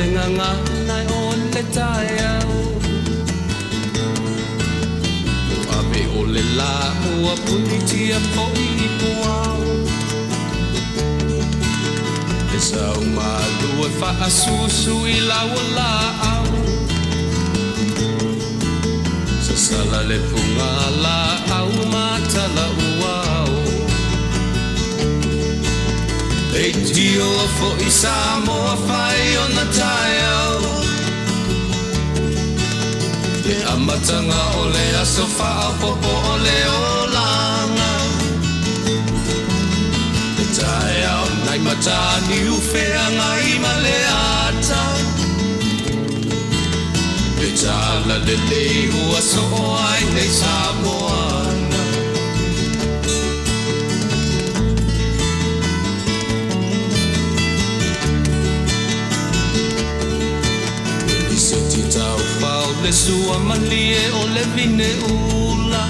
le gagana o le taeao. Ua ave o le lā ua punitia foi i puao. Le sau malu e faasusu i lau laau. Sasala le puga laau matala uao. Leitio foi Samoa fai ona taeao. Le amataga o le aso faaopoopo o le olaga. Le taeao nai Mataniu Feagai ma le ata. Le talalelei ua soo ai nei Samoana. Lisiti taufao le sua malie o le vine ula.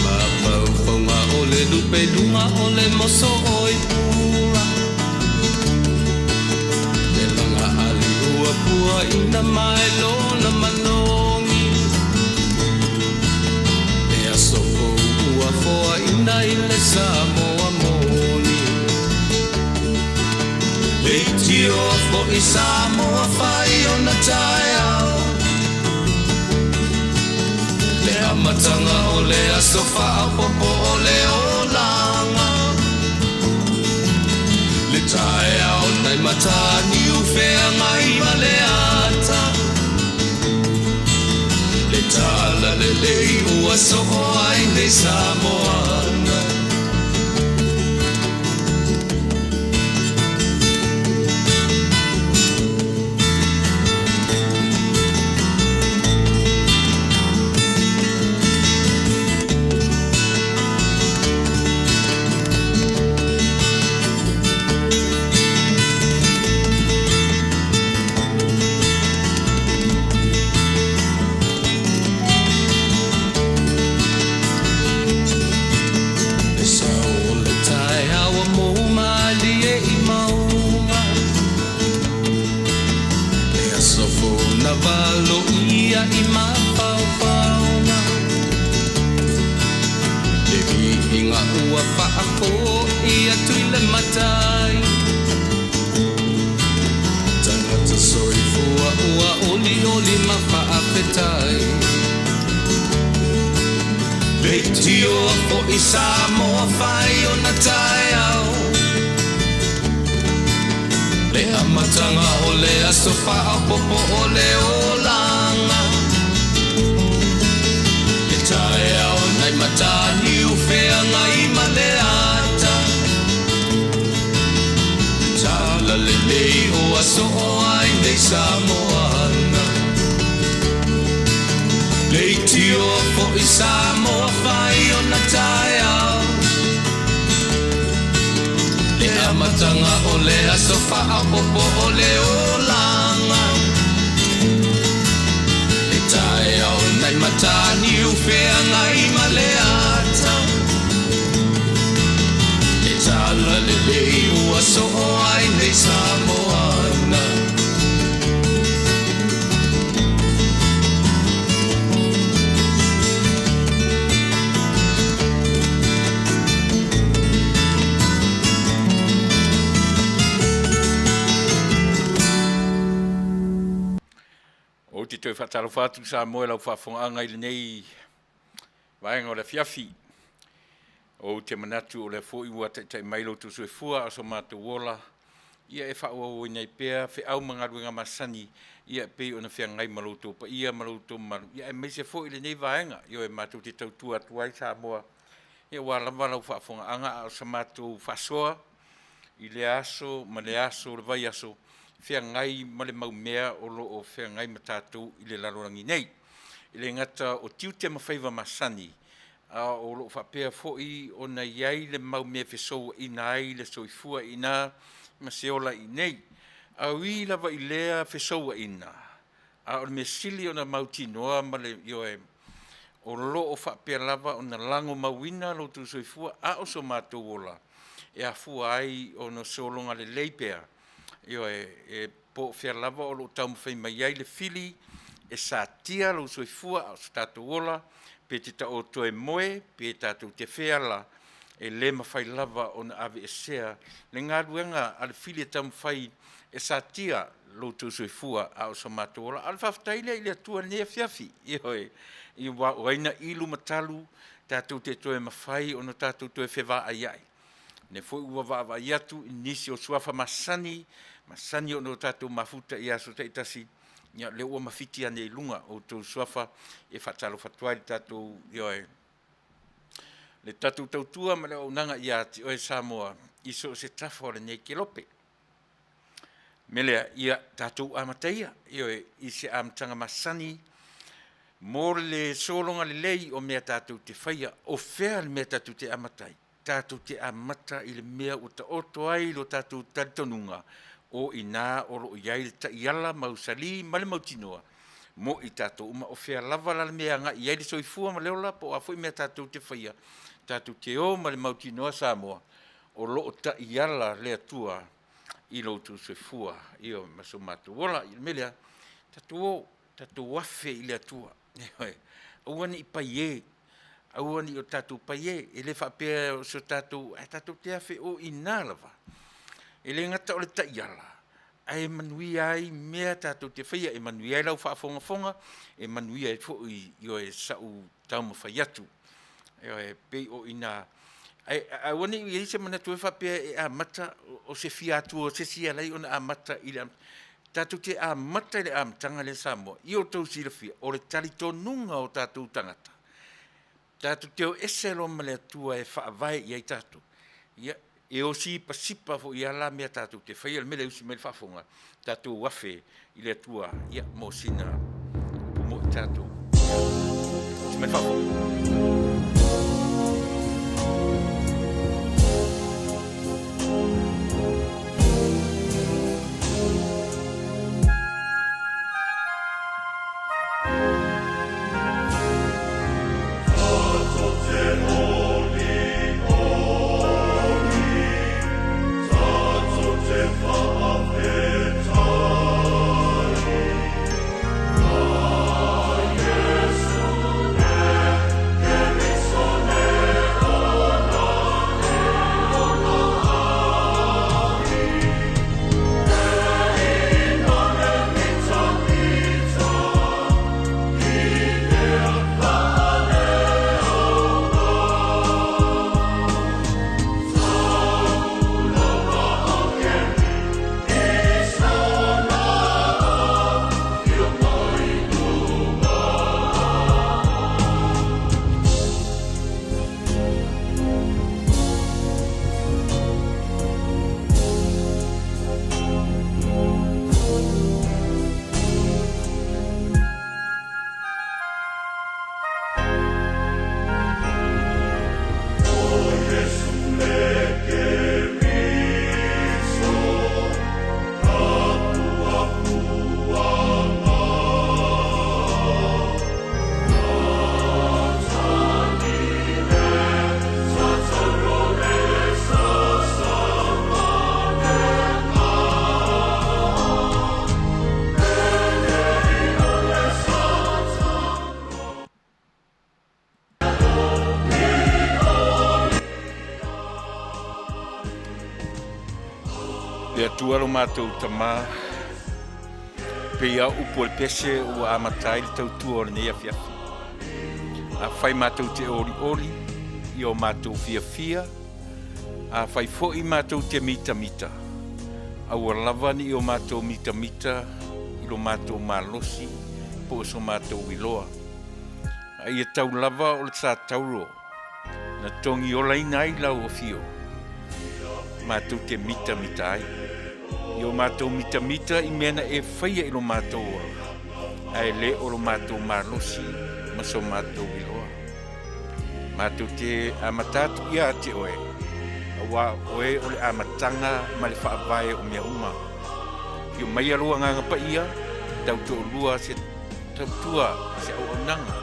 Mafaufauga o le lupe luga o le moso oi pula. Le laga ali ua puaina mai lona manogi. Le aso fou ua foaina i le Samoa moni. Leitio foi Samoa fai ona taeao. Le amataga o le aso faaopoopo o le olaga. Le taeao nai Mataniu Feagai ma le ata. Le talalelei ua soo ai nei Samoana. Le sau o le taeao ua mou malie i mauga. Le aso fou na valoia i mafaufauga. Le viiga ua faafoi atu i le Matai. Tagata soifua ua olioli ma faafetai. Leitio foi Samoa fai ona taeao. Le amataga o le aso faaopoopo o le olaga. Le taeao nai Mataniu Feagai ma le ata. Le talalelei ua soo ai nei Samoana. Leitio foi Samoa fai ona taeao. Le amataga o le aso faaopoopo o le olaga. Le taeao nai Mataniu Feagai ma le ata. Le talalelei ua soo ai nei Samoana. Ou te toe faatalofa atu Samoa i lau faafofogaaga i lenei vaega o le afiafi. Ou te manatu o lea foi ua taitai mai lo outou soifua a o so matou ola, ia e faaauauina ai pea feau ma galuega masani ia e pei ona feagai ma lo outou paia ma lo outou mamalu, ia aemaise foi lenei vaega ioe matou te tautua atu ai Samoa, ia aua lava lau faafofogaaga a o sa matou faasoa i lea aso ma lea aso o le vaiaso, feagai ma le mau mea o lo o feagai ma tatou i le lalolagi nei. E le gata o tiute ma faiva masani, a o lo o faapea foi ona i ai le mau mea e fesouaina ai le soifua i ina ma se ola i inei. A ui lava i lea fesouaina, a o le mea sili ona mautinoa ma le ioe, o lo o faapea lava ona lagomauina lo outou soifua a o so matou ola e afua ai ona sologa lelei pea. Ioe, e po o fea lava o lo o taumafai mai ai le fili e satia lou soifua a o so tatou ola, pe te taoto e moe, pe tatou te feala, e le mafai lava ona aveesea le galuega a le fili e taumafai e satia lo outou soifua a o so matou ola. A o le faafetai lea i le Atua i lenei afiafi, ioe, aua o ai na ilu ma talu tatou te toe mafai ona tatou toe fevaaiai. O lea foi ua vaavaai atu i nisi o suafa masani, masani ona tatou mafuta i aso taitasi, ia o lea ua mafiti ane i luga o outou suafa e faatalofa atu ai i le tatou, ioe, le tatou tautua ma le auaunaga ia te oe Samoa i so o se tafa o lenei kelope. O le mea lea, ia tatou amata ia, ioe, i se amataga masani mo le sologa lelei o mea tatou te faia. O fea le mea tatou te amata ai? Tatou te amata i le mea ua taoto ai lo tatou talitonuga o i ina o lo o i ai le taiala mausali ma le mautinoa mo i tatou uma. O fea lava la le mea e agai i ai le soifua ma le ola po o a foi mea tatou te faia, tatou te o ma le mautinoa Samoa o lo o taiala le Atua i lo outou soifua, ioe, ma so matou ola. O le mea lea, tatou o, tatou afe i le Atua, ioe, aua ne i paiē, aua ne i o tatou paiē. E le faapea o se tatou, ae tatou te afe o i ina lava, e le gata o le taiala, ae manuia ai mea tatou te faia, e manuia ai lau faafogafoga, e manuia ai foi, ioe, sau taumafai atu. Ioe, e pei o i ina, ae aua ne i i ai se manatu foi lea faapea e amata, o se fia atua o se isi e ala ai ona amata i le amataga. Tatou te amata i le amataga lea Samoa, ia outou silafia, o le talitonuga o tatou tagata, tatou te o ese loa ma le Atua e faavae i ai tatou, ia, e o sipasipa foi lava la mea tatou te faia. O le mea lea e usi mai le faafofoga, tatou afe i le Atua ia, mo sina upu mo i tatou. Usi mai le faafofoga. Le Atua lo matou Tama, pei a upu o le pese ua amata ai le tautua o lenei afiafi. Afai matou te olioli i o matou fiafia, afai foi matou te mitamita, aua lava ne i o matou mitamita i lo matou malosi po o so matou iloa. A ia tau lava o le satauro na togiolaina ai lau afio, matou te mitamita ai. I o matou mitamita i mea na e faia i lo matou ola, ae le o lo matou malosi ma so matou iloa. Matou te amata atu ia te oe, aua o oe o le amataga ma le faavae o mea uma. Afio maia lou Agaga Paia, tautoalua se tautua ma se auaunaga,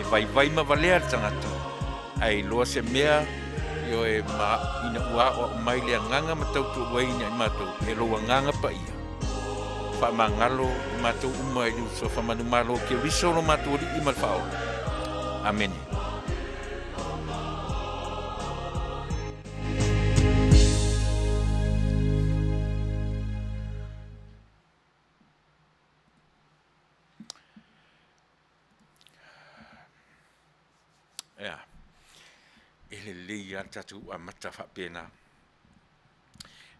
e vaivai ma valea le tagata, ae iloa se mea Ioe, ma ina ua aoao mai le agaga ma tautuaina i matou e lou Agaga Paia, faamagalo i matou uma i le uso manumalo o Keriso lo matou Alii ma le Faaola. Amene. Ea, e lelei lava le tatou amata faapena.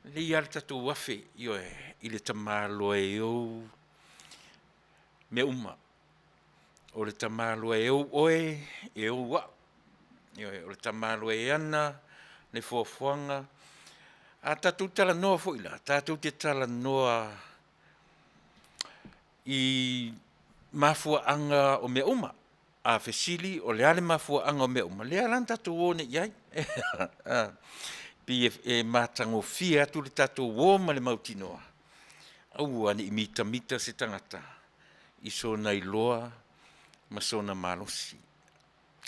E lelei lava le tatou afe, ioe, i le tamaloa e ou mea uma. O le tamaloa e ou oe, e ou au. Ioe, o le tamaloa e ana le foafoaga. A tatou talanoa foi la, tatou te talanoa i mafuaaga o mea uma. A fesili o le a le mafuaaga o mea uma, lea la na tatou o nei i ai. Pei e matagofie atu le tatou o ma le mautinoa, aua ne i mitamita se tagata i sona iloa ma sona malosi.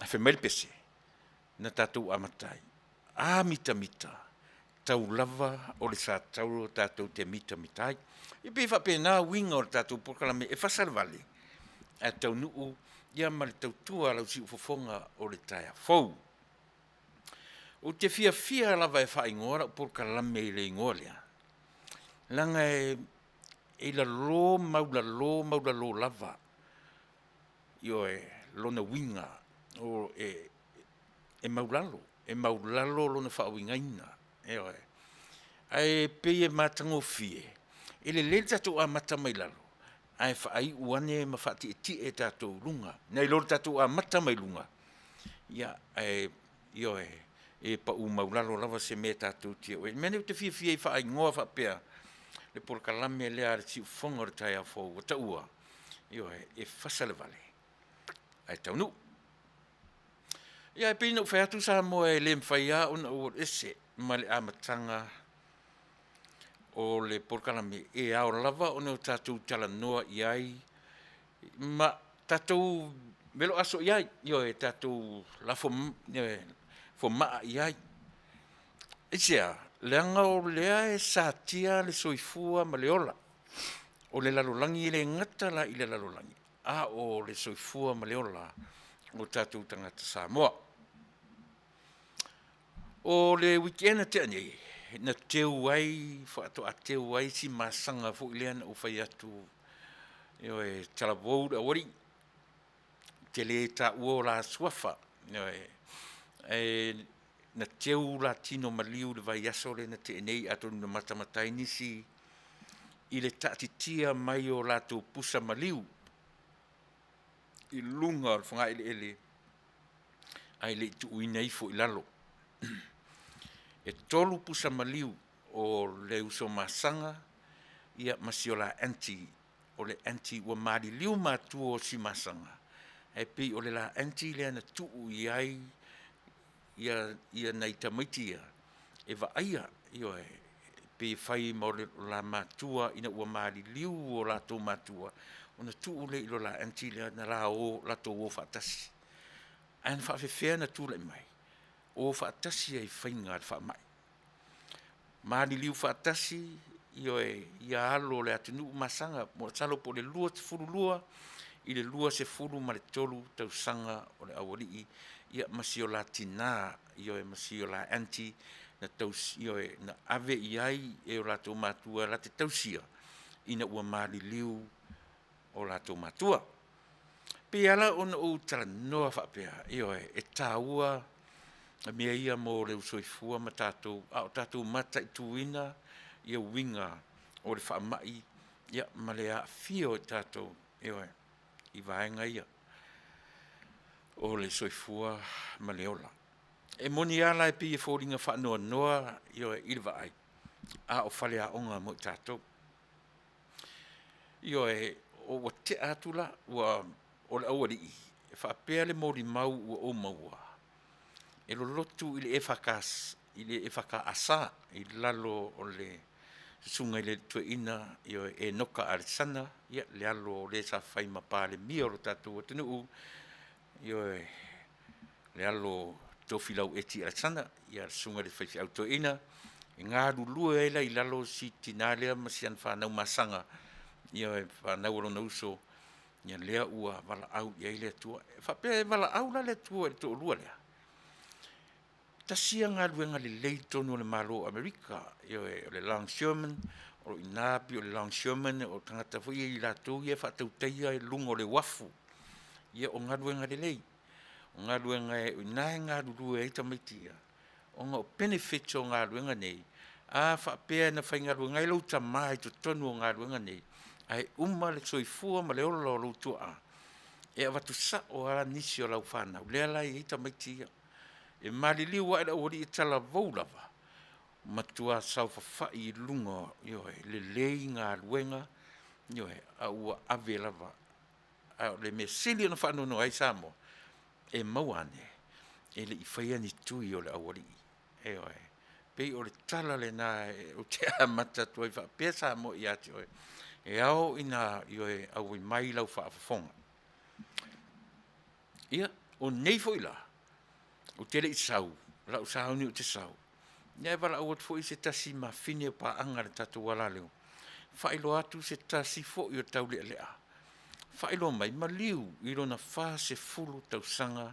Ae fai mai le pese na tatou amata ai, a mitamita, tau lava o le satauro tatou te mitamita ai. E pei e faapena uiga o le tatou polokalame e fasa le vale ae taunuu ia ma le tautua a lau siufofoga o le taeao fou. Ou te fiafia lava e faaigoa lau polokalame i le igoa lea, leaga e i lalo maualalo maualalo lava, ioe, lona uiga e maulalo, e maulalo lona faauigaina, ioe. Ae pei e matagofie, e lelei le tatou amata mai lalo ae faaiu ane ma faatietie tatou i luga, nai lo le tatou amata mai luga, ia ae ioe, e pau maualalo lava se mea tatou te oo i ai. O le mea lea ou te fiafia ai e faaigoa faapea le polokalame lea a le Siufofoga o le Taeao Fou ua taua, ioe, e fasa le vale ae taunuu. Ia e pei ona ou fai atu Samoa e le mafai lava ona ou alu ese ma le amataga o le polokalame e ao lava ona tatou talanoa i ai ma tatou velo aso i ai, ioe, tatou lafo maa i ai. Aisea? Leaga o lea e satia le soifua ma le ola o le lalolagi, e le gata la i le lalolagi, a o le soifua ma le ola o tatou tagata Samoa. O le weekend na tea nei, na teu ai, faatoa teu ai si masaga foi lea na ou fai atu, ioe, talavou le aualii, ou te le taua o la suafa, ioe. Ae na teu la tino maliu i le vaiaso lea na tea nei, atonu na matamata ai nisi i le taatitia mai o latou pusa maliu i luga o le fogaeleele ae le i tuuina ifo i lalo. E 3 pusa maliu o le uso masaga ia ma si o la aunty, o le aunty ua maliliu matua o Simasga, ae pei o le la aunty lea na tuu i ai ia nai tamaiti ia e vaaia, ioe, pei e fai ma o la matua ina ua maliliu o latou matua, ona tuu lea i lo la aunty lea na latou o faatasi. Ae na faapefea ona tulai mai? O faatasi ai i faiga a le faamai, maliliu faatasi, ioe, ia alo o le atunuu masaga, masalo po o le 22 i le 23 tausaga o le aualii ia ma si o la tina, ioe, ma si o la aunty na tausia, ioe, na ave i ai e o latou matua latou te tausia ina ua maliliu o latou matua. E pei e ala ona ou talanoa faapea, ioe, e taua mea ia mo le soifua ma tatou, a o tatou mataituina ia uiga o le faamai ma le aafia o i tatou, ioe, i vaega ia o le soifua ma le ola. E moni lava la e pei e foliga faanoanoa, ioe, i le vaai, a o faleaoga mo i tatou. Ioe, ua tea atu la, o le aualii, e faapea le molimau ua ou maua, e lolotu i le EFKS i lalo o le Susuga i le Alii Toeaina Enoka Alesana, le alo o le sa fai ma Palemia o le tatou atunuu, ioe, le alo o Tofilau Eti Alexander, ia le susuga i le faifeau toeaina, e galulue ai la i lalo si tina lea ma si ana fanau masaga, ia e fanau a lona uso, ia lea ua valaau i ai le Atua. E faapea e valaau la le Atua i le toalua lea, tasi ia galuega lelei i totonu o le Malo o Amerika, ioe, o le longshoremen, o i ina pei o le longshoremen o tagata foi ia i latou ia e faatautaia i luga o le uafu. Ia o galuega lelei, o galuega o i ina e galulue ai tamaiti ia, ona o benefits o galuega nei, a faapea na faigaluega ai lou tama i totonu o galuega nei, ae uma le soifua ma le ola o lou tuaa, e avatu sao lava nisi o lau fanau lea la e i ai tamaiti ia. E maliliu lava i le aualii e talavou lava, matua saofafai i luga, ioe, lelei galuega, ioe, a ua ave lava. A o le mea sili ona faanoanoa ai Samoa, e maua ane e le i faia ni tui o le aualii, ioe. E pei o le tala lena ou te amata atu ai faapea Samoa ia te oe, e ao ina, ioe, auai mai lau faafofoga. Ia, o nei foi la, ou te le i sau, o lau sauni ou te sau, ae valaau atu foi se tasi mafine o paaga i le tatou alaleo, faailoa atu se tasi foi o taulealea, faailoa mai, maliu i lona 40 tausaga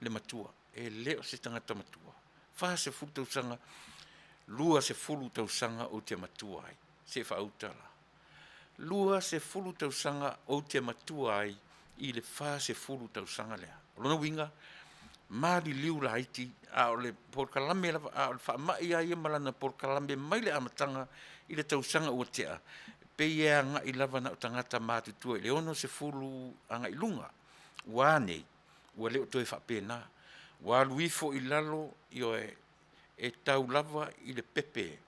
le matua, e le o se tagata matua, 40 tausaga, 20 tausaga ou te matua ai, se faauta la. 20 tausaga ou te matua ai i le 40 tausaga lea. O lona uiga, maliliu laiti, a o le polokalame lava, a o le faamai lava ia ma lana polokalame mai le amataga i le tausaga ua tea, e pei e agai lava na o tagata matutua i le 60 agai i luga. Ua a nei? Ua le o toe faapena, ua alu ifo i lalo, ioe, e tau lava i le pepe.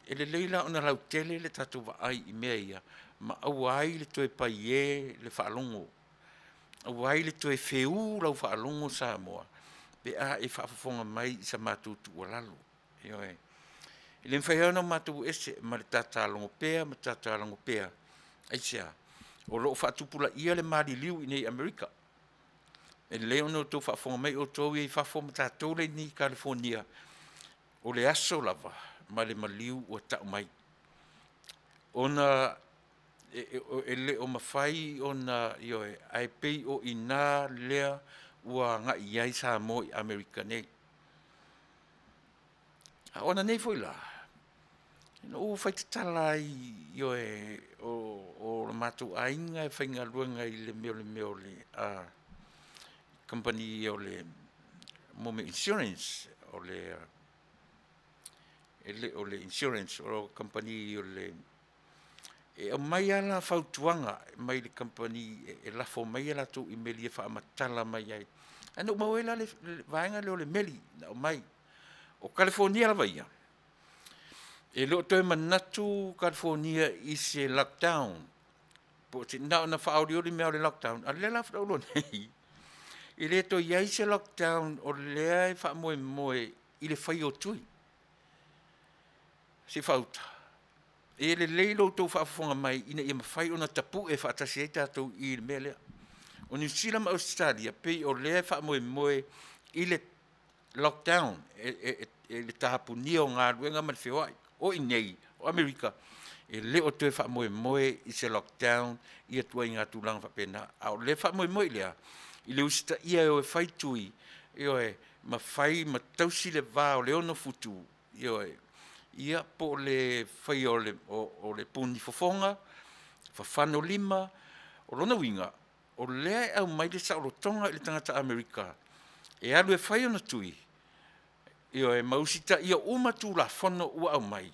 E lelei la ona lautele le tatou vaai i mea ia, ma aua ai le toe paiē le faalogo, aua ai le toe feu lau faalogo Samoa pe a e faafofoga mai i sa matou tuualalo. Ioe. E le mafai lava ona matou o ese ma le tata logo pea ma tata logo pea. Aisea? O lo o faatupulaia le maliliu i inei i Amerika. E lelei ona outou faafofoga mai outou ia i fafo ma tatou lea e i inei i Kalifonia, o le aso lava ma le maliu ua tau mai, ona e le o mafai ona, ioe, ae pei o i ina lea ua agai i ai Samoa i Amerika nei. A o ananei foi la, na ou fai tatala ai, ioe, o le matou aiga e faigaluega i le mea o le kamupani o le mea o insurance, e le o le insurance, o le kamupani o le… E aumai lava la fautuaga mai le kamupani e lafo mai a latou imeli e faamatala mai ai. Ae na ou maua ai la le vaega lea o le meli na aumai. O Kalifonia lava ia, e le o toe manatu Kalifonia i se lockdown, na ona faaolioli mea o le lockdown, a o lea la faatoa ou iloa nei, e le toe i ai se lockdown o lea e faamoemoe i le faia o tui. Se i faauta, e lelei lo outou faafofoga mai ina ia mafai ona tapue faatasi ai tatou i le mea lea. O Niu Sila ma Ausetalia, pei o lea e faamoemoe i le lockdown, i le tapunia o galuega ma le feoai. O i inei o Amerika, e le o toe faamoemoe i se lockdown ia ituaiga tulaga faapena. A o lea e faamoemoe i le a? I le usitaia e o e fai tui, ioe, ma fai ma tausi le va o le 6 futu, ioe, ia po o le faia o le puni fofoga, fafano lima. O lona uiga, o lea e aumai le saolotoga i le tagata Amerika e alu e fai ona tui, ioe, ma usitaia uma Tulafono ua aumai,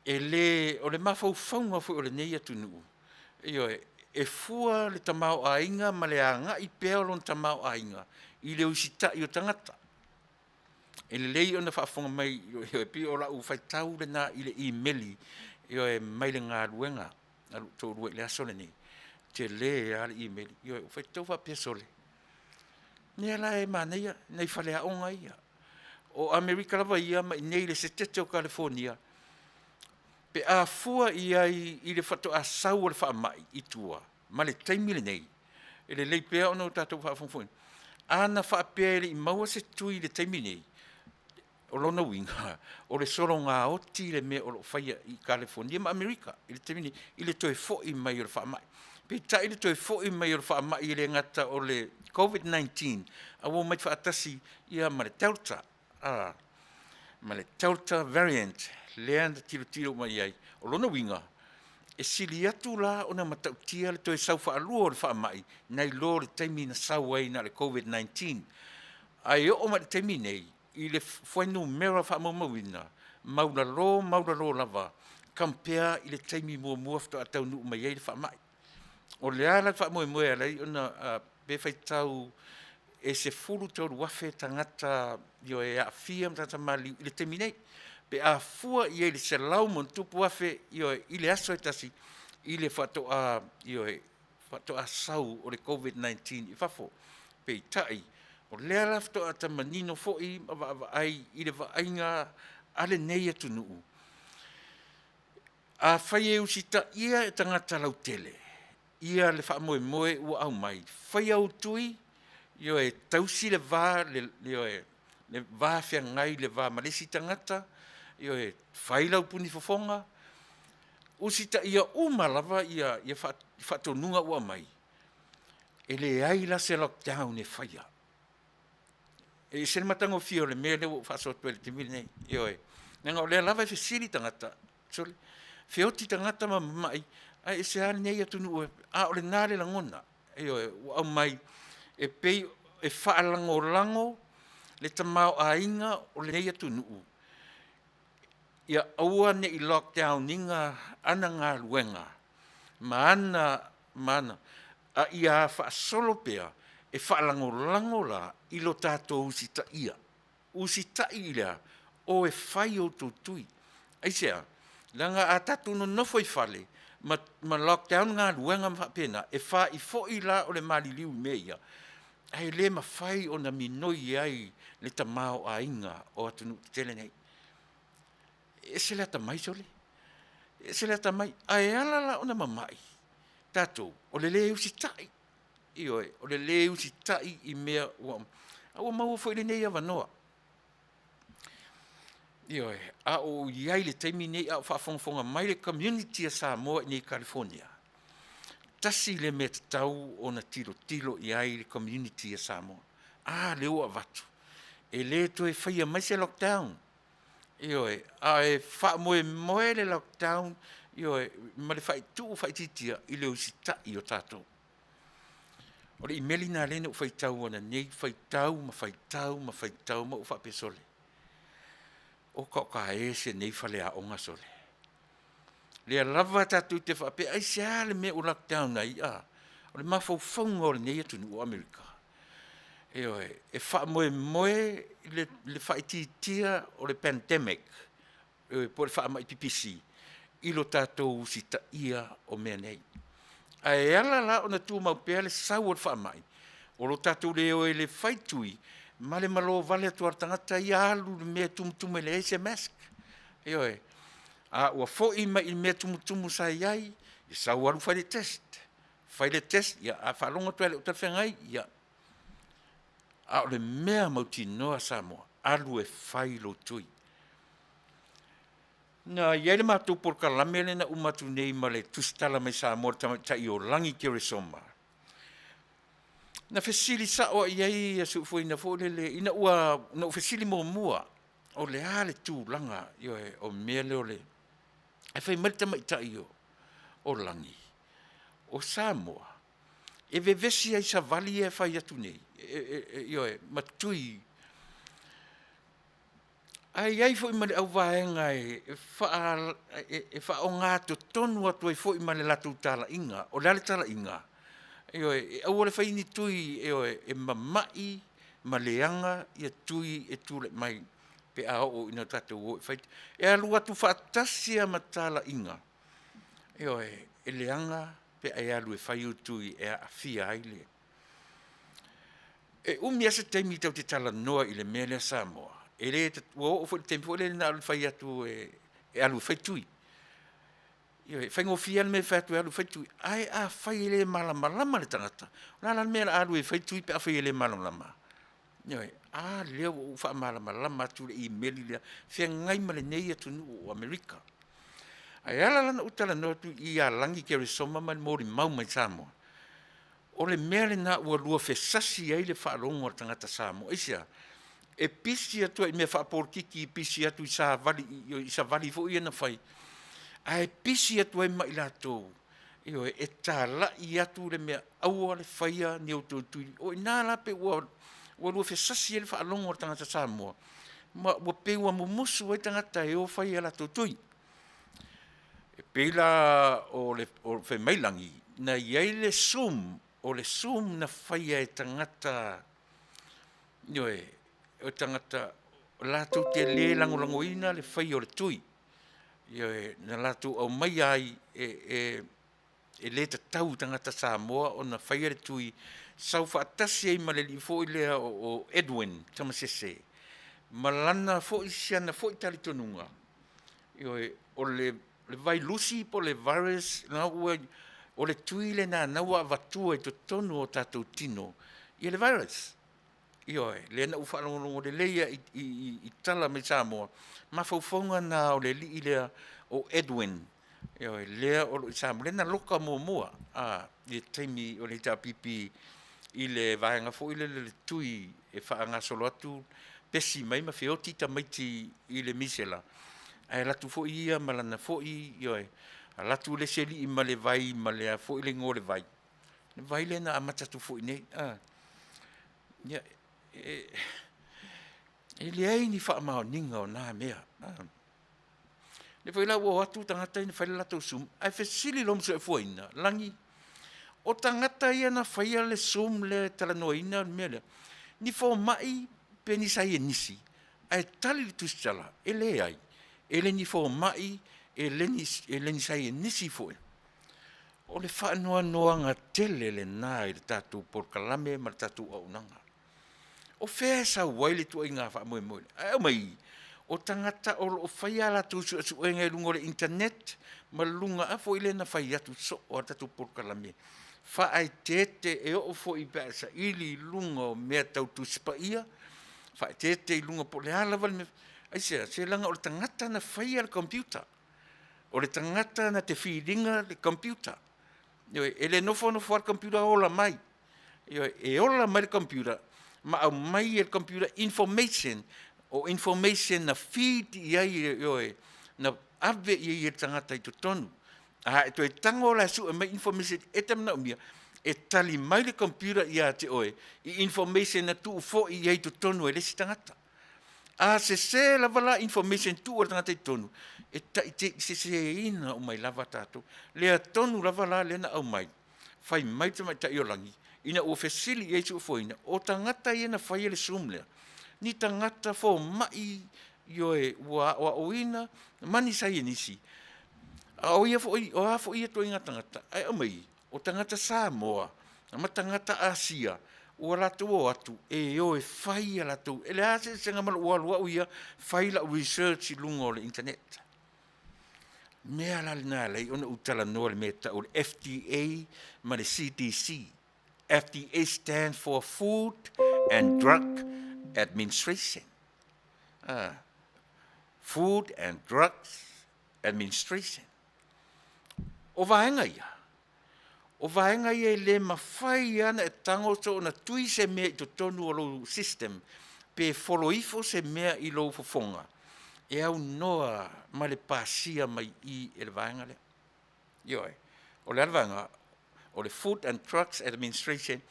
e le, o le mafaufauga foi o lenei atunuu, ioe, e fua le tamaoaiga ma le agai pea o lona tamaoaiga i le usitai o tagata. E lelei ona faafofoga mai, e pei o lau faitau lena i le imeli, ioe, mai le galuega a lou toalua i le aso lenei, e tele lava le imeli. Ioe, ou faitau faapea, sole, o lea la e manaia nai faleaoga ia. O Amerika lava ia ma i inei i le Setete o Kalifonia, pe a fua i ai i le faatoa sau o le faamai i tua ma le taimi lenei, e lelei pea ona tatou faafogafoga, A na faapea e le i maua se tui i le taimi nei, o lona uiga, o le sologa oti le mea o lo o faia i Kalifonia ma Amerika i le taimi nei i le toe foi mai o le faamai. Peitai le toe foi mai o le faamai e le gata o le Covid-19, a ua omai faatasi ia ma le Delta, ma le Delta variant lea na tilotilo uma i ai. O lona uiga, e sili atu la ona matautia le toe sau faalua o le faamai nai lo le taimi na sau ai na o le Covid-19. Ae oo mai i le taimi nei i le fuainumera faamaumauina, maualalo maualalo lava compare i le taimi muamua faatoa taunuu mai ai le faamai. O le a la le faamoemoe e ala ai ona pe faitau e 13,000 tagata, ioe, e aafia ma tagata maliliu i le taimi nei, pe a fua i ai i le 100+,000, ioe, i le aso e tasi i le faatoa, ioe, faatoa sau o le Covid-19 i fafo. Peitai, o lea la faatoa ta manino foi ma vaavaai i le vaaiga a lenei atunuu, afai e usitaia e tagata lautele ia le faamoemoe ua aumai, faia ou tui, ioe, tausi le va, ioe, le va feagai le va ma le isi tagata, ioe, fai lau punifofoga, usitaia uma lava faatonuga ua aumai, e leai la se lockdown e faia. E ese le matagofie o le mea lea ua ou faasoa atu ai i le taimi lenei. Ioe, leaga o lea lava e fesili tagata, sole, feoti tagata ma mamai, ae aisea lenei atunuu e, a o lena le lagona, ioe, ua aumai e pei e faalagolago le tamaoaiga o lenei atunuu ia aua ne i lockdown ina ana galuega ma ana, a ia faasolo pea e faalagolago la i lo tatou usitaia. Usitai i le a? O e fai o outou tui. Aisea? Leaga a tatou nonofo i fale ma lockdown galuega ma faapena, e fa'i foi la o le maliliu i mea ia, ae le mafai ona minoi ai le tamaoaiga o atunuu tetele nei. E ese le atamai sole, e ese le atamai. Ae ala la ona mamai tatou, o le le usitai, ioe, o le le usitai i mea ua aumai. A ua maua foi lenei avanoa, ioe, a o ou i ai i le taimi lenei a o faafogafoga mai le community a Samoa i inei i Kalifonia, tasi lea mea e tatau ona tilotilo i ai le community a Samoa. A lea ua avatu, e le toe faia mai se lockdown, ioe, ae faamoemoe le lockdown, ioe, ma le tuufaitiitia i le usitai o tatou. O le imeli lena lea na ou faitau ananei, faitau ma faitau ma faitau ma ou faapea, sole, oka oka e se nei faleaoga sole. Lea lava tatou te faapea aisea le mea ua lockdown ai a? O le mafaufauga o lenei atunuu o Amerika, ioe, e faamoemoe le faaitiitia o le pandemic po o le faamai pipisi i lo tatou usitaia o mea nei. Ae ala la ona tumau pea le sau o le faamai, o lo tatou le o e fai tui ma le malo vale atu lava o le tagata ia alu i le mea e tumutumu e leai se mask. Ioe. A ua foi mai i le mea tumutumu sa i ai, e sau alu fai le test, fai le test, ia a faalogo atu lava e le o talafeagai, ia. A o le mea mautinoa Samoa, alu e fai lou tui. Na i ai le matou polokalame lea na uma atu nei ma le tusitala mai Samoa le tamaitai o Lagi Keresoma, na fesili sao lava i ai si ou fuaina foi lele ina ua na ou fesili muamua, o le a le tulaga, ioe, o le mea lea o le… Ae fai mai le tamaitai o Lagi, o Samoa, e vevesi lava i savali ia e fai atu nei, ioe, ma tui. Ae i ai foi ma le auvaega e faaogatotonu atu ai foi ma le latou talaiga. O le a le talaiga? Ioe, e aua le faia ni tui, ioe, e mamai ma leaga tui e tulai mai pe a oo ina tatou o e fai. E alu atu faatasi lava ma talaiga, ioe, e leaga pe a e alu e fai au tui e aafia ai le… E umi lava se taimi tatou te talanoa i le mea lea Samoa, e le ua oo foi i le taimi foi lele na o le fai atu e alu e fai tui. Ioe, e faigofie lava le mea e fai atu e alu e fai tui, ae afai e le malamalama le tagata, o le a la le mea o le a alu ai e fai tui pe afai e le malamalama? Ioe, a lea ua ou faamalamalama atu le imeli lea, feagai ma lenei atunuu o Amerika. Ae ala la ona ou talanoa atu i ia Lagi Keresoma ma le molimau mai Samoa, o le mea lena ua lua fesasi ai le faalogo a le tagata Samoa. Aisea? E pisi atu ai i mea faapolokiki, pisi atu i savali i savali foi ia na fai, ae pisi atu ai ma i latou, ioe, e talai atu le mea, aua le faia ni outou tui. O i ina la pei ua lua fesasi ai le faalogo a le tagata Samoa ma ua pei ua mumusu ai tagata e o fai a latou tui. E pei la o le fai mai Lagi, na i ai le sum, o le sum na faia e tagata, ioe, o tagata latou te le lagolagoina le faia o le tui. Ioe, na latou aumaia ai e le tatau i tagata Samoa ona faia le tui, sau faatasi ai ma le alii foi lea o Edwin Tamasese ma lana foi si ana foi talitonuga, ioe, o le vailusi po o le virus na ua, o le tui lena na ua avatua i totonu o tatou tino ia le virus. Ioe, lea na ou faalogologo lelei lava i tala mai Samoa, mafaufauga na o le alii lea o Edwin, ioe, lea o lo o i Samoa, lea na loka muamua i le taimi o le HRPP i le vaega foi lele o le tui e faagasolo atu pesi mai ma feoti tamaiti i le misela, ae alu atu foi ia ma lana foi, ioe, alu atu le isi alii ma le vai ma le a foi le igoa o le vai, le vai lea na amata atu foi i inei. Ia, e leai ni faamaoniga o na mea. O lea foi la ua o atu tagata ia na fai le latou sum, ae fesili loa ma Toefuaina, Lagi, o tagata ia na faia le sum lea e talanoaina le mea lea, ni fomai pe ni saienisi? Ae tali le tusitala, e leai, e le ni fomai, e le ni saienisi foi. O le faanoanoaga tele lena i le tatou polokalame ma le tatou auaunaga. O fea e sau ai le ituaiga faamoemoe lea? Ae aumai, o tagata o lo o faia a latou suesuega i luga o le internet ma luga, a foi lea na fai atu soo lava le tatou polokalame, faaeteete e oo foi pe a e saili i luga o mea tau Tusi Paia, faaeteete i luga po o le a lava le mea. Aisea? Se leaga o le tagata na faia le computer, o le tagata na te feed ina le computer. Ioe, e le nofo nofo lava le computer ola mai. Ioe, e ola mai le computer ma aumai e le computer information, o information na feed i ai, ioe, na ave i ai e le tagata i totonu. A e toe tago la e sue mai information e te manaomia, e tali mai le computer ia te oe i information na tuu foi i ai i totonu e le isi tagata. A sese lava la information tuu a le tagata i totonu, e taitaiseseina uma ai lava tatou. Lea tonu lava la lea na aumai, fai mai le tamaitai o Lagi, ina ua fesili i ai Tuufoeina, o tagata ia na faia le sum lea, ni tagata fomai, ioe, ua aoaoina ma ni saienisi, a o ia foi, o a foi ia ituaiga tagata, ae aumai, o tagata Samoa ma tagata Asia ua latou o atu e o e fai a latou, e leai lava se eseesega ma lou alu au ia fai lau research i luga o le internet. O le mea la lena e ala ai ona ou talanoa i le mea e tau o le FDA ma le CDC. FDA stand for Food and Drug Administration. Food and Drugs Administration. O vaega ia, o vaega ia e le mafai lava ona e tago soona tui se mea i totonu o lou system pe follow ifo se mea i lou fofoga e aunoa ma le pasia mai i i e le vaega lea. Ioe, o le a le vaega? O le Food and Drugs Administration,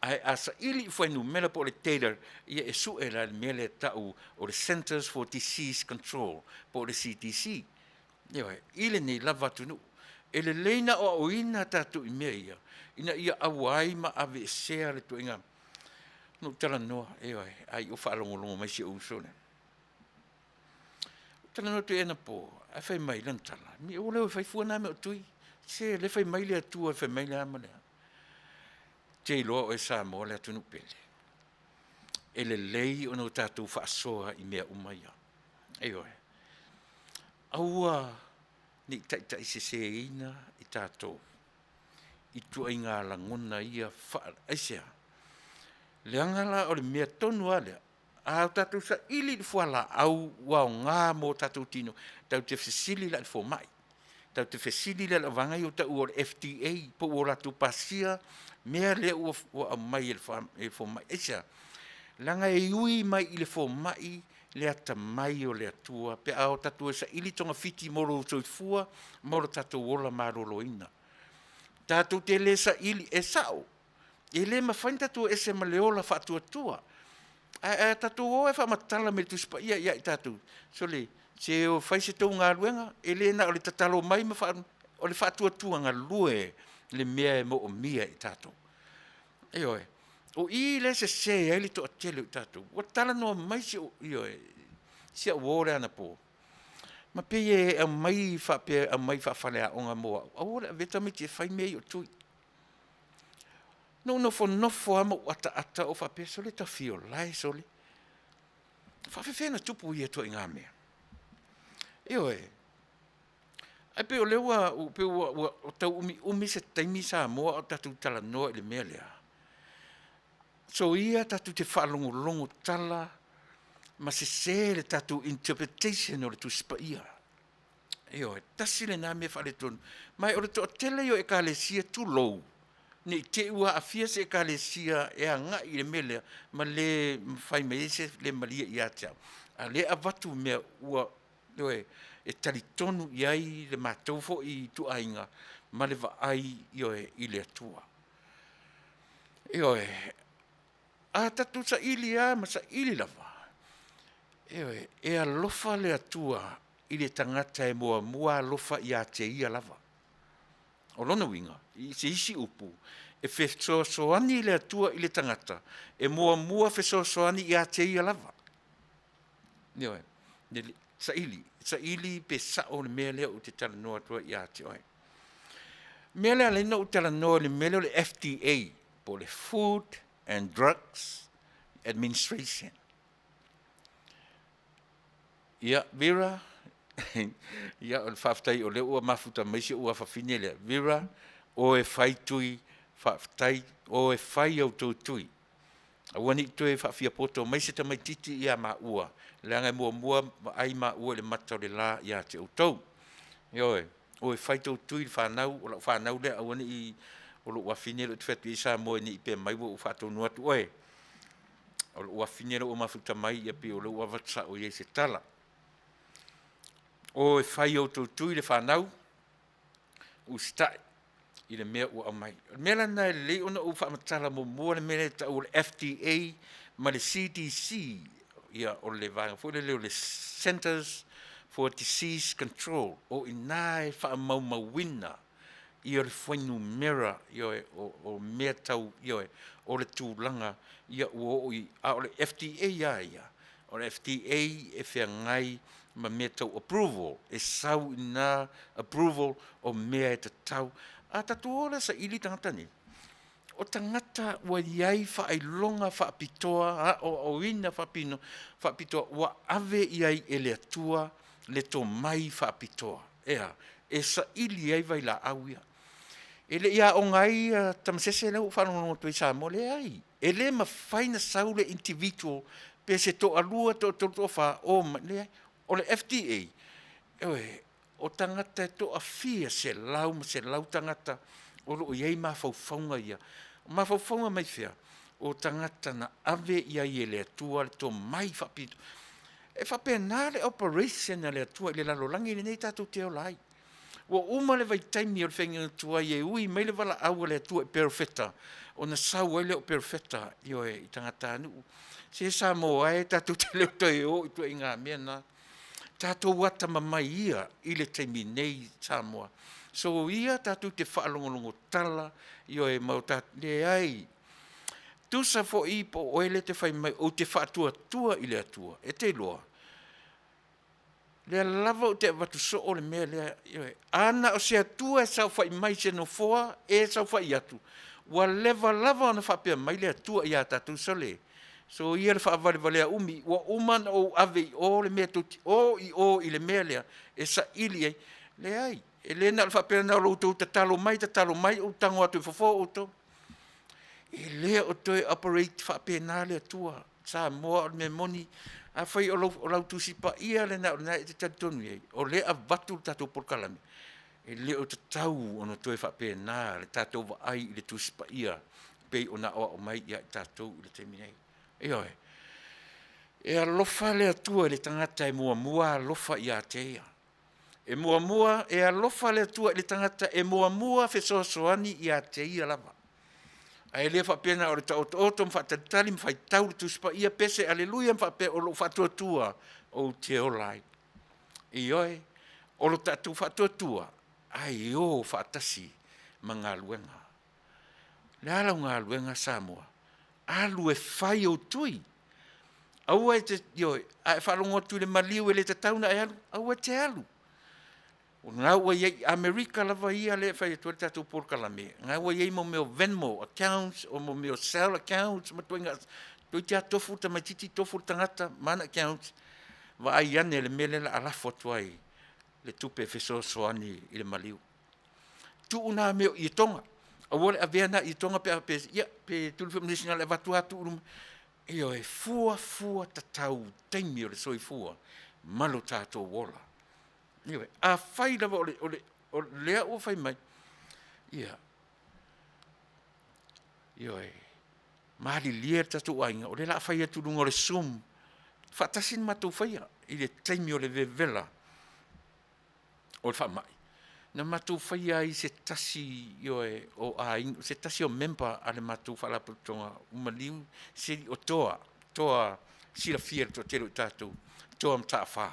ae a saili i fuainumera po o le data, ia e sue la i le mea lea e tau o le Centers for Disease Control po o le CDC. Ioe, i lenei lava atunuu. E lelei ona aoaoina tatou i mea ia, ina ia aua ai ma aveesea le ituaiga. Na ou talanoa, ioe, ai o faalogologo mai si ou uso lea. Ou talanoa atu i ai anapo, ae fai mai lana tala, ua le o e fai fua na mea o tui. Se o lea e fai mai le Atua fai mai le a ma le a. Ou te iloa oe Samoa le atunuu pele, e lelei ona o tatou faasoa i mea uma ia. Ioe. Aua ne i taitaiseseina i tatou i ituaiga lagona ia. Aisea? Leaga la o le mea tonu lava lea, a tatou saili i le fualaau ua aoga mo tatou tino, tatou te fesili la i le fomai, tatou te fesili la i le auvaega ia ua taua o le FDA po ua latou pasia mea lea ua aumai e le fomai. Aisea? Leaga e ui mai i le fomai le atamai o le Atua pe a o tatou o e saili togafiti mo lou soifua ma lo tatou ola maloloina. Tatou te le saili, e sao, e le mafai ona tatou o ese ma le ola faatuatua. Ae a tatou o ae faamatala mai e le Tusi Paia ia i tatou, sole, se o e fai se tou galuega, e le na o le tatalo mai ma o le faatuatua galue le mea e moomia e tatou. Ioe. O i lea e sese ai le toatele o tatou, ua talanoa mai si ou, ioe, si au uo lea anapo, ma pei e aumai faapea e aumai faafaleaoga mo au, aua le avea tamaiti e fai mea ia o tui. Na ou nofonofo lava ma ou ataata ou faapea, sole tafiola e sole, e faapefea ona tupu ia ituaiga mea? Ioe, ae pei o lea ua pei ua tau umiumi se taimi Samoa a o tatou talanoa i le mea lea. Soia tatou te faalogologo tala ma sese le tatou interpretation o le Tusi Paia. Ioe, tasi lena mea faaletonu, ma o le toatele ia o Ekalesia, tulou, ne i te i ua aafia se Ekalesia e agai i le mea lea ma le fai mai ai se le malie ia te au, a o lea e avatu mea ua, ioe, e talitonu i ai le matou foi ituaiga ma le vaai, ioe, i le Atua. Ioe. A tatou saili lava ma saili lava, ioe, e alofa le Atua i le tagata e muamua alofa ia te ia lava. O lona uiga, i se isi upu, e fesoasoani le Atua i le tagata e muamua fesoasoani ia te ia lava. Ioe, saili, saili pe sao le mea lea ou te talanoa atu ai ia te oe. O le mea lea e ala ai ona ou talanoa i le mea lea o le FDA po o le Food and Drugs Administration. Ia, Vera, ia o le faafetai o lea ua mafuta mai si ou afafine lea, Vera, o e fai tui, faafetai, o e fai a outou tui. Aua ne i toe faafiapoto mai se tamaitiiti ia maua, leaga e muamua vaai maua i le mata o le la ia te outou. Ioe, o e fai tou tui le fanau, o lau fanau lea, aua ne i, o lou afafine lea ou te fai atu ai Samoa ne i pea mai ua ou faatonu atu oe. O lou afafine lea ua mafuta mai, ia pei o lea ua avatu sao i ai se tala. O e fai a outou tui le fanau, usitai i le mea ua aumai. O le mea la lena e lelei ona ou faamatala muamua le mea lea e tau o le FDA ma le CDC, ia o le vaega foi lele o le Centers for Disease Control, o i ina e faamaumauina ia le fuainumera, ioe, o mea tau, ioe, o le tulaga ia ua oo i, a o le FDA lava ia, o le FDA e feagai ma mea tau approval, e sau i ina approval o mea e tatau. A tatou o la e saili tagata nei, o tagata ua i ai faailoga faapitoa, aoaoina faapitoa ua ave i ai e le Atua le tomai faapitoa. E a? E saili ai vailaau ia. E le i aoga ai tamasese lea ua ou faalogologo atu ai i Samoa, leai. E le mafai ona sau le individual pe se toalua, toatolu, toafa omai, leai. O le FDA, ioe, o tagata e toafia selau ma selau tagata o lo o i ai mafaufauga ia. O mafaufauga mai fea? O tagata na ave i ai e le Atua le tomai faapito. E faapena le operation a le Atua i le lalolagi lenei tatou te ola ai. Ua uma le vaitaimi o le faiga tuai e ui mai le valaau a le Atua i perofeta ona sau ai lea o perofeta, ioe, i tagatanuu. Se Samoa e tatou te le o toe o i ituaiga mea na. Tatou atamamai ia i le taimi nei Samoa. Soia tatou te faalogologo tala, ioe, ma o tatou, leai. Tusa foi po o oe lea e te fai mai ou te faatuatua i le Atua, e te iloa, lea lava ou te avatu soo le mea lea, ioe, a na o se Atua e saofai mai i se nofoa e saofai atu, ua leva lava ona faapea mai le Atua ia tatou, sole, soia le faavalevalea umi, ua uma ona ou ave i o le mea tou te o i o i le mea lea e saili ai. Leai, e le na o le faapea na o lo outou tatalo mai tatalo mai ou tago atu e fofo outou. E le o toe operate faapena le Atua. Samoa o le mea moni, afai o lau, o lau Tusi Paia lena o lena e te talitonu i ai, o lea e avatu le tatou polokalame, e le o tatau ona toe faapena le tatou vaai i le Tusi Paia pei ona aoao mai ia i tatou i le taimi nei. Ioe. E alofa le Atua i le tagata e muamua alofa ia te ia. E muamua, e alofa le Atua i le tagata e muamua fesoasoani ia te ia lava. Ae le faapea na o le taotooto ma faatalitali ma faitau le Tusi Paia, pese aleluia ma faapea o lou faatuatua ou te ola ai. Ioe, o lo tatou faatuatua, ae o faatasi ma galuega. O le a lau galuega Samoa? Alu e fai ou tui. Aua e te, ioe, a e faalogo atu i le maliu e le tatau ona e alu, aua e te alu. O lena ua i ai i Amerika lava ia lea e fai atu ai le tatou polokalame, o lena ua i ai mo mea o Venmo accounts, o mo mea o Zelle accounts ma ituaiga, toeitiiti lava tofu le tamaitiiti tofu le tagata ma ana accounts, vaai ane i le mea lea o le a lafo atu ai le tupe e fesoasoani i le maliu. Tuu na mea o ietoga, aua le avea na ietoga pe a pe, ia pe tuli foi ma le isi na o le avatu lava tuu i luma. Ioe, fuafua tatau i taimi o le soifua ma lo tatou ola. Ioe. Afai lava o lea ua fai mai, ia, ioe, malilie le tatou aiga, o lea o le a fai atu i luga o le zoom, faatasi ona matou faia i le taimi o le vevela o le faamai, na matou faia ai se tasi, ioe, o aiga, se tasi o member a le matou faalapotopotoga ua maliu, se o Toa, Toa silafia e le toatele o i tatou, Toa Mataafa.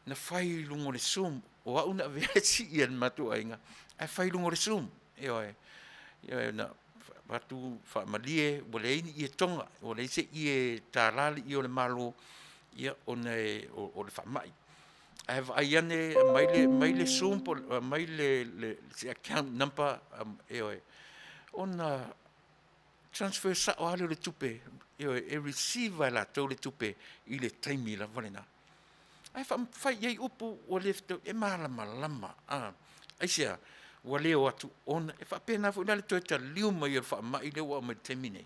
Na fai i luga o le zoom, o au na avea le sii a le matou aiga ae fai i luga o le zoom. Ioe, ioe, na avatu faamalie ua leai ni ietoga, ua leai se ie e $1 le ie o le Malo, ia ona o le faamai. Ae vaai ane aumai le zoom po o aumai se account number, ioe, ona transfer sao lava lea o le tupe, ioe, e receive lava e latou le tupe i le taimi lava lena. Ae fai i ai upu ua le fetaui, e malamalama. Aisea? Ua le o atu ona e faapena foi la le toe taliu mai o le faamai lea ua aumai i le taimi lenei,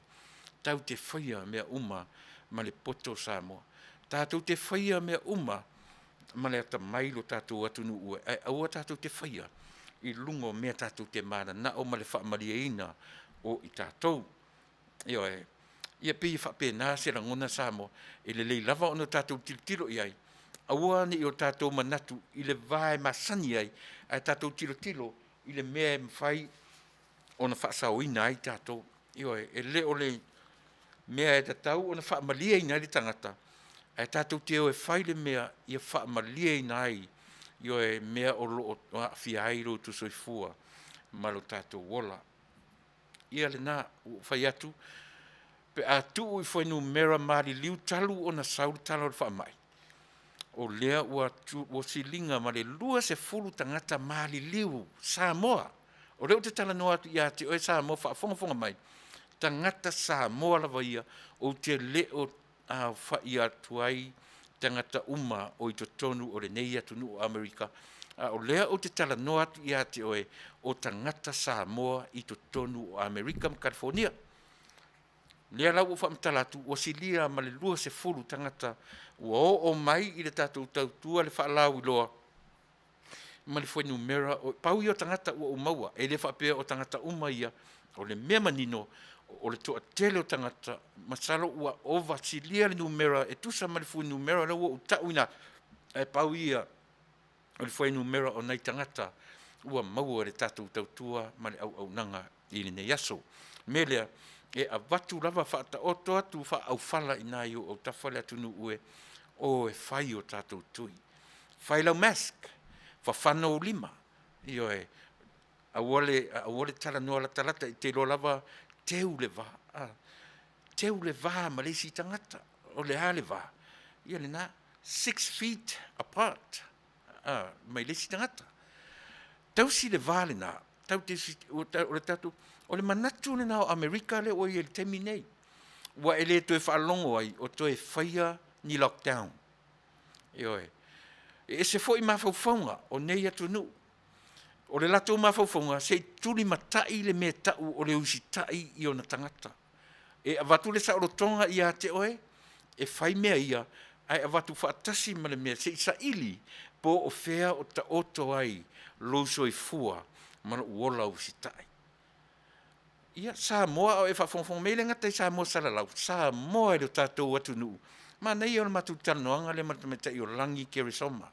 tatou te faia mea uma ma le poto Samoa. Tatou te faia mea uma ma le atamai i lo tatou atunuu e, ae aua tatou te faia i luga o mea tatou te mananao ma le faamalieina o i tatou. Ioe. Ia pei e faapena se lagona Samoa, e lelei lava ona tatou tilotilo i ai, aua ne i o tatou manatu i le va e masani ai, ae tatou tilotilo i le mea e mafai ona faasaoina ai tatou. Ioe, e le o le mea e tatau ona faamalieina ai le tagata, ae tatou te o e fai le mea ia faamalieina ai, ioe, mea o lo o aafia ai lo outou soifua ma lo tatou ola. Ia lena, ua ou fai atu, pe a tuu i fuainumera maliliu talu ona sau le tala o le faamai, o lea ua ua siliga ma le 20 tagata maliliu Samoa. O lea ou te talanoa atu ia te oe Samoa faafogafoga mai, tagata Samoa lava ia, ou te le o aofai atu ai tagata uma o i totonu o lenei atunuu o Amerika, a o lea ou te talanoa atu ia te oe, o tagata Samoa i totonu o Amerika ma Kalifonia. Lea la ua ou faamatala atu, ua silia ma le 20 tagata ua oo mai i le tatou tautua le faalauiloa ma le fuainumera, pau ia o tagata ua ou maua, e le faapea o tagata uma ia, o le mea manino, o le toatele o tagata, masalo ua ova silia le numera e tusa ma le fuainumera lea ua ou tauina atu, ae pau ia o le fuainumera o nai tagata ua maua i le tatou tautua ma le auaunaga i lenei aso. O le mea lea, e avatu lava faataoto atu faaaufala i ina i ou autafa le atunuu e o e fai o tatou tui. Fai lau mask, fafano ou lima, ioe, aua le, aua le talanoa latalata, e te iloa lava teu le va, teu le va ma le isi tagata. O le a le va? Ia lena, 6 feet apart mai le isi tagata. Tausi le va lena, tau te, o le tatou, o le manatu lena o Amerika lea ua i ai i le taimi nei. Ua e le toe faalogo ai o toe faia ni lockdown. Ioe. E ese foi mafaufauga o nei atunuu. O le latou mafaufauga, se i tulimatai le mea tau o le usitai i ona tagata. E avatu le saolotoga ia te oe e fai mea ia, ae avatu faatasi ma le mea se i saili po o fea o taoto ai lou soifua ma lou ola usitai. Ia Samoa a o e faafogafoga mai, e le gata i Samoa salalau, Samoa i lo tatou atunuu. Manaia o le matou talanoaga lea ma le tamaitai o Lagi Keresoma,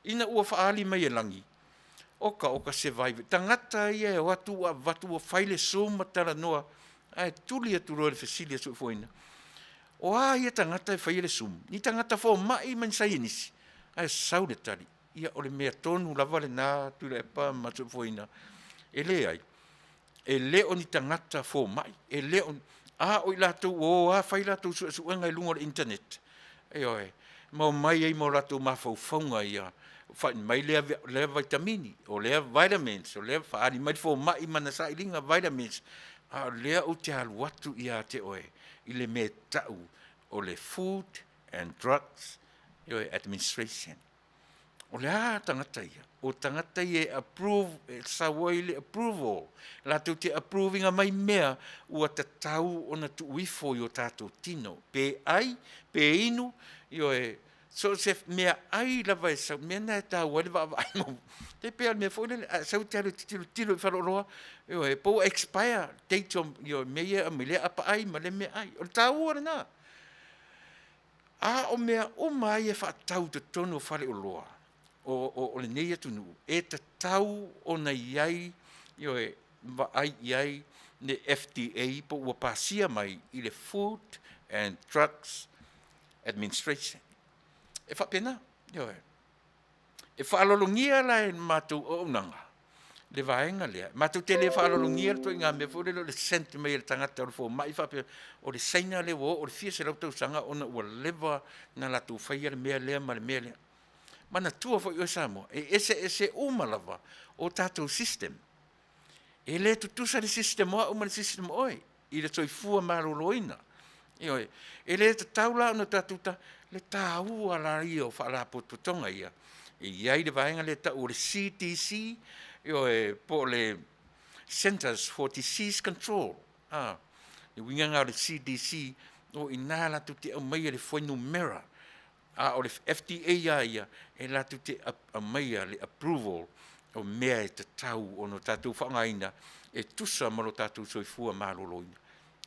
ina ua faaali mai e Lagi, oka oka se vaivai, tagata ia e o atu ua avatu ua fai le zoom ma talanoa, ae tuli atu loa i le fesili a Soifuaina, o a ia tagata e faia le zoom? Ni tagata fomai ma ni saienisi? Ae sau le tali, ia o le mea tonu lava lena Tuilaepa ma Soifuaina, e leai, e le o ni tagata fomai, e le o, a o i latou ua o lava fai latou suesuega i luga o le internet, ioe, ma omai ai ma o latou mafaufauga ia, fai mai lea, lea vaitamini, o lea vitamins, o lea faaali mai le fomai ma ana sailiga vitamins, a o lea ou te alu atu ia te oe i le mea e tau o le Food and Drugs Administration. O le a tagata ia? O tagata ia e approve, e sau ai le approval, latou te approve ina mai mea ua tatau ona tuu ifo i o tatou tino, pe ai, pe inu, ioe, so o se mea ai lava e sau, mea na e taua ai le vaavaai muamua. E pei lava o le mea foi lele, a e sau e te alu e te tilotilo i faleoloa, ioe, po ua expire date o mea ia e aumai, lea apaai ma lea meaai. O le taua lena. A o mea uma lava ia e faatau i totonu o faleoloa o lenei atunuu, e tatau ona i ai, ioe, vaai i ai le FDA po ua pasia mai i le Food and Drugs Administration. E faapena, ioe. E faaaloalogia la e le matou auaunaga le vaega lea, matou te le faaaloalogia le ituaiga mea foi lele o le send mai e le tagata o le fomai faapea o le Saina lea ua oo i le fia selau tausaga ona ua leva ona latou faia le mea lea ma le mea lea. Manatua foi oe Samoa, e eseese uma lava o tatou system. E le tutusa le system o au ma le system o oe i le soifua maloloina. Ioe. E le tatau la ona tatou ta, le taua la ia o faalapotopotoga ia, e i ai le vaega lea e tau o le CDC, ioe, po o le Centers for Disease Control. A, le uiga lena o le CDC, o i ina latou te aumaia le fuainumera, a o le FDA lava ia, e latou te aumaia le approval o mea e tatau ona tatou faaaogaina e tusa ma lo tatou soifua maloloina.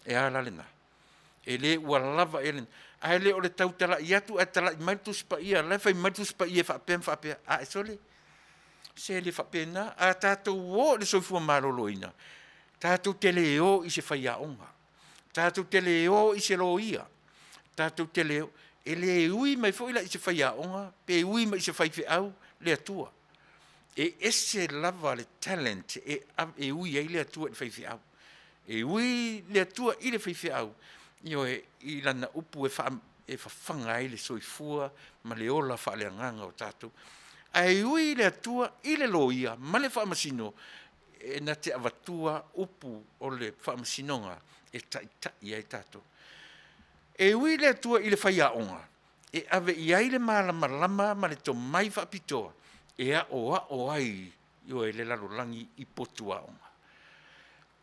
E a la lena? E le ua lava ea lena? Ae le o le tau talai atu ae talai mai le Tusi Paia, o la e fai mai le Tusi Paia e faapea ma faapea, ae sole, se le faapena. A tatou o i le soifua maloloina, tatou te le o i se faiaoga, tatou te le o i se loia, tatou te le o, e le ui mai foi la i se faiaoga pe ui mai i se faifeau le Atua. E ese lava le talent e, e ui ai le Atua i le faifeau. E ui le Atua i le faifeau, ioe, i lana upu e, fa, e fafaga ai le soifua ma le ola faaleagaga o tatou. Ae ui le Atua i le loia ma le faamasino e na te avatua upu o le faamasinoga e taitai ai tatou. E ui le Atua i le faiaoga e ave i ai le malamalama ma le tomai faapitoa e aoao ai ioe le lalolagi i potu aoga.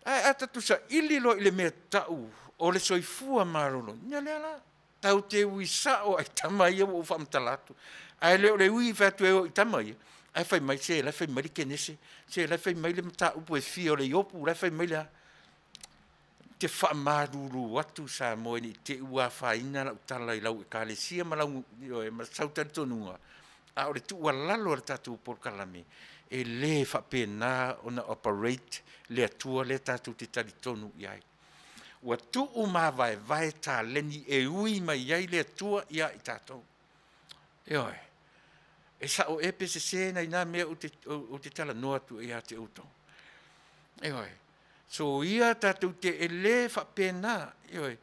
Ae a tatou saili loa i le mea tau o le soifua maloloina, ia lea la, tatou te ui sao lava i tama ia ua ou faamatala atu. Ae le o le ui fai atu e o i tama ia, ae fai mai, se la e fai mai le Kenese, se la e fai mai le mataupu e fia o le Iopu, la e fai mai le a. Ou te faamalulu atu Samoa ina ne i te i ua afaina lau tala i lau Ekalesia ma lau, ioe, ma sau talitonuga, a o le tuualalo a le tatou polokalame, e le faapena ona operate le Atua lea tatou te talitonu i ai. Ua tuu mavaevae taleni e ui mai ai le Atua ia i tatou. Ioe. E sao ea pe sese nai na mea ou te, ou te talanoa atu ai ia te outou. Ioe. Soia tatou te e le faapena, ioe.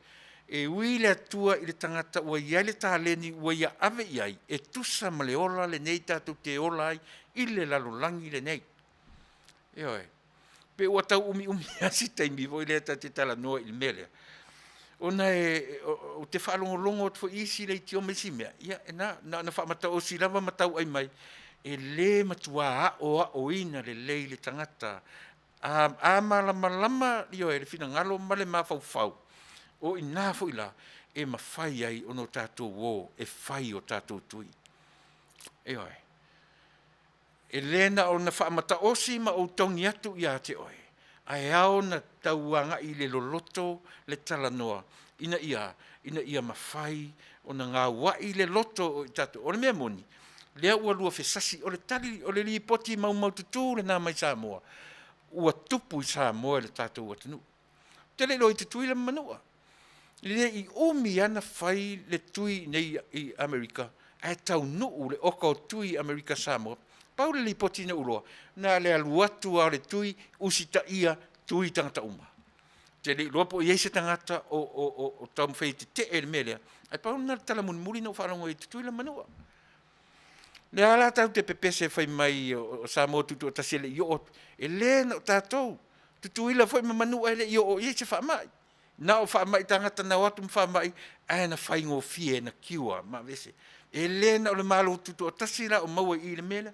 E ui le Atua i le tagata ua i ai le taleni ua ia ave i ai e tusa ma le ola lenei tatou te ola ai i le lalolagi lenei. Ioe. Pe ua tau umiumi lava si taimi foi lea ta te talanoa i le mea lea, ona e, ou te faalogologo atu foi i isi leitio ma isi mea, ia, na, na ona faamataosi lava ma tauai mai. E lē matuā aoaoina lelei le tagata. A, a malamalama, ioe, le finagalo ma le mafaufau, o i ina foi la e mafai ai ona o tatou o e fai o tatou tui. Ioe. E le na ona faamataosi ma ou togi atu ia te oe, ae ao ona tau agai i le loloto le talanoa ina ia, ina ia mafai ona gauai le loto o i tatou. O le mea moni, lea ua lua fesasi, o le tali, o le lipoti maumaututu lena mai Samoa ua tupu i Samoa i le tatou atunuu. Ou te le iloa i Tutuila ma Manua, e le i umi lava na fai le tui i inei i Amerika ae taunuu le oka o tui i Amerika Samoa. Pau le lipoti na ou iloa, na o le alu atu lava o le tui usitaia, tui tagata uma. Ou te le iloa po o i ai se tagata o taumafai e tetee i le mea lea, ae pau lena o le tala mulimuli na ou faalogo ai i Tutuila ma Manua. O lea la tatou te pepese fai mai o Samoa Tutoatasi e le i oo atu, e le na o tatou, Tutuila foi ma Manua e le i oo i ai se faamai. Na o faamai tagata na o atu ma faamai ae na faigofie na cure ma aveese. E le na o le Malo Tutoatasi la o maua i i i le mea lea.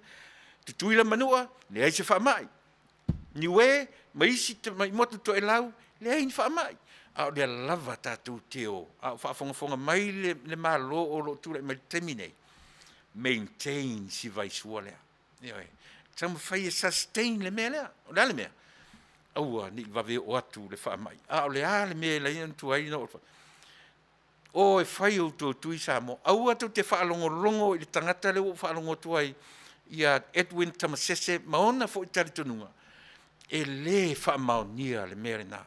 Tutuila ma Manua, leai se faamai. Niue ma isi motu toelau, leai ni faamai, a o lea lava tatou te o a o faafogafoga mai le Malo o lo o tulai mai i le taimi lenei, maintain si vaisua lea. Ioe. Taumafai e sustain le mea lea. O le a le mea? Aua ne i vave oo atu le faamai. A o le a le mea e ala ai ona tuai ona o e fai outou tui Samoa. Aua tou te faalogologo i le tagata lea ua ou faalogo atu ai ia Edwin Tamasese ma ona foi talitonuga, e le faamaonia le mea lena.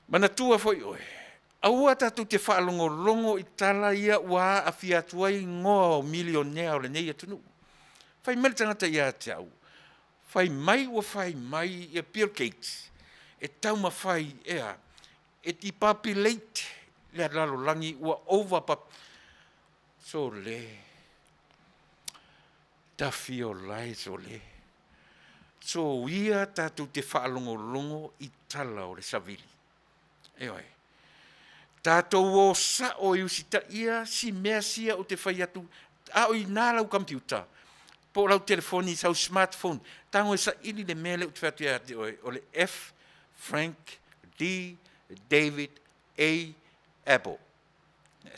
Manatua foi oe, aua tatou te faalogologo i tala ia ua aafia atu ai igoa o milionea o lenei atunuu. Fai mai le tagata ia te au, fai mai ua fai mai ia Bill Gates e taumafai e a? E depopulate le lalolagi ua over. Sole, tafiolae sole, soia tatou te faalogologo i tala o le savili. Ioe. Tatou o sao e usitaia si mea sia ou te fai atu, a o i ina lau computer po o lau telefoni sau smartphone, tago e saili le mea lea ou te fai atu ia te oe, o le F Frank D David A Apple.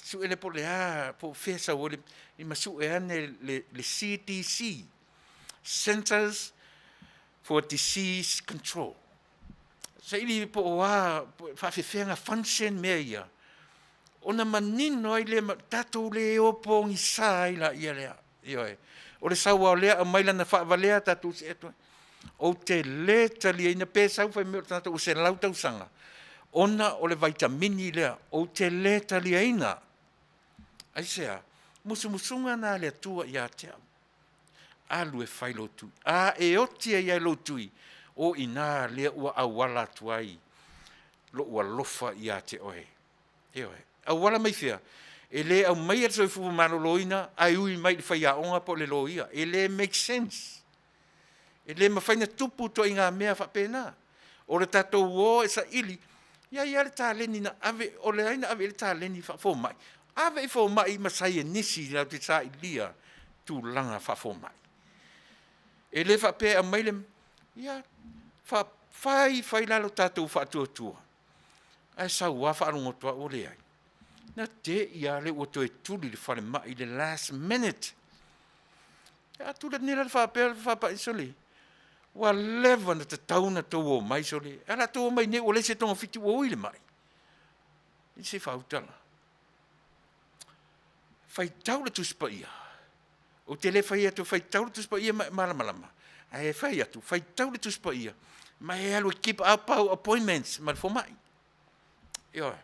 Sue lea po o le a, po o fea e sau ai le, ma sue ane le CDC, Centers for Disease Control. Saili po o a, faafefea ona function mea ia, ona manino ai lea, tatou le o pogisa ai laia lea. Ioe. O le sau lava o lea aumai lana faavalea tatou see atu ai. Ou te le taliaina pe sau fai mai o le tagata ua 100 tausaga ona o le vaitamini lea, ou te le taliaina. Aisea? Musumusuga na a le Atua ia te au. Alu e fai lou tui. A e oti ai lava i lou tui, o i ina lea ua auala atu ai lou alofa ia te oe. Ioe. Auala mai fea? E le aumaia le soifua maloloina ae ui mai i le faiaoga po o le loia. E le make sense. E le mafai ona tupu ituaiga mea faapena. O le tatou o e saili, e i ai lava le taleni na ave, o le ai na ave i ai le taleni faafomai? Ave i fomai ma saienisi latou te sailia tulaga faafomai. E le faapea e aumai le, ia, fai fai la lo tatou faatuatua, ae sau lava faalogo atu lava ua leai. Na te i lava lea ua toe tuli i le falemai i le last minute. A tuli atu nei la le faapea le faapai, sole, ua leva ona tatau ona outou omai sole, ae o le a outou omai nei ua leai se togafiti ua ui le mai. Se i faauta la. Faitau le Tusi Paia. Ou te le fai atu e faitau le Tusi Paia ma e malamalama, ae fai atu, faitau le Tusi Paia ma e alu e keep up au appointments ma le fomai. Ioe.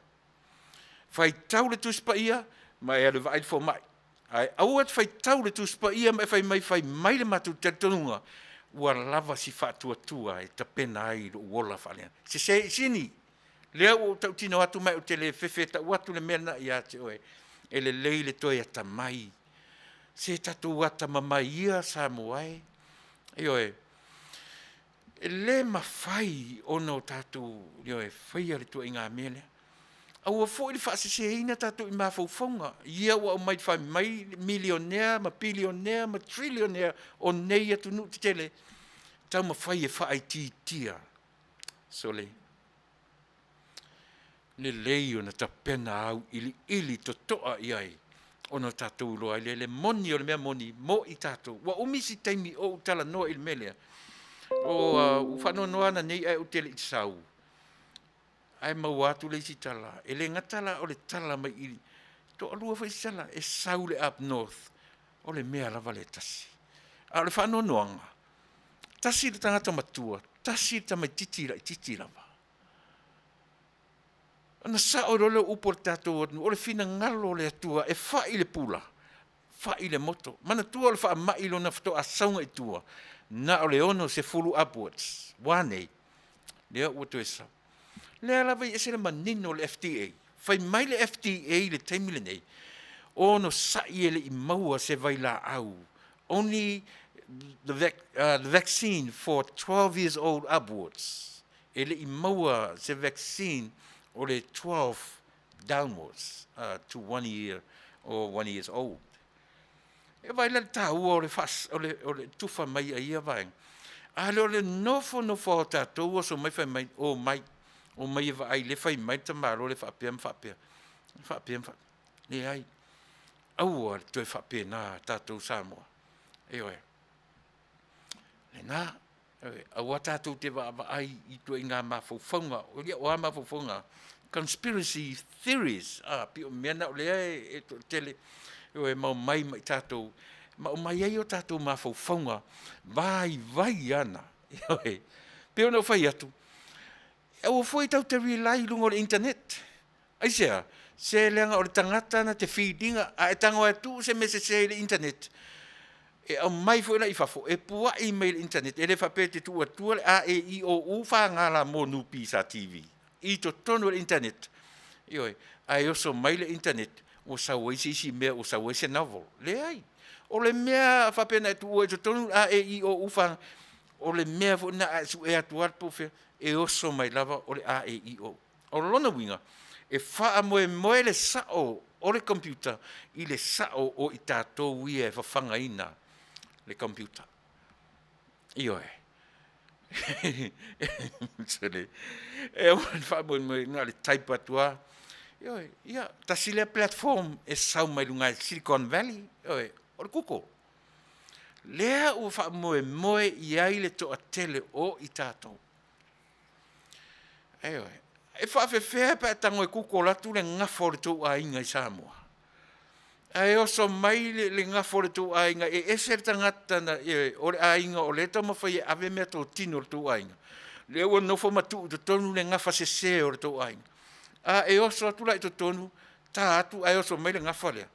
Faitau le Tusi Paia ma e alu e vaai le fomai. Ae aua e te faitau le Tusi Paia ma e fai mai, fai mai le matou talitonuga, ua lava si faatuatua e tapena ai lou ola faaleagaga. Sese i sini, lea ua ou tautino atu ma ou te le fefe e tau atu le mea lena ia te oe, e lelei le toe atamai. Se tatou atamamai ia Samoa e. Ioe. E le mafai ona o tatou, ioe, faia le ituaiga mea lea. Aua foi le faaseseina tatou i mafaufauga ia ua aumai fai mai milionea ma bilionea ma trilionea o nei atunuu tetele taumafai e faaitiitia. Sole, lelei ona tapena auiliili totoa i ai ona tatou iloa ai lea le moni o le mea moni mo i tatou. Ua umi si taimi o ou talanoa i le mea lea, o ua faanoanoa ana nei ae ou te le i sau, ae maua atu le isi tala, e le gata la o le tala mai i, toalua foi isi tala, e sau i le up north, o le mea lava lea e tasi. A o le faanoanoaga, tasi le tagata matua, tasi le tamaitiiti laitiiti lava. Ona sao loa lea o upu a le tatou atunuu, o le finagalo o le Atua e fai le pula, fai le moto. Manatua o le faamai lona faatoa sauga i tua, na o le 60 upwards. Ua a nei? Lea ua toe sau. Lea lava e ese le manino o le FDA. Fai mai le FDA i le taimi lenei, onosai e le i maua se vailaau, only the vaccine for 12 years old upwards. E le i maua se vaccine o le 12 downwards to 1 year or 1 years old. E vaai la le taua o le, o le, o le tufa mai a ia vaega. A lea o le nofonofo o tatou oso mai fai mai, o mai, o mai e vaai le fai mai le tamaloa le faapea ma faapea, faapea ma faapea. Leai, aua le toe faapena tatou Samoa. Ioe. Lena, aua tatou te vaavaai i ituaiga mafaufauga, o a mafaufauga? Conspiracy theories, pei o mea na o lea e toatele e maumai ma i tatou, ma aumai ai o tatou mafaufauga vaivai ana. Ioe. Pei ona ou fai atu, aua foi tatou te rely i luga o le internet. Aisea? Se leaga o le tagata na te feed ina, a e tago e tuu se mea sese i le internet, e aumai foi la i fafo, e puai mai i le internet, e le faapea e te tuu atua le A, E, I, O, U, F, G, L, M, N, P, S, T, V i totonu o le internet. Ioe, ae oso mai le internet, ua sau ai se isi mea, ua sau ai se novel. Leai. O le mea faapea na e tuua i totonu A, E, I, O, U, F, G, o le mea foi lena a e sue atu lava po o fea, e oso mai lava o le A, E, I, O, U. O lona uiga, e faamoemoe le sao o le computer i le sao o i tatou ia e fafagaina le computer. Ioe. E aua le faamoemoe na o le type atu lava. Ioe, ia, tasi lea platform e sau mai luga i Silicon Valley, ioe, o le Google. Lea ua faamoemoe i ai le toatele o i tatou. Ioe. E faafefea pe a tago e google atu le gafa o le tou aiga i Samoa? Ae oso mai le gafa o le tou aiga, e ese le tagata na, ioe, o le aiga o lea e taumafai e ave meatotino a le tou aiga, lea ua nofo ma tuu i totonu le gafa sese o le tou aiga. A e oso atu la i totonu, ta atu ae oso mai le gafa lea.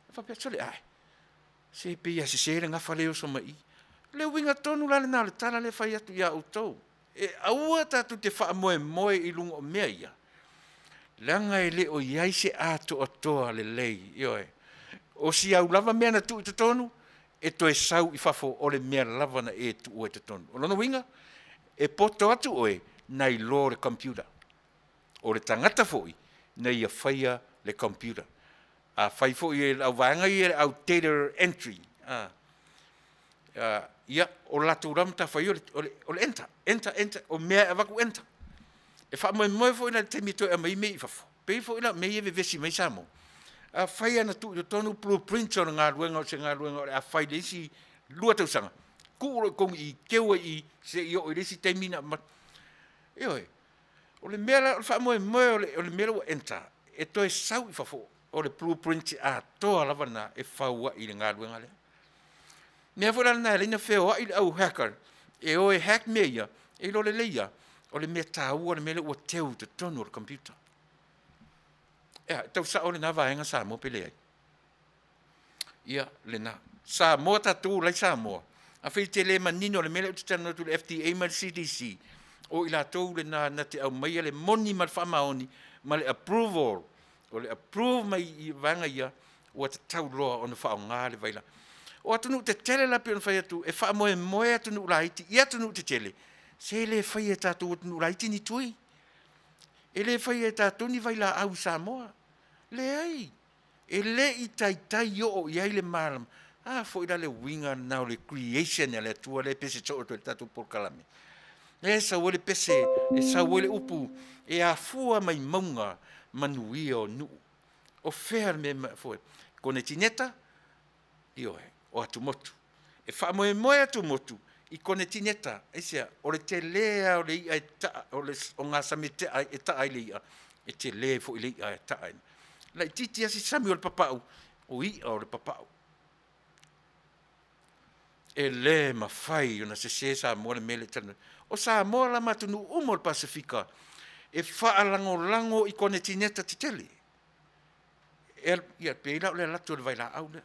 E faapea, sole ae, se pei lava e sese le gafa lea e oso mai i i. O le uiga tonu la lena o le tala lea e fai atu ia outou, e aua tatou te faamoemoe i luga o mea ia, leaga e le o i ai se atoatoa lelei, ioe. O si au lava mea na tuu i totonu, e toe sau i fafo o le mea lava na e tuua i totonu. O lona uiga, e poto atu oe nai lo le computer. O le tagata foi na ia faia le computer. Afai foi e le auvaega ia le au data entry, a, ia, o latou lava matafaioi o le, o le, o le enter, enter, enter, o mea e avatu enter. E faamoemoe foi la i le taimi e toe aumai ai mea i fafo, pei foi la o mea ia e vevesi mai Samoa. Afai lava na tuu i totonu blueprint o le galuega o se galuega o le a fai i le isi 2 tausaga, tuu loa i totonu i i, teu ai i i seia oo i le isi taimi na aumai. Ioe. O le mea la, o le faamoemoe o le, o le mea lea ua enter, e toe sau i fafo, o le blueprint atoa lava lena e fau ai le galuega lea. Mea foi la lena e ala ai ona feoai le au hacker e o e hack mea ia, e iloa lelei lava, o le mea taua le mea lea ua teu i totonu o le computer. Ea, e tau sao lena vaega Samoa pe leai? Ia, lena. Samoa tatou la i Samoa, afai e te le manino i le mea lea ou te talanoa atu i le FDA ma le CDC, o i latou lena na te aumaia le moni ma le faamaoni ma le approval, o le approve mai i vaega ia, ua tatau loa ona faaaoga le vailaau. O atunuu tetele la pei ona fai atu, e faamoemoe atunuu laiti i atunuu tetele, se le faia e tatou atunuu laiti ni tui. E le faia e tatou ni vailaau i Samoa. Leai, e le i taitai oo i ai le malama. A foi la le uiga lena o le creation a le Atua lea e pese soo atu ai i le tatou polokalame. Lea e sau ai le pese, e sau ai le upu, e afua mai mauga manuia o nuu. O fea le mea e mafua ai? Konetineta? Ioe, o atumotu. E faamoemoe atumotu i konetineta. Aisea? O le tele lava o le i'a e taa, o le ogasami e taa ai le i'a, e tele foi le i'a e taa ai. Laitiiti lava si sami o le papau, o i'a o le papau. E le mafai ona sese Samoa i le mea lea e talanoa atu ai. O Samoa la ma atunuu uma o le Pasefika, e faalagolago i konetineta tetele. Ia pei la o le alu atu o le vailaau lea.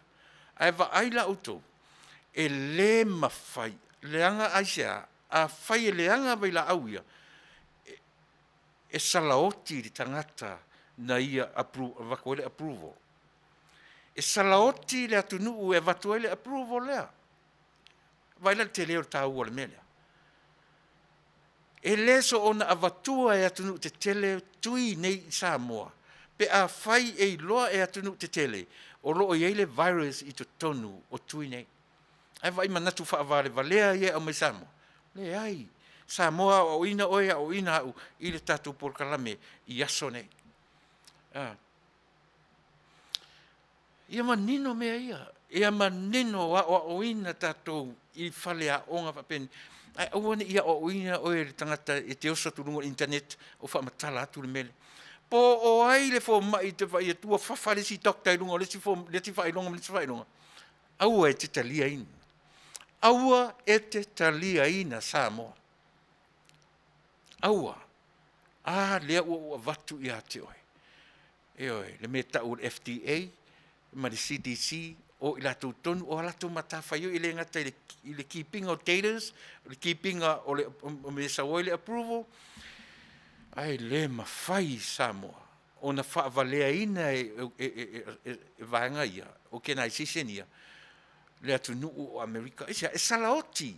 Ae vaai la outou, e le mafai, leaga aisea? Afai e leaga vailaau ia, e salaoti le tagata na ia avatu ai le approval. E salaoti le atunuu e avatu ai le approval lea. Vaai la i le tele o le taua o le mea lea? E le soona avatua e atunuu tetele tui nei i Samoa pe afai e iloa e atunuu tetele o lo o i ai le virus i totonu o tui nei. Ae vaai i manatu faavalevalea ia e aumai i Samoa? Leai, Samoa aoaoina oe aoaoina au i le tatou polokalame i aso nei. Ia manino mea ia, ia manino aoaoina tatou i faleaoga faapenei, ae aua ne i aoaoina oe e le tagata e te oso atu i luga o le internet o faamatala atu le mea lea. Po o ai le fomai e te vaai atu ua fafa le isi doctor i luga o le isi faailoga ma le isi faailoga, aua e te taliaina, aua e te taliaina Samoa. Aua. A lea ua ou avatu ia te oe, ioe, le mea e tau o le FDA ma le CDC, o i latou tonu o a latou matafaioi, e le gata i le keep ina o datas, o le keep ina o le mea e sau ai le approval, ae le mafai e Samoa ona faavaleaina e vaega ia, organization ia le atunuu o Amerika. Aisea? E salaoti,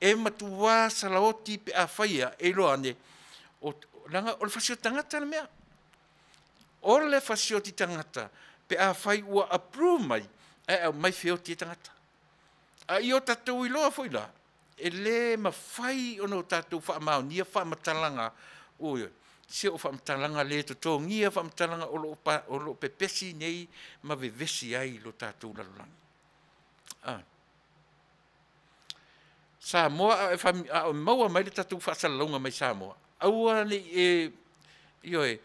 e matua salaoti pe afai e iloa ane, leaga o le fasioti tagata le mea. O le fasioti tagata pe afai ua approve mai ae aumai feoti ai tagata. A ia o tatou iloa foi la, e le mafai ona o tatou faamaonia faamatalaga, oi se o faamatalaga le totogia faamatalaga o lo o pepesi nei ma vevesi ai lo tatou lalolagi. Samoa a o maua mai le tatou faasalalauga mai Samoa, aua ne i e, ioe,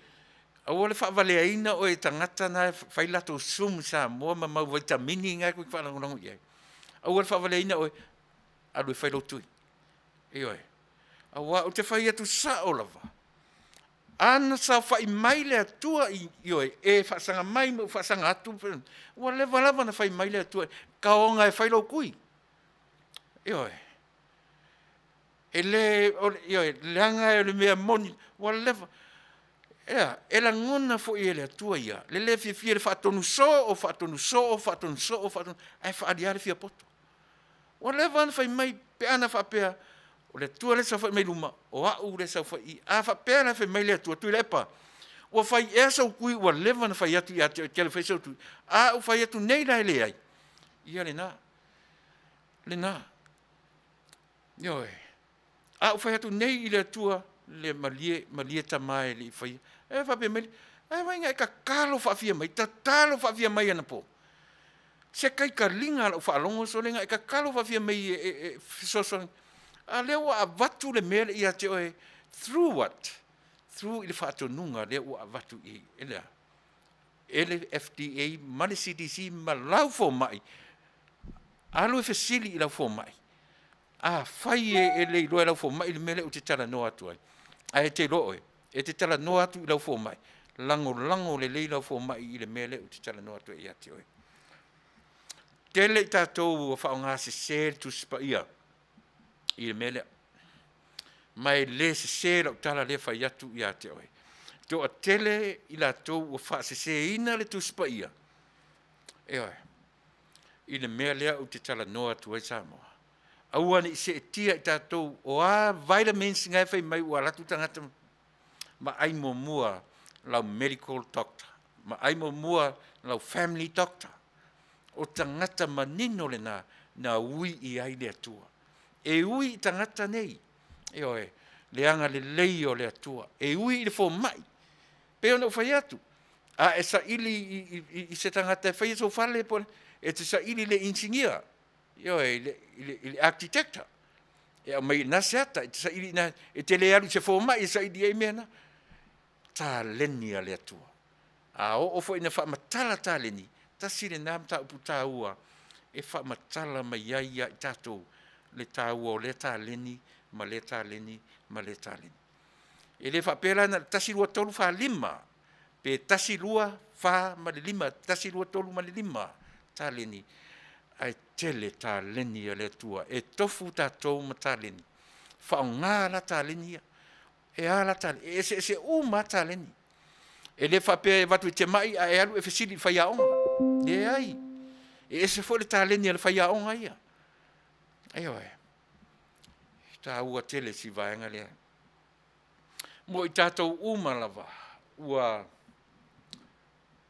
aua le faavaleaina oe e tagata na e fai latou zoom i Samoa ma mau vaitamini na e te faalagolago i ai. Aua le faavaleaina oe, alu e fai lou tui. Ioe, aua ou te fai atu sao lava, a na saofai mai le Atua, ioe, e faasaga mai ma ou faasaga atu, ua leva lava ona fai mai le Atua, taoga e fai lou tui. Ioe, e le o le, ioe, leaga o le mea moni ua leva. E a? E lagona foi e le Atua ia le le fiafia i le faatonu soo, faatonu soo, faatonu soo, faatonu soo, ae faaali lava le fia poto. Ua leva ona fai mai pe ana faapea o le Atua lea e saofai mai luma, o au lea e saofai i i. A faapea la e fai mai le Atua, Tuilaepa, ua fai ea sou tui ua leva ona fai atu ia te oe e te alu e fai sou tui? A ou fai atu nei la e leai, ia lena, lena, ioe. A ou fai atu nei i le Atua, le malie, malie tama e le i faia, ae faapea mai le, ae vaai na e tatalo faafia mai, tatalo faafia mai anapo? Se taitaliga a lau faalogo sole na e tatalo faafia mai e fesoasoani, a o lea ua avatu le mea lea ia te oe through what? Through i le faatonuga lea ua avatu i i le a? E le FDA ma le CDC ma lau fomai, alu e fesili i lau fomai. Afai e le iloa e lau fomai le mea lea ou te talanoa atu ai, ae te iloa oe, e te talanoa atu i lau fomai, lagolago lelei lau fomai i le mea lea ou te talanoa atu ai ia te oe. Tele i tatou ua faaaoga sese le Tusi Paia i le mea lea. Ma e le sese lau tala lea e fai atu ia te oe. Toatele i latou ua faaseseina le Tusi Paia, ioe, i le mea lea ou te talanoa atu ai Samoa. Aua ne i seetia i tatou o a vitamins na e fai mai ua alu atu tagata. Vaai muamua lau medical doctor, vaai muamua lau family doctor. O tagata manino lena na ui i ai le Atua. E ui i tagata nei, ioe, le agalelei o le Atua. E ui i le fomai. Pei ona ou fai atu, a e saili i, i, i, i se tagata e faia sou fale, po e te saili i le inisinia, ioe, i le, i le, i le architector, e aumai i ina se ata, e te saili i ina, e te le alu i se fomai e saili ai mea na. Taleni a le Atua. A oo foi ina faamatala taleni, tasi lena mataupu taua e faamatala mai ai ia i tatou le taua o lea taleni ma lea taleni ma lea taleni. E le faapea la na o le 1, 2, 3, 4, 5, pe 1, 2, 4 ma le 5, 1, 2, 3 ma le 5 taleni, ae tele taleni a le Atua. E tofu tatou ma taleni, faaaoga la taleni ia. E a la taleni? E eseese uma lava taleni. E le faapea e avatu e te mai ae alu e fesili i le faiaoga. Leai. E ese foi le taleni a le faiaoga ia. Ioe. E taua tele si vaega lea. Mo i tatou uma lava, ua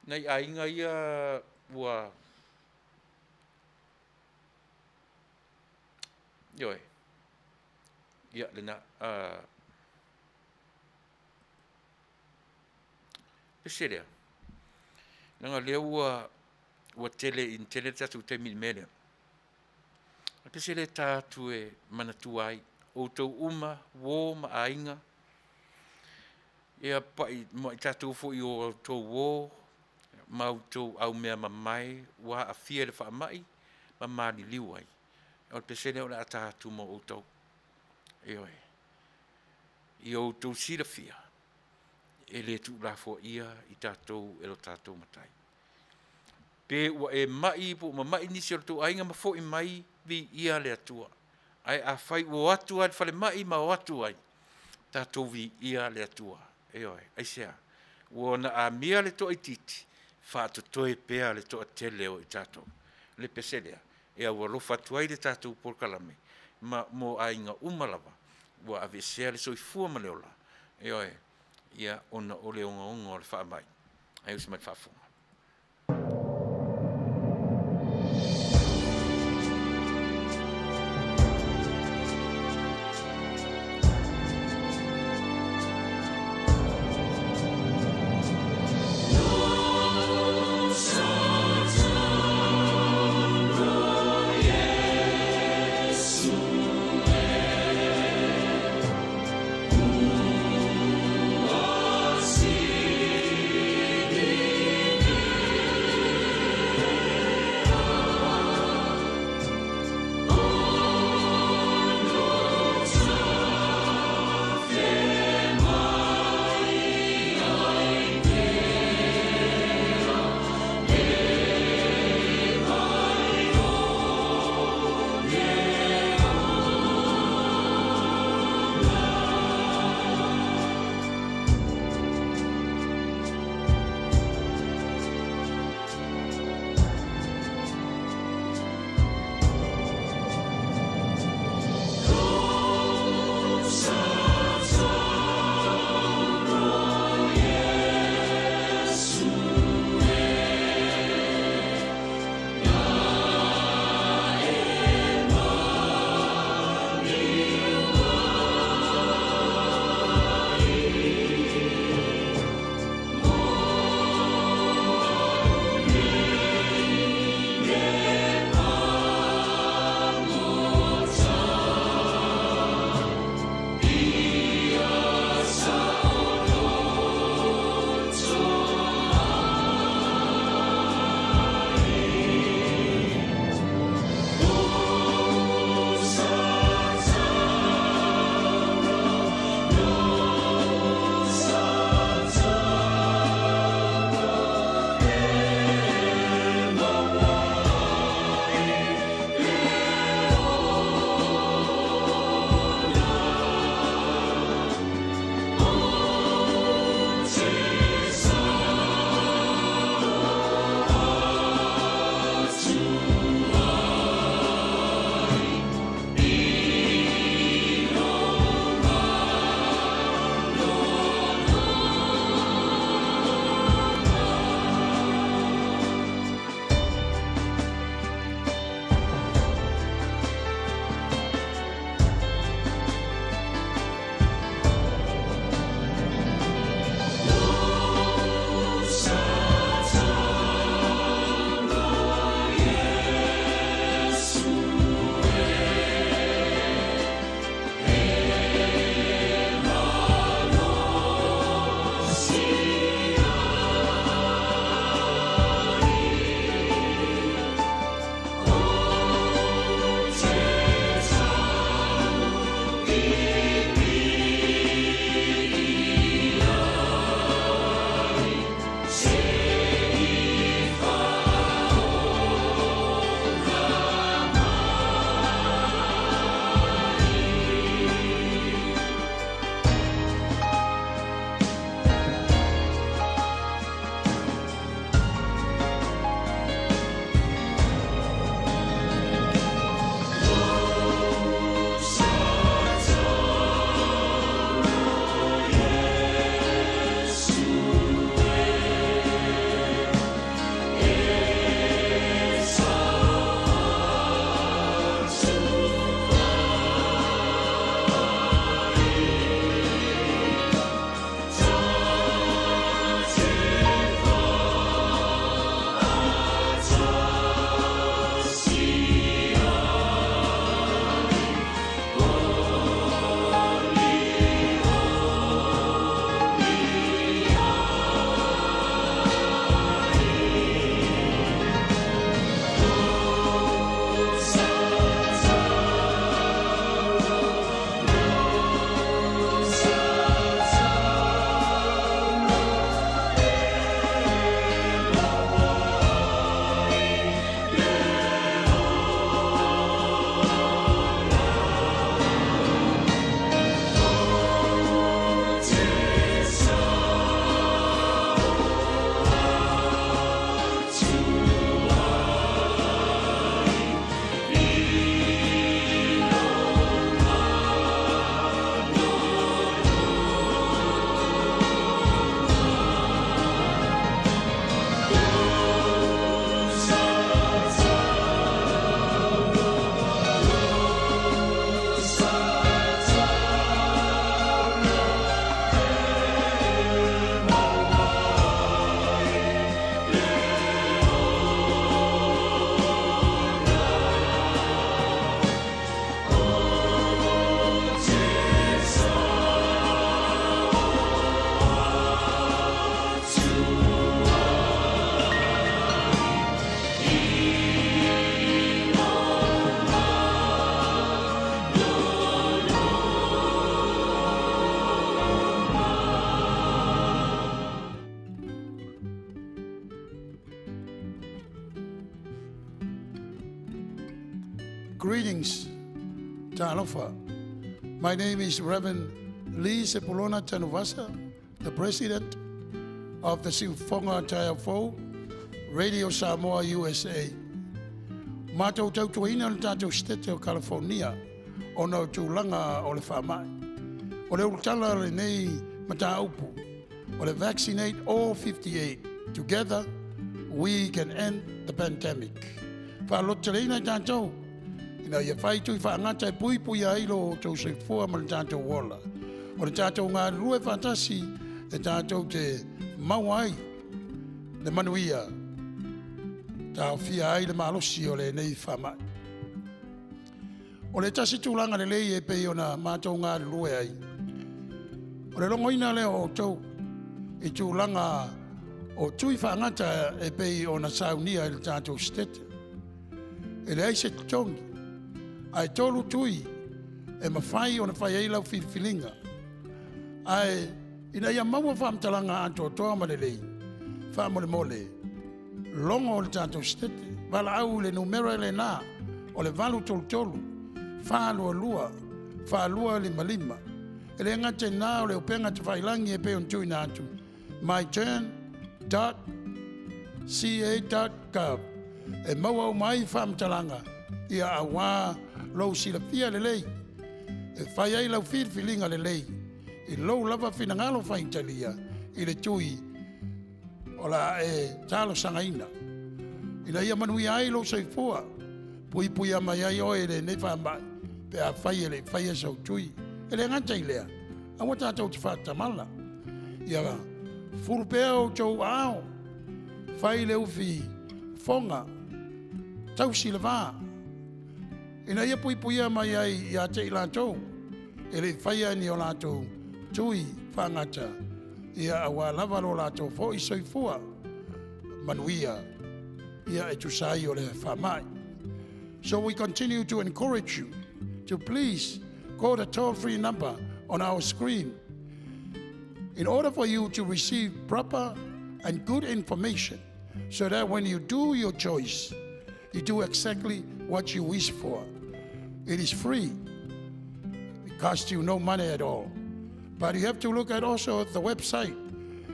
nai aiga ia ua ioe, ia lena. Pese lea, leaga o lea ua ua tele ina tele le tatou taimi i le mea lea. O le pese lea e ta atu e manatua ai outou uma uo ma aiga, ia pai ma i tatou foi o outou uo ma outou aumeamamae ua aafia i le faamai ma maliliu ai, o le pese lea o le a ta atu mo outou. Ioe. Ia outou silafia, e le tuulafoaia i tatou e lo tatou Matai. Pe ua e mai po ua mamai nisi o le tou aiga ma foi mai, viia le Atua. Ae afai ua o atu lava i le falemai ma o atu ai, tatou viia le Atua. Ioe. Aisea? Ua ona amia le toaitiiti, faatotoe pea le toatele o i tatou. O le pese lea e aualofa atu ai le tatou polokalame ma mo aiga uma lava ua aveesea le soifua ma le ola, ioe, ia, ona o le ogaoga o le faamai. Ae usi mai le faafofoga. Greetings, Talofa. My name is Reverend Lee Sepulona Tanuvasa, the President of the Siufofoga Taeaofou, Radio Samoa USA. Matou tautuaina le tatou Setete o Kalifornia ona o tulaga o le faamai. O le ulutala o lenei mataupu, o le Vaccinate All 58, Together We Can End the Pandemic. Faalototeleina i tatou ina ia fai tui faagata e puipuia ai lo outou soifua ma le tatou ola. O le tatou galulue faatasi e tatou te maua ai le manuia, taofia ai le malosi o lenei faamai. O le tasi tulaga lelei e pei ona matou galulue ai, o le logoina lea o outou i tulaga o tui faagata e pei ona saunia i le tatou Setete. E leai se totogi, ae 3 tui e mafai ona fai ai lau filifiliga. Ae ina ia maua faamatalaga atoatoa ma lelei, faamolemole, logo o le tatou Setete, valaau i le numera lena o le 833 422 4255. E le gata i lena o le upega tafailagi e pei ona tuuina atu, myturn.ca.gov, e maua uma ai faamatalaga ia auā lou silafia lelei e fai ai lau filifiliga lelei i lou lava finagalo faitalia i le tui o la e talosagaina. Ina ia manuia ai lou soifua, puipuia mai ai oe i lenei faamai pe a fai e le i faia sau tui. E le gata i lea, aua tatou te faatamala. Ia fulu pea outou aao, fai le ufi foga, tausi le va, ina ia puipuia mai ai ia te i latou e le i faia ni o latou tui faagata, ia auā lava lo latou foi soifua manuia ia e tusa ai o le faamai. So we continue to encourage you to please call the toll-free number on our screen in order for you to receive proper and good information so that when you do your choice, you do exactly what you wish for. It is free. It costs you no money at all. But you have to look at also the website.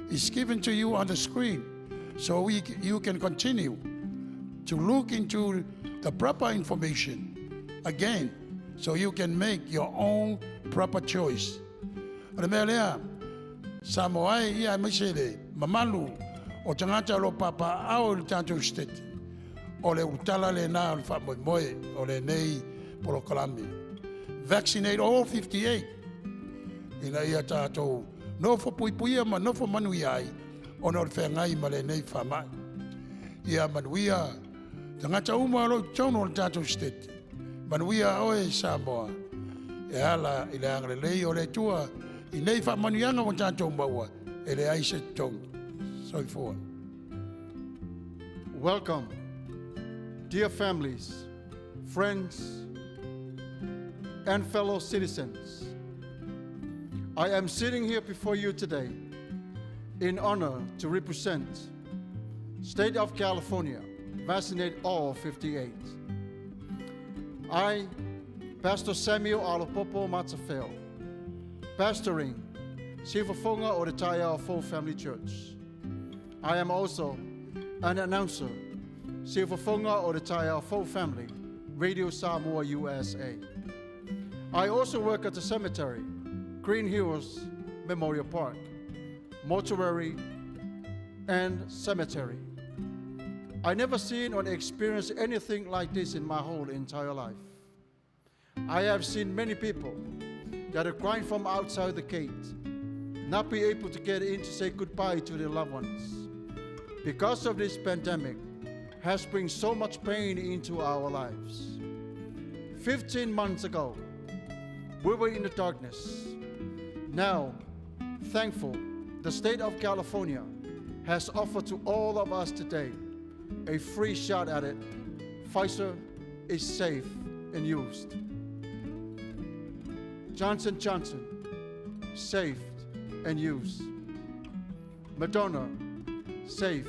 It's given to you on the screen so you can continue to look into the proper information again so you can make your own proper choice. O le mea lea, Samoa e ia aemaise le mamalu o tagata o lo o papaaao i le tatou Setete, o le ulutala lena o le faamoemoe o lenei polokalame. Vaccinate all 58 ina ia tatou nofo puipuia ma nofo manuia ai ona o le feagai ma lenei faamai. Ia manuia tagata uma o lo o i totonu o le tatou Setete. Manuia oe Samoa e ala i le agalelei o le Atua i nei faamanuiaga ua tatou maua e leai se totogi. Soifua. Welcome, dear families, friends, and fellow citizens. I am sitting here before you today in honor to represent State of California, Vaccinate All 58. I, Pastor Samuel Alapopo Matafeo, pastoring Siufofoga o le Taeaofou Family Church. I am also an announcer, Siufofoga o le Taeaofou Family, Radio Samoa USA. I also work at the cemetery, Green Hills Memorial Park, mortuary, and cemetery. I never seen or experienced anything like this in my whole entire life. I have seen many people that are crying from outside the gate, not be able to get in to say goodbye to their loved ones. Because of this pandemic has bring so much pain into our lives. 15 months ago, we were in the darkness. Now, thankful, the state of California has offered to all of us today a free shot at it. Pfizer is safe and used. Johnson Johnson, safe and used. Moderna, safe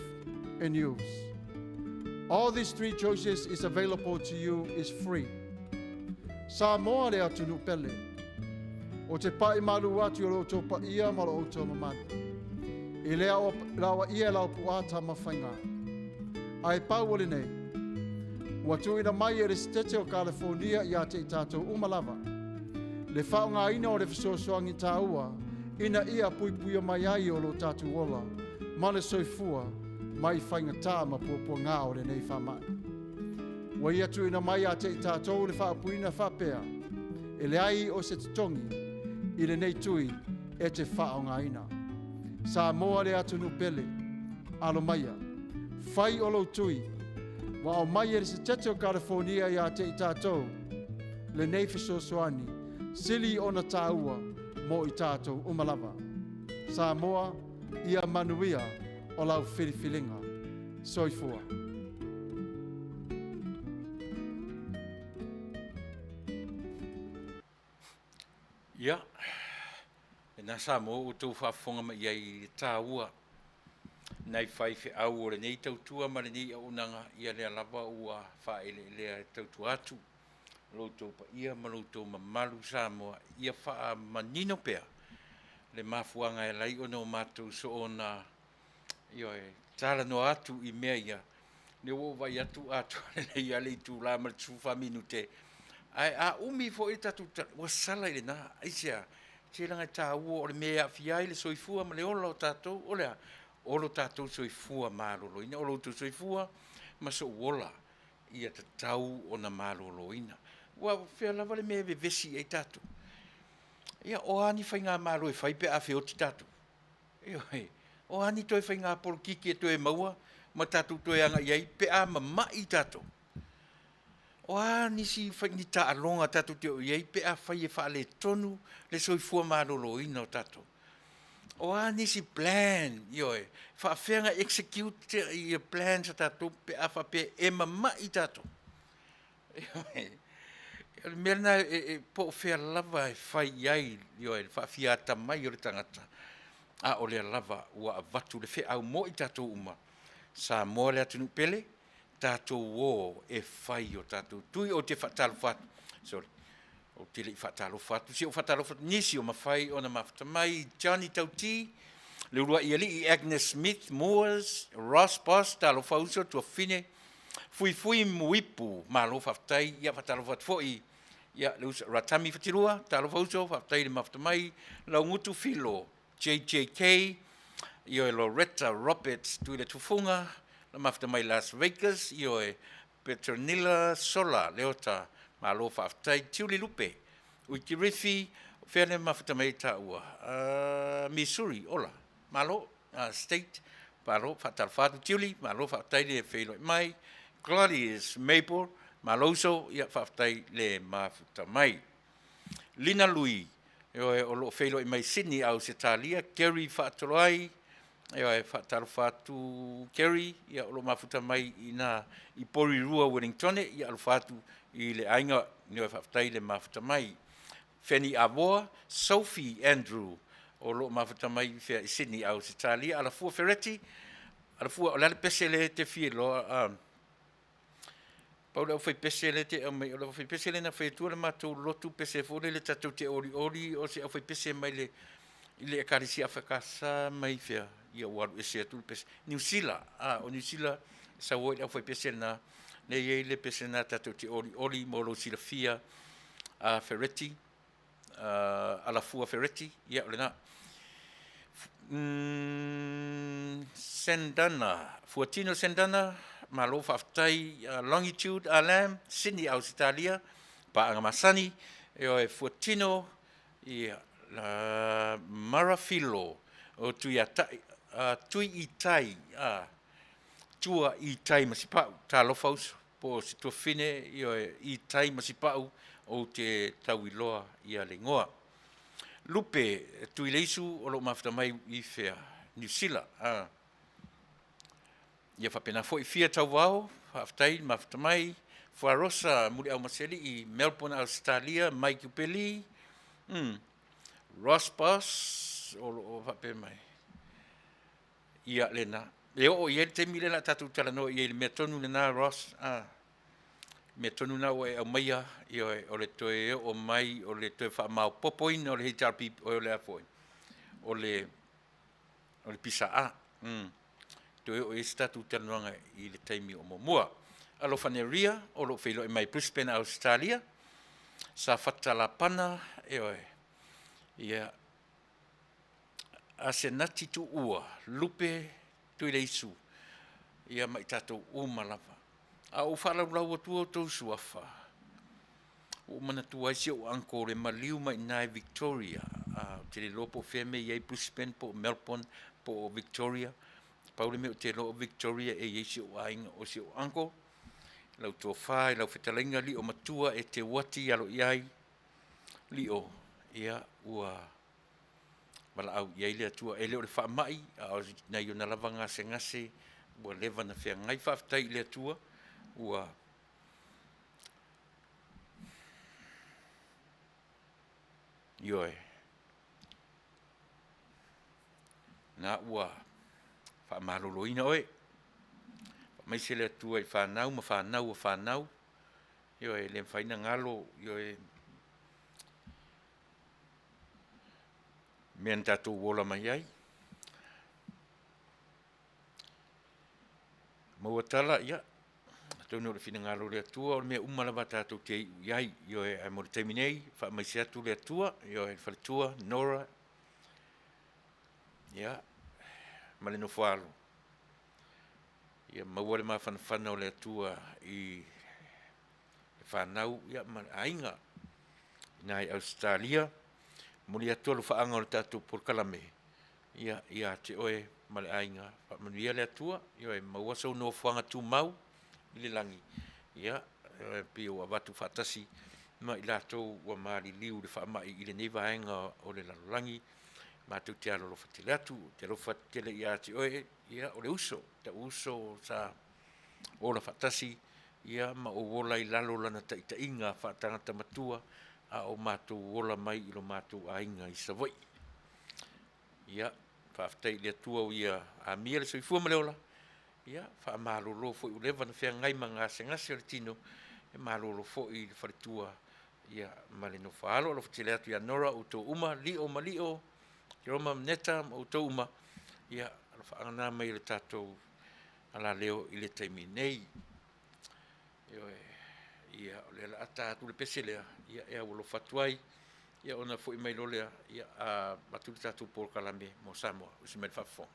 and used. All these three choices is available to you is free. Samoa le atunuu pele. Ou te pai malu atu i lo outou paia ma lo outou mamalu. I le aoaia e lau puaa Tamafaiga. Ae pau o lenei, ua tuuina mai e le Setete o Kalifonia ia te i tatou uma lava le faaaogaina o le fesoasoani taua ina ia puipuia mai ai o lo tatou ola ma le soifua mai faigata ma puapuaga o lenei faamai. Ua ia tuuina mai ia te i tatou le faaupuina faapea, e leai o se totogi i lenei tui e te faaaogaina. Samoa le atunuu pele, alo maia, fai o lou tui, ua aumai e le Setete o Kalifonia ia te i tatou lenei fesoasoani sili ona taua mo i tatou uma lava. Samoa, ia manuia o lau filifiliga. Soifua. Ia, lena Samoa ua outou faafofoga mai i ai i le taua nai faifeau o lenei tautua ma lenei auaunaga, ia lea lava ua faaeleelea e tautua atu lo outou paia ma lo outou mamalu Samoa, ia faamanino pea le mafuaaga e ala ai ona o matou soona Ioe, talanoa atu i mea ia, lea ua ou vaai atu atoa lelei lava le itula ma le 14 minute, ae a umi foi le tatou tala, ua sala i lena. Aisea? Se leaga e taua o le mea e aafia ai le soifua ma le ola o tatou, o le a? O lo tatou soifua maloloina, o lo outou soifua ma sou ola, ia tatau ona maloloina. Aua o fea lava le mea e vevesi i ai tatou? Ia, o a ni faigamalo e fai pe a feoti tatou? Ioe, o a ni toe faiga polokiki e toe maua ma tatou toe agai ai pe a mamai tatou? O a nisi ni taaloga tatou te oo i ai pe afai e faaletonu le soifua maloloina o tatou? O a nisi plan, ioe, faapefea ona execute ia plans a tatou pe a faapea e mamai tatou? O le mea lena po o fea lava e fai i ai, ioe, le faafia atamai o le tagata, a o lea lava ua avatu le feau mo i tatou uma, Samoa le atunuu pele, tatou o e fai o tatou tui. Ou te faatalofa atu, sorry, ou te le i faatalofa atu, se i ou faatalofa atu i nisi o mafai ona mafuta mai, Johnny Tauti, le uluai alii Agnes Smith Moores, Ross Boss, talofa uso, tuafafine, Fuifui Muipu, malo faafetai, ia faatalofa atu foi ia le uso Ratami Fatilua, talofa uso, faafetai le mafuta mai, Laugutu Filo, JJK, ioe Loretta Roberts Tuiletufuga, na mafuta mai Las Vegas, ioe Petronilla Sola Leota, malo faafetai, Tiuli Lupe, Uikirifi, fea le mafuta mai taua, Missouri, ola, malo. State, malo faatalofa atu Tiuli, malo faafetai le feiloai mai. Gladys Mabel, malo uso, ia faafetai le mafuta mai. Lina Lui, ioe, o lo o feiloai mai Sydney, Ausetalia. Kerry Faatoloai, ioe, faatalofa atu Kerry, ia o lo o mafuta mai i ina i Porirua, Wellingtone, ia alofa atu i le aiga, ioe, faafetai le mafuta mai. Fanny Avoa, Sophie Andrew, o lo o mafuta mai i fea i Sydney, Ausetalia, Alafua Fereti, Alafua, o le a le pese lea e te fia iloa, pau le aufaipese lea e te aumai, o le aufaipese lea na fai atua le matou lotu pese foi lele tatou te olioli, o se aufaipese mai le i le Ekalesia EFKS mai fea, ia ua alu ese atu le pese. Niu Sila, o Niu Sila, sau ai le aufaipese lena, lea e i ai le pese lena tatou te olioli mo lou silafia, a Fereti, Alafua Fereti, ia o lena. Sendana, Fuatino Sendana, malo faafetai, Longitude Alam, Sydney, Ausetalia, paaga masani, ioe, Fuatino, ia, Marafilo, o Tuiatai, Tuiitai, Tua i tai ma Sipa'u, talofa uso, po o se tuafafine, ioe, i tai ma Sipa'u, ou te tauiloa ia le igoa. Lupe Tuileisu o lo o mafuta mai i fea? Niu Sila, a. Ia faapena foi Fia Tauvao, faafetai le mafuta mai. Fuarosa Muliaumasealii, Melbourne, Ausetalia, Mike Upeli, Ross Boss, o lo o faapea mai. Ia, lena. E oo i ai le taimi lea o le a tatou talanoa i ai i le mea tonu lena, Ross. A. Mea tonu na ua e aumaia, ioe, o le toe oo mai, o le toe faamaopopoina o le HRPP, o le a foi, o le, o le PSA. Mm. Toe oo i ai se tatou talanoaga i le taimi o muamua. Alofa Neria, o lo o feiloai mai Brisbane, Ausetalia. Safata Lapana, ioe, ia, Asenati Tuua, Lupe Tuileisu, ia ma i tatou uma lava. A ou faalaulau atua outou suafa, ua ou manatua ai si ou uncle le maliu mai i ina i Victoria, ou te le iloa po o fea mea e i ai Brisbane po o Melbourne po o Victoria. Pau le mea ou te iloa o Victoria e i ai si ou aiga, o si ou uncle, lau tofa i lau fetalaiga Lio Matua e Teuati alo i ai Lio, ia ua valaau i ai le Atua. E le o le faamai, a o nai ona lava gasegase ua leva ona feagai. Faafetai i le Atua ua Ioe, na ua faamaloloina oe. Faamaise le Atua i fanau ma fanau a fanau. Ioe, e le mafai ona galo, ioe, mea na tatou ola mai ai. Maua tala, ia, atonu o le finagalo o le Atua, o le mea uma lava tatou te iu i ai. Ioe, ae mo le taimi nei, faamaise atu le Atua, ioe, le faletua, Nora, ia, ma le nofoalo. Ia maua le mafanafana o le Atua i le fanau ia, ma le aiga i ina i Ausetalia. Momoli atu alofaaga o le tatou polokalame ia, ia te oe ma le aiga. Faamanuia le Atua, ioe, maua sou nofoaga tumau i le lagi. Ia, e pei ua avatu faatasi ma i latou ua maliliu i le faamai i lenei vaega o le lalolagi. Matou te alolofa tele atu, te alofa tele ia te oe, ia, o le uso, tau uso sa ola faatasi, ia, ma ou ola i lalo o lana taitaiga faatagata matua, a o matou ola mai i lo matou aiga i Savaii. Ia, faafetai i le Atua ua ia amia le soifua ma le ola, ia, faamalolo foi ua leva ona feagai ma gasegase o le tino, e malolo foi i le faletua, ia, ma le nofoaalo. Alofa tele atu ia Nora, outou uma, Lio ma Lio, Jeroma ma Neta ma outou uma, ia, alofaaga na mai le tatou alaleo i le taimi nei. Ioe, ia, o lea o le a ta atu le pese lea, ia, e aualofa atu ai, ia, ona foi mai loa lea, ia, a avatu le tatou polokalame mo Samoa. Usi mai le faafofoga.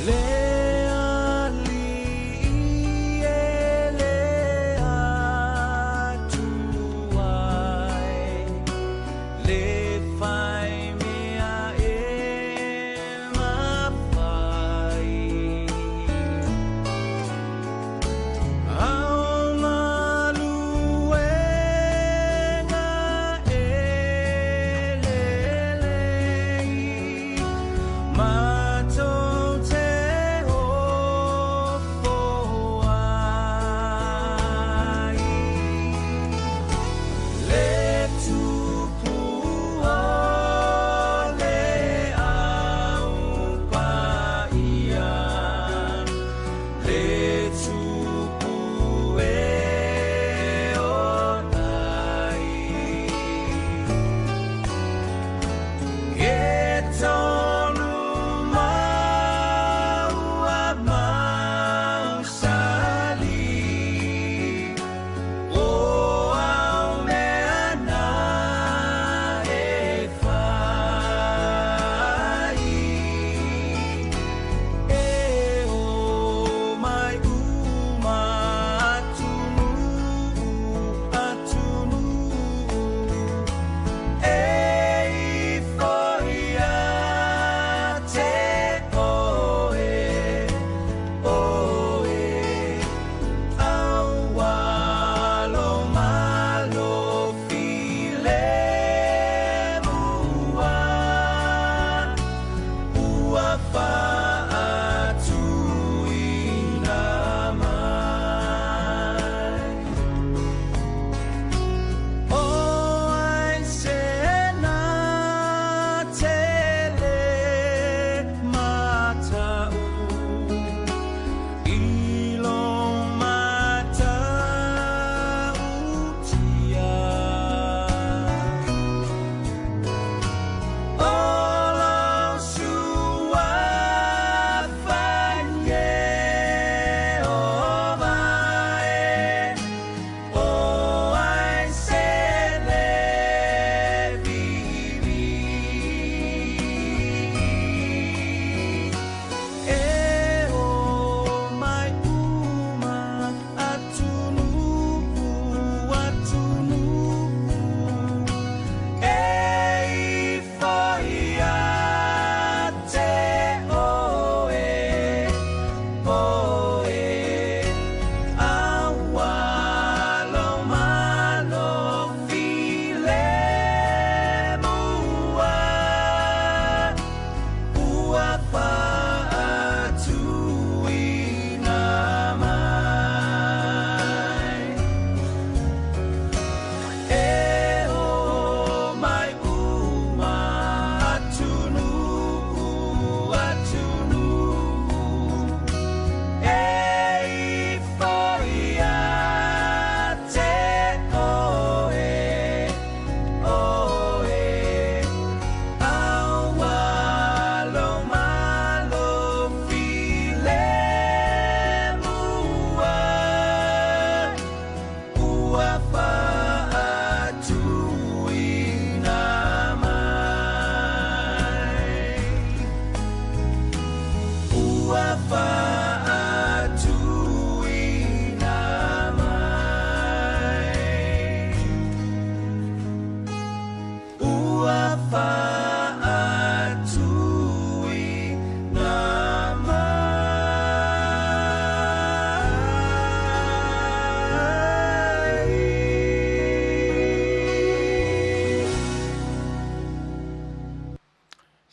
Le alii e le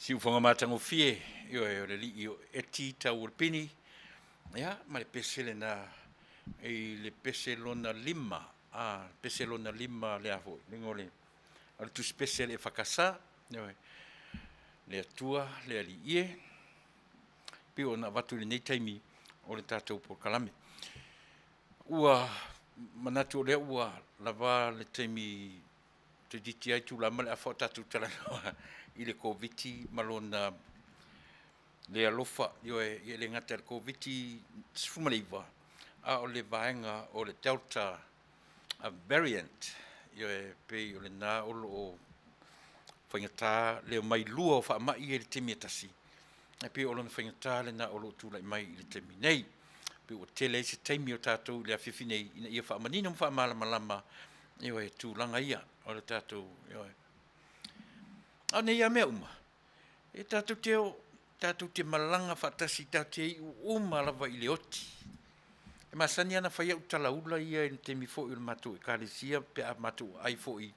Siufoga matagofie, ioe, o le alii o Eti Tauolepini, ia, ma le pese lena i le pese lona lima, a, pese lona lima lea foi, luga o le, o le tusi pese a le EFKS, ioe, le Atua le Alii e, pei ona avatu i lenei taimi o le tatou polokalame. Ua manatu o lea ua lava le taimi toeitiiti ai tula ma le afa o tatou talanoa i le Koviti ma lona le alofa, ioe, e le gata i le Koviti-19, a o le vaega o le Delta variant, ioe, e pei o lena o lo o faigata le omai lua o faamai ia i le taimi e tasi, e pei o lona faigata lena o lo o tulai mai i le taimi nei. Pei ua tele ai se taimi o tatou i le afiafi nei ina ia faamanino ma faamalamalama, ioe, tulaga ia o le tatou, ioe. A o nei lava mea uma, e tatou te o, tatou te malaga faatasi, tatou te iu uma lava i le oti. E masani lava ona fai au talaula ia i le taimi foi o le matou Ekalesia pe a matou aai foi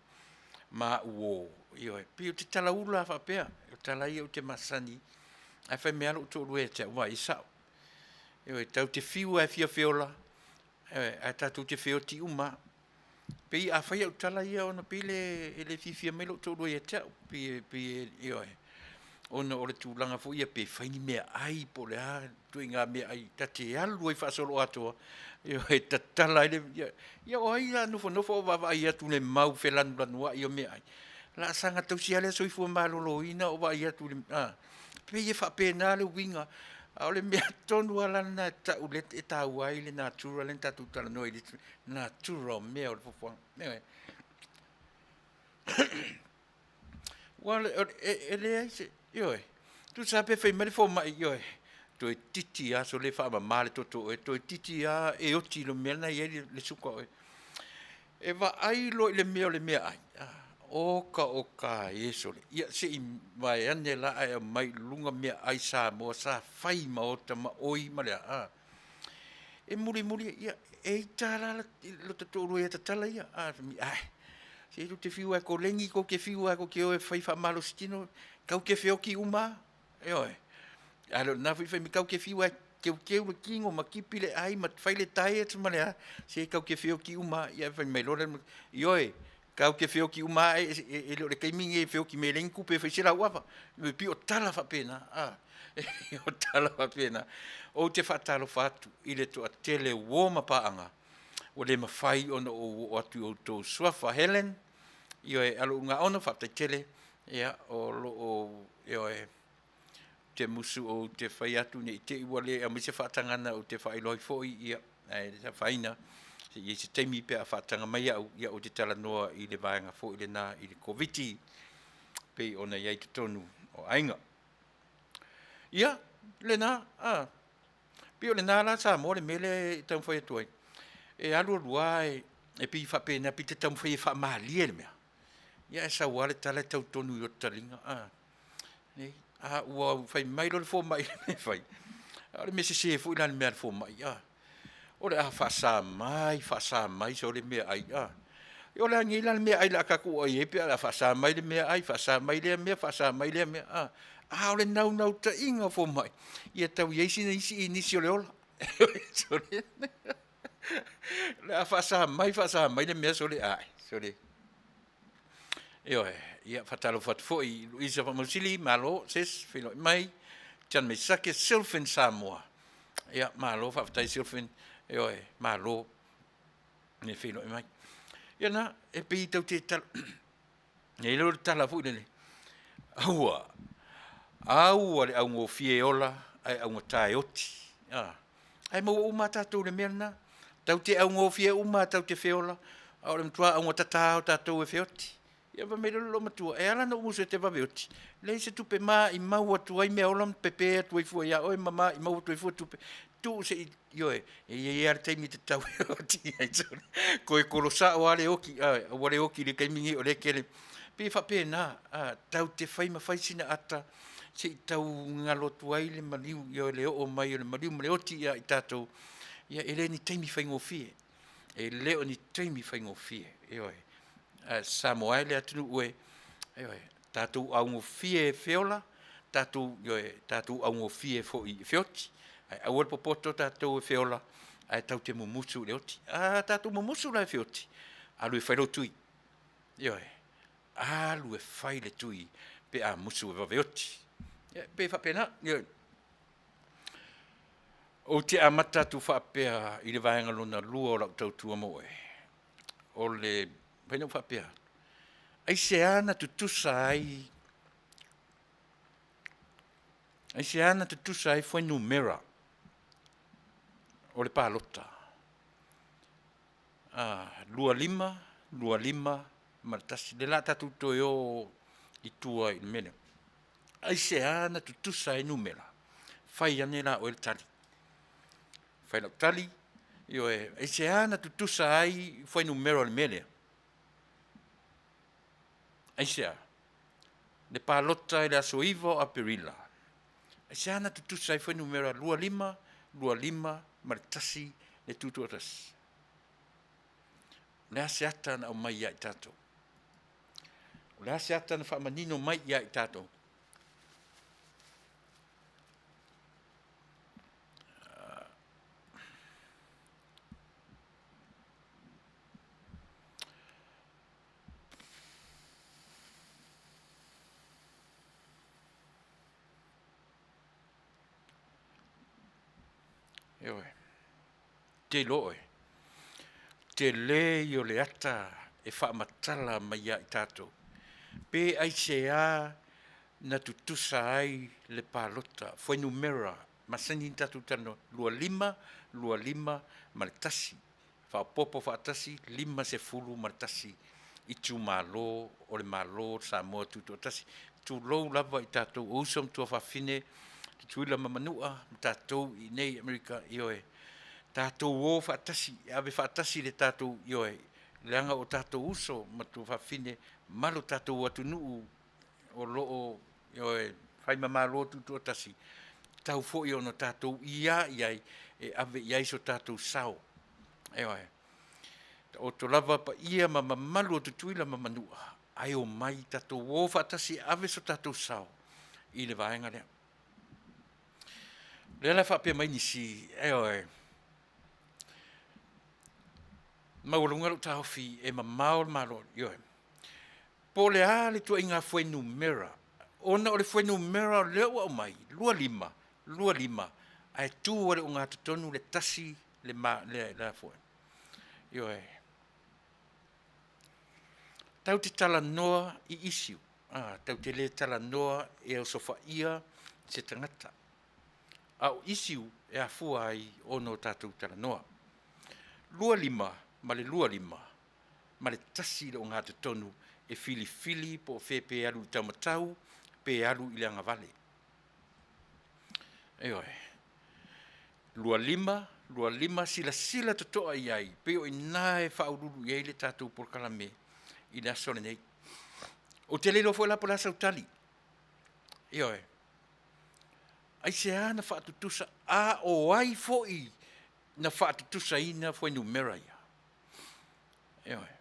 ma au uo, ioe, pei ou te talaula lava faapea, o tala ia ou te masani, ae fai mai lava lou toalua ia te au, vaai e sao. Ioe, tatou te fiu lava e fia feola, ioe, ae tatou te feoti uma lava. Pei a fai au tala ia ona pei lea e le fiafia mai lou toalua ia te au, pei, pei, ioe, ona o le tulaga foi ia pe fai ni meaai po o le a ituaiga meaai ta te alu ai faasoloatoa, ioe, tatala ai le, ia, ia o ai o le a nofonofo o vaavaai atu i le mau felanulanuai o meaai, o le a saga tausi lava lea soifua maloloina o vaai atu i le, a. Pei e faapena le uiga, a o le mea tonu lava la lena e tau lea e taua ai le natura lea na tatou talanoa ai i le natura o mea o le foafoaga. Ioe. Aua e leai se, ioe, tusa lava pe fai mai le fomai, ioe, toeitiiti lava sole faamama le toto o oe, toeitiiti lava e oti i le mea lena e i ai le suka o oe. E vaai loa i le mea o le meaai, oka oka e sole, ia se i vaeane la ae aumai i luga meaai Samoa sa fai ma ota ma oi ma le a, a. E mulimuli, ia, e ita la lota toalua ia tatala ia, a, fai mai, ae, se tou te fiu lava e koleni, tou te fiu lava tou te o e fai faamalosi tino, tatou te feoti uma lava. Ioe. A le o lena foi fai mai, tatou te fiu lava e teuteu le tino ma tipi le ai ma fai le diet ma le a, se tatou te feoti uma lava. Ia fai mai loa le, ioe, tatou te feoti uma lava, e le o le taimi lenei e feoti mai ai e leai ni tupe e fai ai se lauava. E pei o tala faapena, a, o tala faapena. Ou te faatalofa atu i le toatele o uo ma paaga ua le mafai ona ou oo atu i outou suafa. Helen, ioe, Alougaono, faafetai tele, ia, o lo o, ioe, te musu ou te fai atu ne i te i ua le aumai se faatagana ou te faailoa ai foi, ia, ae le afaina, se i ai se taimi pe a faataga mai au, ia, ou te talanoa i le vaega foi lena i le Koviti, pei ona i ai totonu o aiga. Ia, lena, a, pei o lena la Samoa le mea lea e taumafai atu ai, e alu alu lava e pei faapena, pei te taumafai e faamalie le mea. Ia ae sau lava le tala e tau tonu i ota taliga, a. Nei, a ua fai mai loa le fomai i le mea e fai, a o le mea sese foi la le mea a le fomai, a. O le a faasa mai, faasa mai sole meaai, a. O le a nei la le meaai o le a tatou ai ai pe a o le a faasa mai le meaai, faasa mai lea mea, faasa mai lea mea, a. A o le naunautaiga o fomai, ia tau i ai sina isi inisi o le ola. Sole, o le a faasa mai, faasa mai le mea sole, ae, sole. Ioe, ia faatalofa atu foi i Luisa Faamausili, malo sis, feiloai mai. John Mesake, Silfin Samoa. Ia, malo faafetai Silfin, ioe, malo le feiloai mai. Ia na, e pei tau te tala, e le o le tala foi lele, aua, aua le augofie e ola, ae augata e oti. Ah. Ae maua uma lava tatou i le mea lena. Tatou te augofie uma lava tatou te feola, a o le matua augatata lava o tatou e feoti. Ia fai mai loa le loomatua, e ala ona ou musu e te vave oti, leai se tupe maimau atu ai meaola ma pepe atu ai fua ia oe ma maimau atu ai fua tupe. Tuu se i, ioe, e i ai lava le taimi e tatau e oti ai sole. Toe kolo sao lava le oti, aua le oti i le taimi nei o lea e tele. Pei e faapena, tatou te fai ma fai sina ata se i tau galo atu ai le maliu, ioe, le oo mai o le maliu ma le oti ia i tatou, ia e le o ni taimi faigofie, e le o ni taimi faigofie, ioe. Ae Samoa e le atunuu e, ioe, tatou augofie e feola, Tatou, ioe, tatou augofie foi i feoti. Ae aua le popoto tatou e feola, ae tatou te mumusu i le oti. A tatou mumusu la e feoti, alu e fai lou tui. Ioe, alu e fai le tui pe a musu e vave oti. Ia, pe faapena. Ioe. Ou te amata atu faapea i le vaega lona lua o lau tautua mo oe. O le, fai na ou faapea, aisea na tutusa ai Aisea na tutusa ai fuainumera o le palota? 25, 25 ma le 1. Lea o le a tatou toe o i tua i le mea lea. Aisea na tutusa ai numera? Fai ane la oe le tali. Fai lau tali, ioe, aisea na tutusa ai fuainumera o le mea lea? Aisea? Le palota i le aso 9 o Aperila, aisea na tutusa ai fuainumera 25, 25 ma le 1 le tutoatasi? O le a se ata na aumai ia i tatou? O le a se ata na faamanino mai ia i tatou? Ioe. Te iloa oe, tele ia o le ata e faamatala mai ia i tatou, pe aisea na tutusa ai le palota, fuainumera masani ona tatou talanoa, 25, 25 ma le 1. Faaopoopo faatasi 51 itumalo o le Malo o Samoa Tutoatasi. Tulou lava i tatou o uso ma tuafafine, Tutuila ma Manua ma tatou i inei i Amerika, ioe, tatou o faatasi, ave faatasi le tatou, ioe, leaga o tatou uso ma tuafafine ma lo tatou atunuu o lo o, ioe, fai ma Malo Tutoatasi, tatau foi ona tatou ia i ai e ave i ai so tatou sao. Ioe. Taoto lava paia ma mamalu o Tutuila ma Manua, ae omai tatou o faatasi e ave so tatou sao i le vaega lea. O lea la e faapea mai nisi, ioe, maualuga lou taofi e mamao le Malo, ioe. Po o le a le ituaiga fuainumera, ona o le fuainumera o lea ua aumai, 25, 25, ae tu lava i le ogatotonu le tasi le ma, le, le a foi. Ioe. Tatou te talanoa i issue, a, tatou te le talanoa e osofaia se tagata. A o issue e afua ai ona o tatou talanoa. 25 ma le 25 ma le tasi le ogatotonu e filifili po o fea pe alu i le taumatau pe alu i le agavale. Ioe. 25, 25, silasila totoa i ai, pei o i ina e faauluulu i ai le tatou polokalame i le aso lenei. Ou te le iloa foi la po o le a sau tali. Ioe. Aisea na faatutusa, a o ai foi na faatutusaina fuainumera ia? Ioe.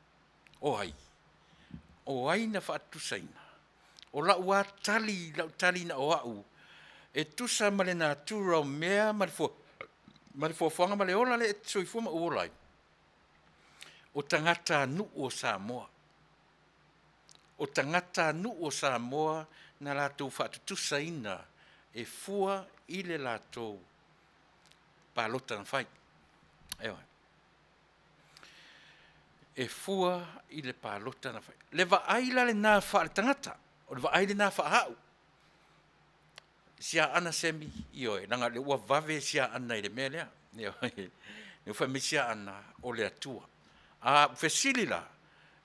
O ai? O ai na faatutusaina? O lau lava tali, lau tali na o au, e tusa ma le natura o mea ma le fua, ma le fuafuaga ma le ola lea e soifua ma ou ola ai, o tagatanuu o Samoa. O tagatanuu o Samoa na latou faatutusaina e fua i le latou palota na fai. Ioe. E fua i le palota na fai. Le vaai la lena faaletagata, o le vaai lena faaau. Sia Ana Semi, ioe, leaga o lea ua vave sia Ana i le mea lea. Ioe. Lea fai mai sia Ana o le Atua. A fesili la,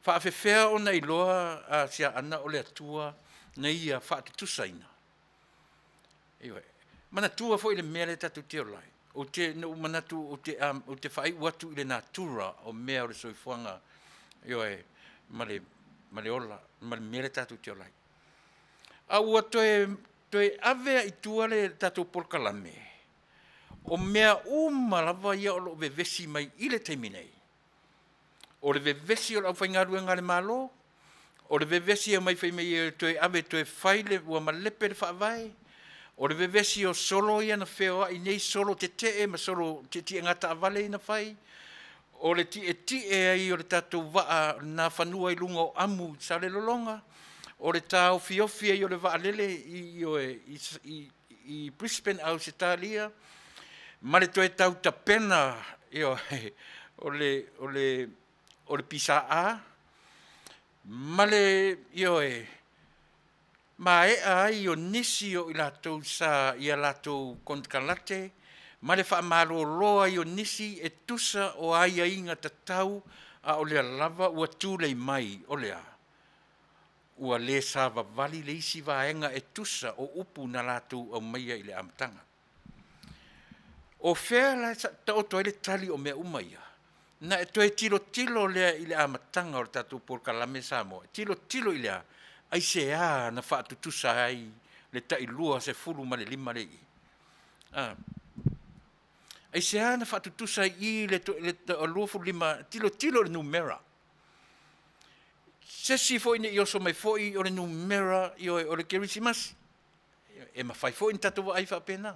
faafefea ona iloa a sia Ana o le Atua na ia faatutusaina? Ioe. Manatua foi le mea lea tatou te ola ai. Ou te, na ou manatu ou te, ou te faaiu atu i le natura o mea o le soifuaga, ioe, ma le, ma le ola, ma le mea lea tatou te ola ai. A ua toe, toe ave i tua le tatou polokalame, o mea uma lava ia o lo o vevesi mai i le taimi nei, o le vevesi o le aufaigaluega a le Malo, O le vevesi e omai fai mai e toe ave toe fai le ua malepe le faavae. O le vevesi o solo ia na feoai nei solo tetee ma solo tietiega taavale ia na fai. O le tietie ai o le tatou vaa na fanua i luga o amu i Salelologa. O le taofiofi ai o le vaalele i, i, i, i Brisbane, Ausetalia, ma le toe tautapena ioe, o le, o le, o le PSA, ma le, ioe, maea ai o nisi o i latou sa ia latou konekarate ma le faamalolo ai o nisi e tusa o aiaiga tatau, a o lea lava ua tulei mai o le a? Ua le savavali le isi vaega e tusa o upu na latou aumaia i le amataga. O fea la e taoto ai le tali o mea uma ia? Na e toe tilotilo lea i le amataga o le tatou polokalame Samoa, tilotilo i le a? Aisea na faatutusa ai le tai 25 lea i i? A. Aisea na faatutusa ai i le 25, tilotilo i le numera. Se isi foi ne i oso mai foi o le numera, ioe, o le Kerisimasi. E mafai foi ona tatou vaai faapena.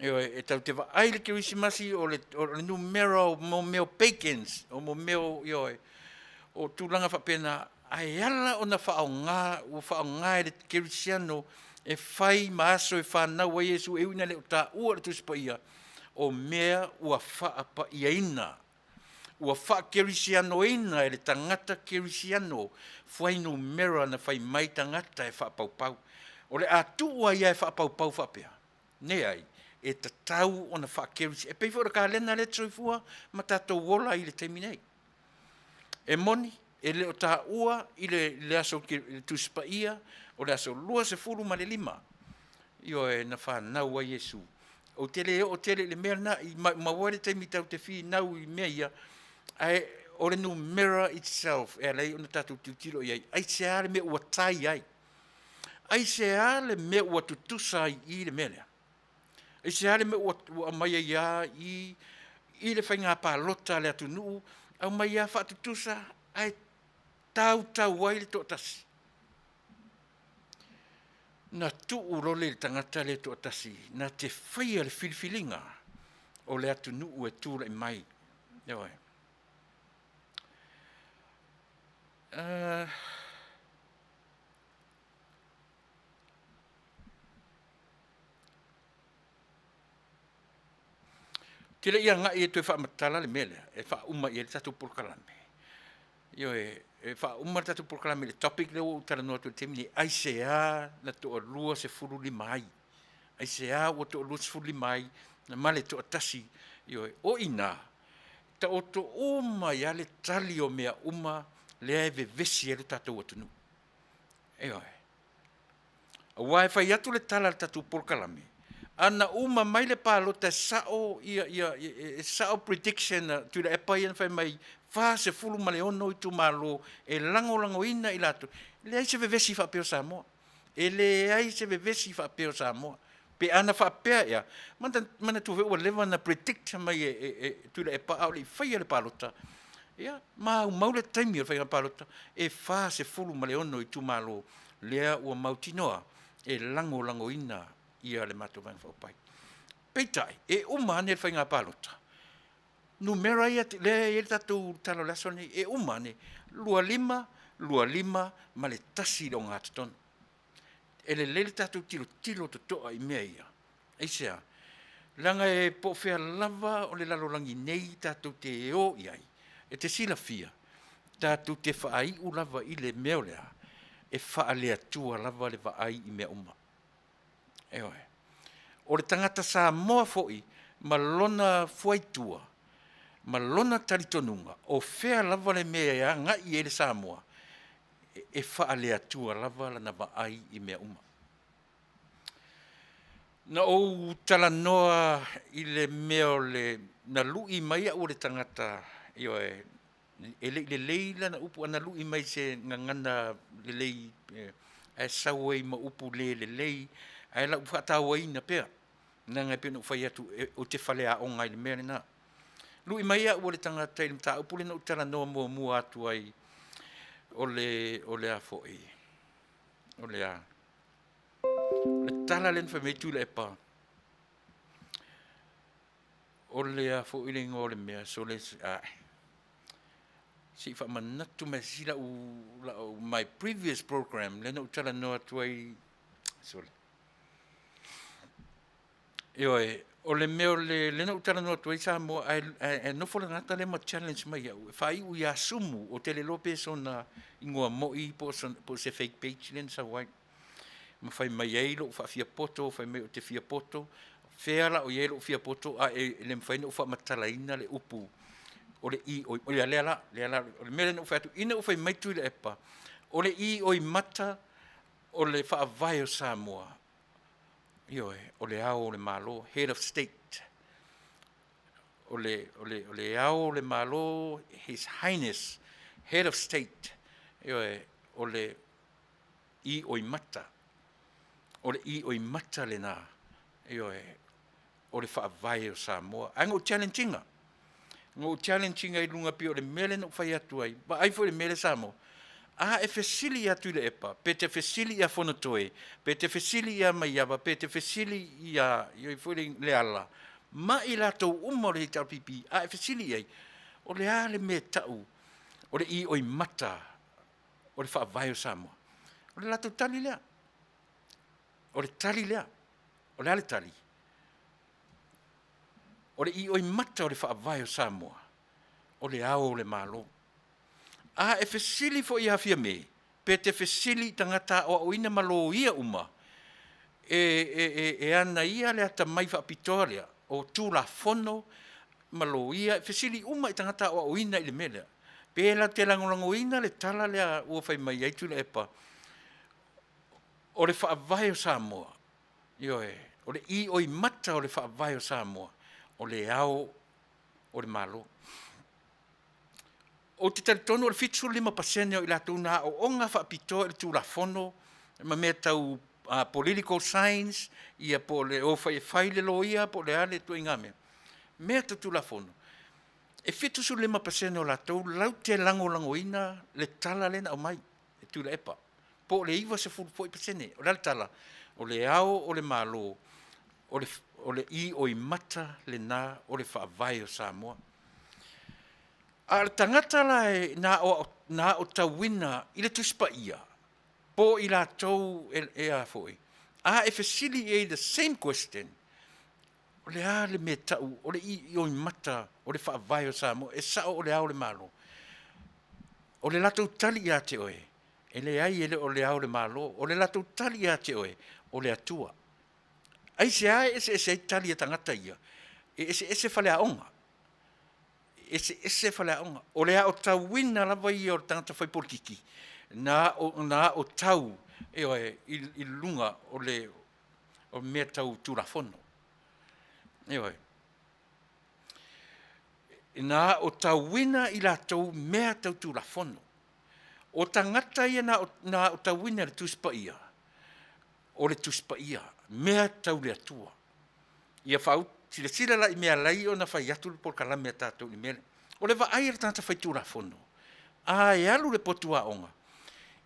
Ioe, e tatou te vaai i le Kerisimasi o le, o le numera o mo mea o pagans, o mo mea o, ioe, o tulaga faapena, ae ala ona faaaoga, ua faaaoga e le kerisiano e fai ma aso e fanau ai Iesu e ui ina le o taua i le Tusi Paia, o mea ua faapaiaina, ua faakerisianoina e le tagata kerisiano fuainumera na fai mai tagata e faapaupau. O le a tuu ai lava e faapaupau faapea? Leai, e tatau ona faakerisi. E pei foi o le kalena lea e te soifua ma tatou ola ai i le taimi nei. E moni, e le o taua i le, le aso le Tusi Paia, o le aso 25, ioe, na fanau ai Iesu. Ou te le oo tele i le mea lena, i maumau ai le taimi tatou te finau i mea ia, ae o le numera itself e ala ai ona tatou tilotilo i ai, aisea le mea ua tai ai? Aisea le mea ua tutusa ai i le mea lea? Aisea le mea ua, ua aumai ai lava i i le faiga palota a le atunuu, aumai lava faatutusa ae tautau ai le toatasi. Na tuu lole i le tagata lea e toatasi na te faia le filifiliga o le atunuu e tulai mai. Ioe. Te le i agai e toe faamatala le mea lea e faauma i ai le tatou polokalame. Ioe, e faauma le tatou polokalame i le topic lea ua ou talanoa atu i le taimi nei, aisea na toalua 15 ai? Aisea ua toalua 15 ai ma le toatasi? Ioe, o i ina, taoto uma ai lava le tali o mea uma lea e vevesi ai le tatou atunuu. Ioe. Aua e fai atu le tala a le tatou polokalame, ana uma mai le palota e sao ia, ia, e sao prediction a Tuilaepa ia na fai mai 46 itumalo e lagolagoina i latou, e leai se vevesi faapea o Samoa. E leai se vevesi faapea o Samoa. Pe ana faapea ea, manatua foi ua leva ona predict mai e, e, e Tuilaepa a o le i faia le palota, ia, maumau le taimi o le faiga palota, e 46 itumalo lea ua mautinoa e lagolagoina ia le matou Vaega Faaupufai. Peitai, e uma ane le faiga palota, numera ia lea e i ai le tatou tala o le aso lenei, e uma ane 25, 25 ma le 1 i le ogatotonu. E lelei le tatou tilotilo totoa i mea ia. Aisea? Leaga e po o fea lava o le lalolagi nei tatou te o i ai, e te silafia, tatou te faaiu lava i le mea o le a? E faale-Atua lava le vaai i mea uma. Ioe. O le tagata Samoa foi ma lona fuaitua ma lona talitonuga, o fea lava le mea e agai i ai le Samoa, e faale-Atua lava lana vaai i mea uma. Na ou talanoa i le mea o le, na lui mai au e le tagata, ioe, e le i lelei lana upu, ana lui mai i se gagana lelei, ae sau ai ma upu le lelei, ae lau faatauaina pea, leaga e pei ona ou fai atu, ou te faleaoga ai i le mea lena. Lui mai au e le tagata i le mataupu lea na ou talanoa muamua atu ai. O le, o le a foi? O le a? O le tala lea na fai mai ai Tuilaepa, o le a foi le igoa o le mea, so le, ae, se i faamanatu mai si lau, lau, my previous program lea na ou talanoa atu ai, sole. Ioe, o le mea o le, lea na ou talanoa atu ai Samoa, ae, ae, ae nofo le tagata lea ma challenge mai ia'u, e faaiu ia Sumu, ou te le iloa pe sona igoa moi po o se fake page lea na sau ai. Ma fai mai ai lou faafiapoto, fai mai ou te fiapoto, fea la o i ai lou fiapoto ae le mafai ona ou faamatalaina le upu o le i oi, ia lea la, lea la, o le mea lea na ou fai atu, ina ua fai mai Tuilaepa, o le i oi mata o le faavae o Samoa, Ioe, o le Ao o le Malo, Head of State. O le, o le, o le Ao o le Malo, His Highness, Head of State. Ioe, o le i oimata. O le i oimata lena. Ioe, o le faavae o Samoa. Ae na ou challenge ina. Na ou challenge ina i luga pei o le mea lea na ou fai atu ai. Vaai foi i le mea lea Samoa. A e fesili ia Tuilaepa, pe te fesili ia Fonotoe, pe te fesili ia Maiava, pe te fesili ia, ia foi le, Leala, ma i latou uma o le HRPP, a e fesili i ai, o le a le mea e tau o le ioimata o le faavae o Samoa? O le latou tali lea. O le tali lea. O le a le tali? O le ioimata o le faavae o Samoa, o le ao o le Malo. A e fesili foi ia Fiame, pe te fesili i tagata aoaoina ma loia uma, e, e, e, e ana ia le atamai faapitoa lea, o Tulafono ma loia, e fesili uma i tagata aoaoina i le mea lea. Pe latou te lagolagoina le tala lea ua fai mai ai Tuilaepa, o le faavae o Samoa, ioe, o le ioimata o le faavae o Samoa, o le ao o le Malo. Ou te talitonu o le 75% o i latou na aooga faapitoa i le Tulafono ma mea tau political science, ia po o le o fai e fai le loia po o le a le ituaiga mea, mea tau Tulafono, e 75% o latou latou te lagolagoina le tala lea na aumai e Tuilaepa, po o le 90 foi pasene. O le a le tala? O le ao o le Malo, o le, o le ioimata lena o le faavae o Samoa. A o le tagata la e na na aotauina i le Tusi Paia, po o i latou e, e a foi, a e fesili i ai the same question, o le a le mea tau o le ioimata o le faavae o Samoa, e sao o le ao o le Malo? O le latou tali ia te oe, e leai e le o le ao o le Malo, o le latou tali ia te oe, o le Atua. Aisea e eseese ai tali a tagata ia? E eseese faleaoga. E eseese faleaoga. O le aotauina lava ia o le tagata fai polokiki, na na aotau ioe, i, i luga o le o mea tau Tulafono. Ioe. Na aotauina i latou mea tau Tulafono. O tagata ia na, na aotauina i le Tusi Paia, o le Tusi Paia, mea tau le Atua. Ia faau, silasila la i mea alai ona fai atu le polokalame a tatou i le mea lea. O le vaai a le tagata faitulafono, a e alu i le potu aoga,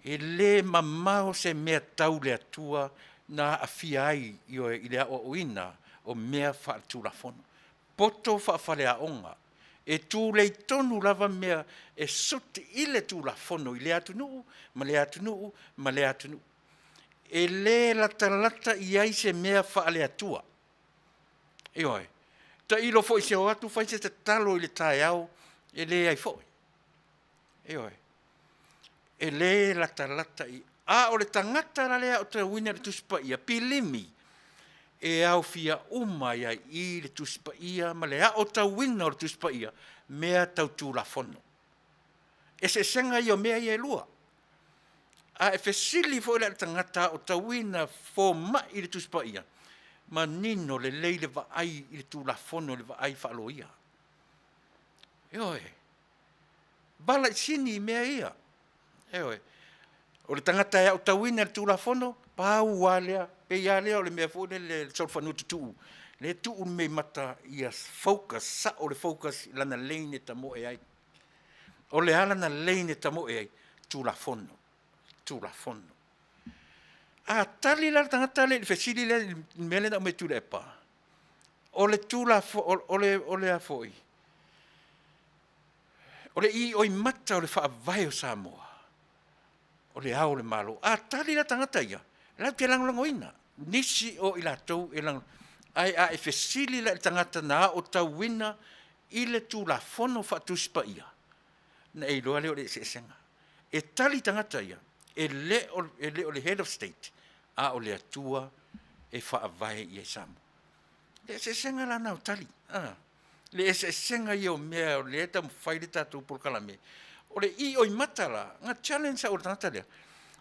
e le mamao se mea tau le Atua na aafia ai ioe i le aoaoina o mea faaletulafono. Poto faafaleaoga, e tulei tonu lava mea e suit i le Tulafono i lea atunuu ma lea atunuu ma lea atunuu. E le latalata i ai se mea faale-Atua. Ioe. Tailo foi se o atu fai se tatalo i le taeao, e leai foi. Ioe. E le latalata i. A o le tagata la lea o tauina le Tusi Paia, pilimi, e aofia uma ai ai i le Tusi Paia ma le aotauina o le Tusi Paia, mea tau Tulafono. Eseesega ia o mea ia e lua. A e fesili foi la i le tagata aotauina fomai i le Tusi Paia, manino lelei le vaai i le Tulafono i le vaai faaloia. Ioe. Valaisini i mea ia. Ioe. O le tagata e aotauina i le Tulafono, pau lava lea, pei lava lea o le mea foi lele le solofanua tutuu, lea e tuu le mea i mata ia focus, sao le focus i lana lane e tamoe ai. O le a lana lane e tamoe ai? Tulafono, Tulafono. A tali la le tagata lea i le fesili lea i le mea lea na aumai e Tuilaepa, o le Tulafono, o le, o le a foi, o le ioimata o le Faavae o Samoa, o le Ao o le Malo. A tali la tagata ia, latou te lagolagoina nisi o i latou e lagolago, ae a e fesili la i le tagata na aotauina i le Tulafono Faatusi Paia, ona e iloa lea o le eseesega. E tali tagata ia, e le o le Head of State, a o le Atua e faavae i ai Samoa. O le eseesega la lena o tali, a, le eseesega ia o mea o lea e taumafai le tatou polokalame. O le ioimata la, na challenge au e le tagata lea,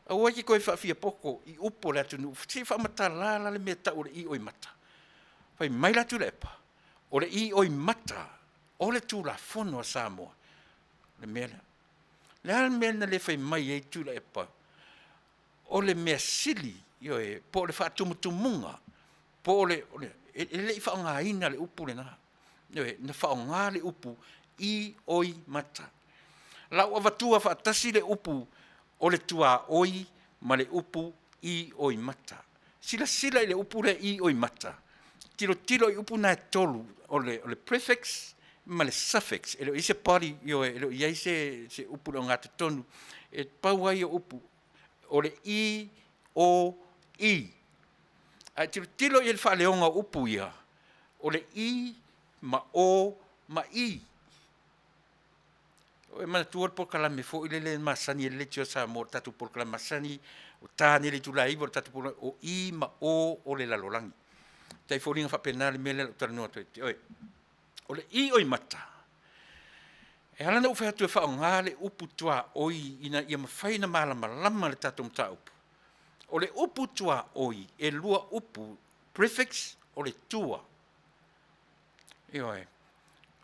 aua e te toe faafiapoto i upu a le atunuu, se i faamatala la le mea e tau o le ioimata. Fai mai la Tuilaepa, o le ioimata o le Tulafono a Samoa le mea lea. O le a le mea na le fai mai ai Tuilaepa o le mea sili, ioe, po o le faatumutumuga, po o le, e le i faaaogaina le upu lena. Ioe, na faaaoga le upu ioimata. O la ua avatua faatasi le upu o le tuaoi ma le upu ioimata. Silasila i le upu lea ioimata, tilotilo i upu na e tolu, o le prefix ma le suffix, e le o i ai se body, ioe, e le o i ai se upu i le ogatotonu, e pau lava ia o upu, o le i, o, i. A e tilotilo i ai i le faaleoga o upu ia, o le i ma o ma i. E manatua le polokalame foi lele masani a le Leitio a Samoa, le tatou polokalame masani, o ta nei i le itula e 9:00 o le tatou polokalame, o i ma o o le lalolagi. E tai foliga faapena le mea lea o le a ou talanoa atu ai ia te oe. O le ioimata, e ala ona ou fai atu e faaaoga le upu tuaoi ina ia mafai ona malamalama le tatou mataupu, o le upu tuaoi, e lua upu, prefix o le tua, ioe,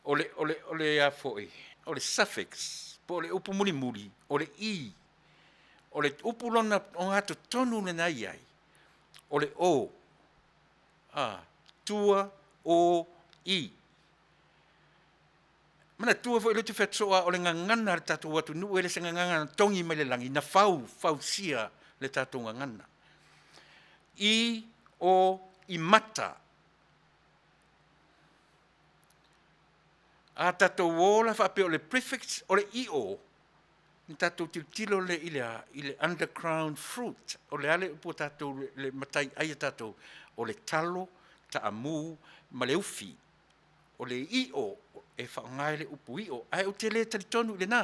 o le a foi, o le suffix po o le upu mulimuli, o le i. O le upu lona ogatotonu lena e i ai, o le o, a, tua, o, i. Manatua foi lea ou te fai atu soo lava, o le gagana a le tatou atunuu e le o se gagana na togi mai le lagi, na fau, fausia le tatou gagana. I, o, i mata. A tatou o la faapea o le prefix o le io, ona tatou tilotilo lea i le a? I le underground fruit. O le a le upu a tatou, le matai ai a tatou? O le talo, taamu ma le ufi. O le io, e faaaoga ai le upu io, ae ou te le talitonu i lena.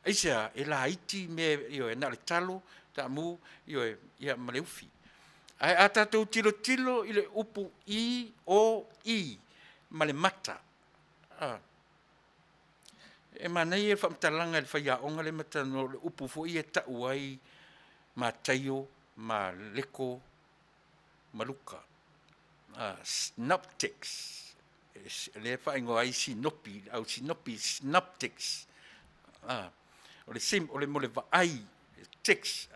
Aisea? E laiti mea, ioe, na o le talo, taamu, ioe, ia ma le ufi. Ae a tatou tilotilo i le upu i, o, i ma le mata, a, e manaia le faamatalaga e le faiaoga lea ma talanoa, o le upu foi ia e tau ai Mataio ma Leko ma Luka, synoptics, lea e faaigoa ai Sinopi, le au Sinopi, synoptics. O le sim, o le mo le vaai, tics,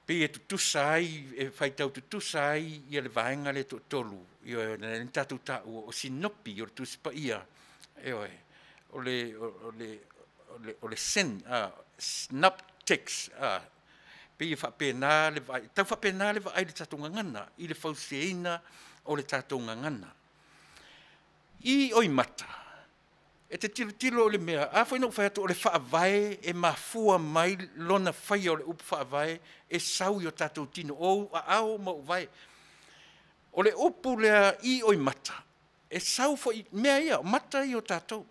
pei e tutusa ai, e faitau tutusa ai ia le vaega lea e toatolu, ioe, na tatou taua o Sinopi, o le Tusi Paia, ioe, o le, o le, o le sin, synoptics, pei e faapena le vaai, e tau faapena le vaai i le tatou gagana, i le fausiaina o le tatou gagana. I oimata, e te tilotilo i le mea, a foi na ou fai atu o le faavae e mafua mai lona faia o le upu faavae e sau i o tatou tino, o ou aao ma ou vae. O le upu lea i oimata, e sau foi, mea ia, o mata ia o tatou.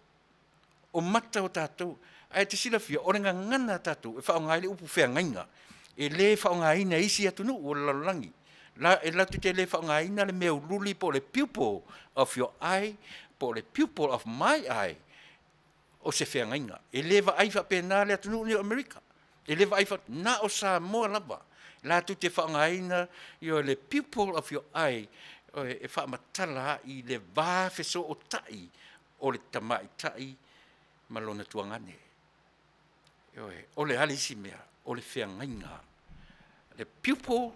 O mata o tatou. Ae e te silafia, o le gagana a tatou e faaaoga ai le upu feagaiga, e le faaaogaina e isi atunuu o le lalolagi. E latou te le faaaogaina le mea uliuli po o le pupil of your eye, po o le pupil of my eye, o se feagaiga. E le vaai faapena le atunuu lenei o Amerika. E le vaai fa, na o Samoa lava latou te faaaogaina le pupil of your eye e faamatala ai le va fesootai o le tamaitai ma lona tuagane. Ioe, o le a le isi mea? O le feagaiga. The pupil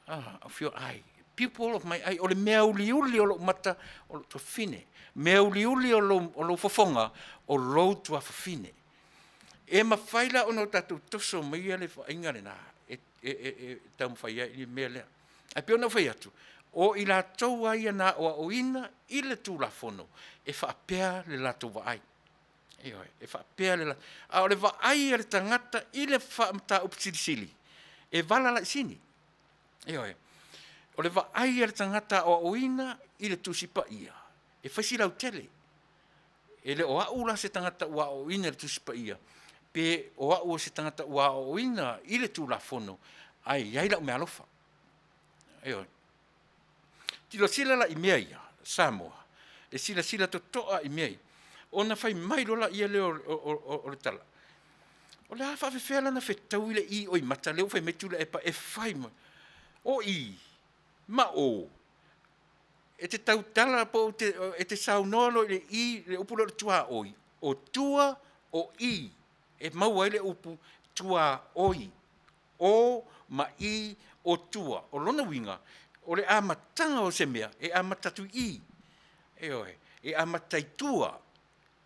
of your eye, pupil of my eye, o le mea uliuli o lou mata, o lou tuafafine. Mea uliuli o lou fofoga, o lou tuafafine. E mafai la ona o tatou toso maia le vaaiga lena e, e, e, e taumafai ai i le mea lea. Ae pei ona ou fai atu, o i latou lava ia na aoaoina i le Tulafono e faapea le latou vaai. Ioe, e faapea le latou, a o le vaai a le tagata i le mataupu silisili, e vala laisini. Ioe, o le vaai a le tagata aoaoina i le Tusi Paia, e fai si lautele. E le o au la se tagata ua aoaoina i le Tusi Paia, pe o au o se tagata ua aoaoina i le Tulafono, ae i ai lau meaalofa. Ioe. Tilosila la i mea ia, Samoa, e silasila totoa i mea ia, ona fai mai loa laia lea o le tala, o le a faafefea la ona fetaui le i oi mata lea ua fai mai Tuilaepa e fai ma, o i ma o, e te tautala po o e te saunoa loa i le i, le upu lea o le tuaoi, o tua o i, e maua ai le upu tuaoi, o ma i o tua. O lona uiga, o le amataga o se mea, e amata atu i i. Ioe, e amata i tua.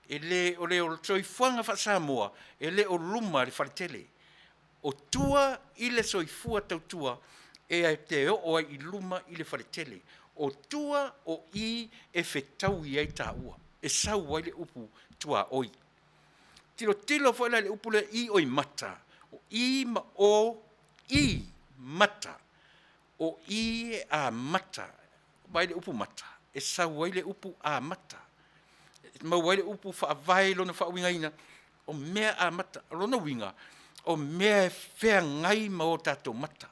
E le, o le soifuaga faa-Samoa, e le o luma i le faletele. O tua i le soifua tautua e te oo ai i luma i le faletele. O tua o i e fetaui ai taua, e sau ai le upu tuaoi. Tilotilo foi la i le upu lea i oi mata, o i ma o, i mata. O i e amata, vaai le upu mata, e sau ai le upu amata. E maua ai le upu faavae i lona faauigaina, o mea amata. O lona uiga, o mea e feagai ma o tatou mata.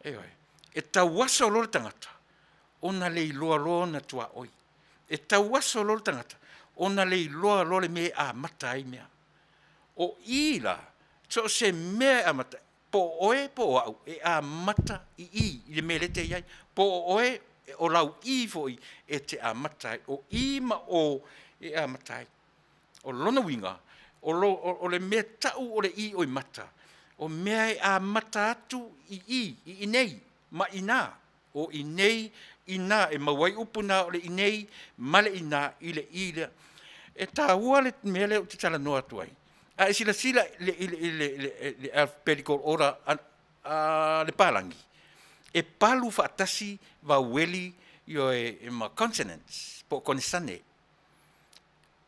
Ioe. E tauaso loa le tagata ona le iloa loa ona tuaoi. E tauaso loa le tagata ona le iloa loa le mea e amata ai mea. O i la, so o se mea e amata, po o oe po o au, e amata i i, i le mea lea e te i ai. Po o oe, o lau i foi e te amata ai. O i ma o e amata ai. O lona uiga, o, lo, o, o le mea tau o le i oi mata, o mea e amata atu i i, i inei ma ina. O inei, ina, e maua ai upu na o le inei ma le ina i le i lea. E taua le mea lea ou te talanoa atu ai. A e silasila i le, i le, i le, i le alphabetical order a, a le palagi, e palu faatasi vaueli ioe ma consonants po o konesane.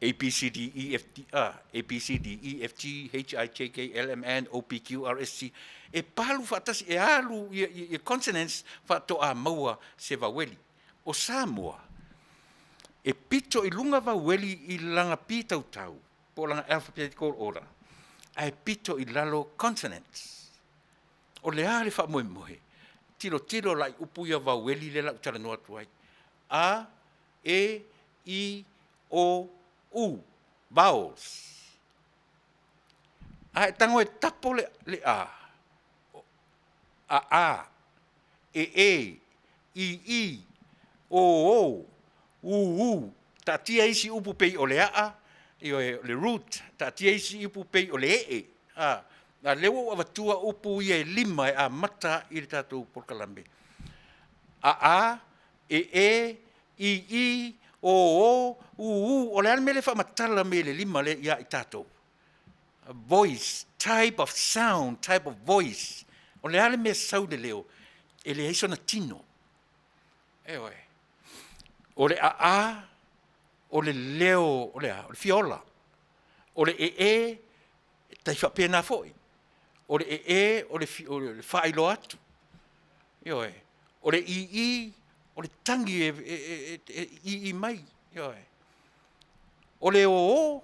A, B, C, D, E, F, D, A, A, B, C, D, E, F, G, H, I, J, K, L, M, N, O, P, Q, R, S, T. E palu faatasi, e alu ia, ia, ia consonants faatoa maua se vaueli. O Samoa, e pito i luga vaueli i lana pitautau, po o lana alphabetical order, ae pito i lalo consonants. O le a le faamoemoe? Tilotilo la i upu ia vaueli lea la ou talanoa atu ai. A, E, I, O, U, vowels. A e tago e tapo le, le A, a A, E E, I I, O O, U U, taatia isi upu pei o le aa, ioe, o le root, taatia isi upu pei o le ee, a, a lea ua ou avatua upu ia e lima e amata i le tatou polokalame. A A, E E, I I, O O, U U, o le a le mea lea e faamatala mai e le lima lea ia i tatou? Voice, type of sound, type of voice. O le a le mea e sau i le leo? E leai sona tino. Ioe. O le a a, o le leo, o le a? O le fiola. O le e e, e tai faapena foi. O le e e, o le, o le faailoa atu. Ioe. O le i i, o le tagi e, e, e, e i i mai. Ioe. O le o o,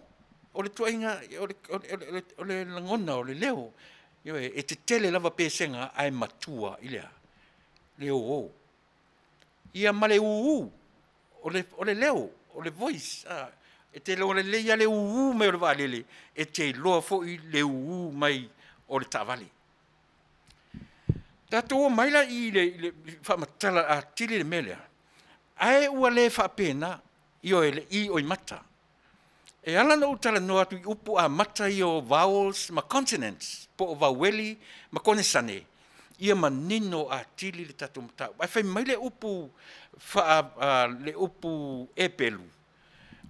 o le tuaiga, o le, o le, o le, o le lagona, o le leo. Ioe, e tetele lava pesega ae matua i le a? Le o o. Ia ma le ū, o le, o le leo, o le voice. A, e te iloa lelei lava le ū mai o le vaalele, e te iloa foi le ū mai o le taavale. Tatou omai la i le, i le faamatala atili le mea lea, ae ua le faapena, ioe, le i oi mata. E ala ona ou talanoa atu i upu amata ia o vowels ma consonants, po o vaueli ma konesane, ia manino atili le tatou mataupu. Ae fai mai le upu faa, le upu Epelu,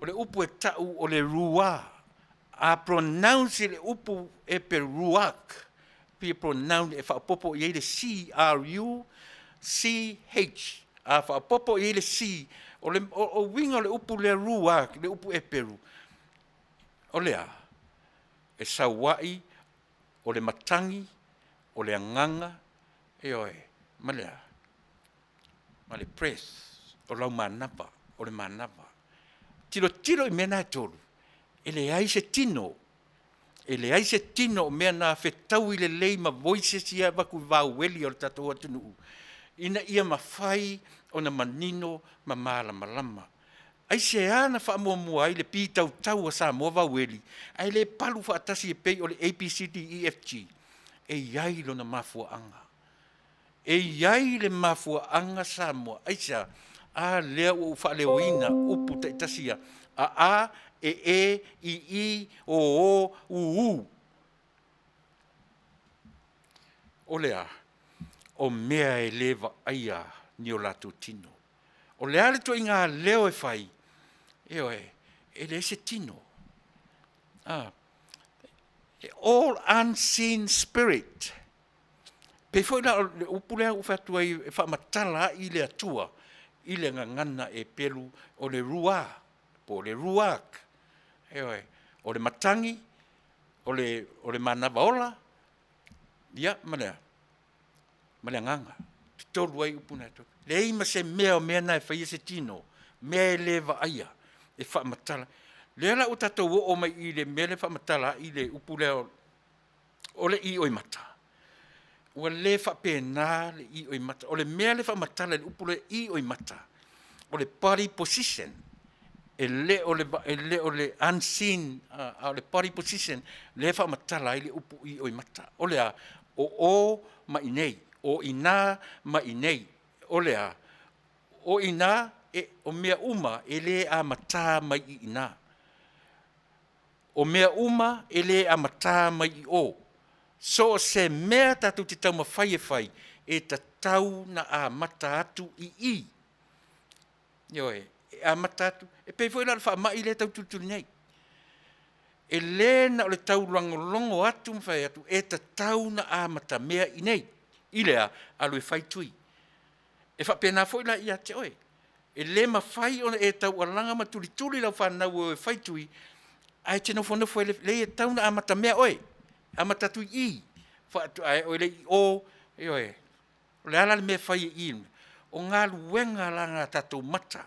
o le upu e tau o le ruah, A pronounce le upu epe ruach, pei e pronounce e faaopoopo i ai le C, R U C H. A faaopoopo i ai le C, o le o, o uiga o le upu lea ruach, le upu Eperu, o le a? E saua'i, o le matagi, o le agaga, ioe, ma le a? Ma le breath, o lau manava, o le manava. Tilotilo i mea na e tolu, e leai se tino, e leai se tino o mea na fetaui lelei ma voices ia e avatu i vaueli o le tatou atunuu, ina ia mafai ona manino ma malamalama. Aisea na faamuamua ai le pitautau a Samoa vaueli ae le palu faatasi e pei o le A, B, C, D, E, F, G? E i ai lona mafuaaga. E i ai le mafuaaga Samoa. Aisea? A lea ua ou faaleoina upu taitasi ia, a a, e e, i i, o o, u u. O le a? O mea e le vaaia ni o latou tino. O le a le ituaiga leo e fai? Ioe, e leai se tino. A, all unseen spirit. Pei foi la o le upu lea ua fai atu ai e faamatala ai le Atua i le gagana e pelu o le ruā po o le ruach. Ioe, o le matagi, o le, o le manava ola, ia ma le a? Ma le agaga. Tolu ai upu na e tolu. Leai ma se mea o mea na e faia se tino, mea e le vaaia, e faamatala. Lea la ua tatou oo mai i le mea lea e faamatala ai le upu lea o le ioimata, ua le faapena le ioimata. O le mea lea e faamatala i le upu lea ioimata, o le body position. E le o le, e le o le unseen, a o le body position lea e faamatala ai le upu ioimata. O le a? O o ma i nei, o i ina ma i nei. O le a? O i ina, e, o mea uma e le amata mai i ina. O mea uma e le amata mai i o. So o se mea tatou te taumafai e fai, e tatau na amata atu i i. Ioe, e amata atu, e pei foi la o le faamai lea e tau tulituli nei. E le na o le taulagologo atu ma fai atu, e tatau na amatamea i inei. I le a? Alu e fai tui. E faapena foi la ia te oe. E le mafai ona e taualaga ma tulituli lau fanau e o e fai tui, ae e te nofonofo e leai e tatau ona amatamea oe. Amata atu i i, faatoa oo ai lea i o, ioe. O le a la le mea e fai i i? O galuega la a tatou mata,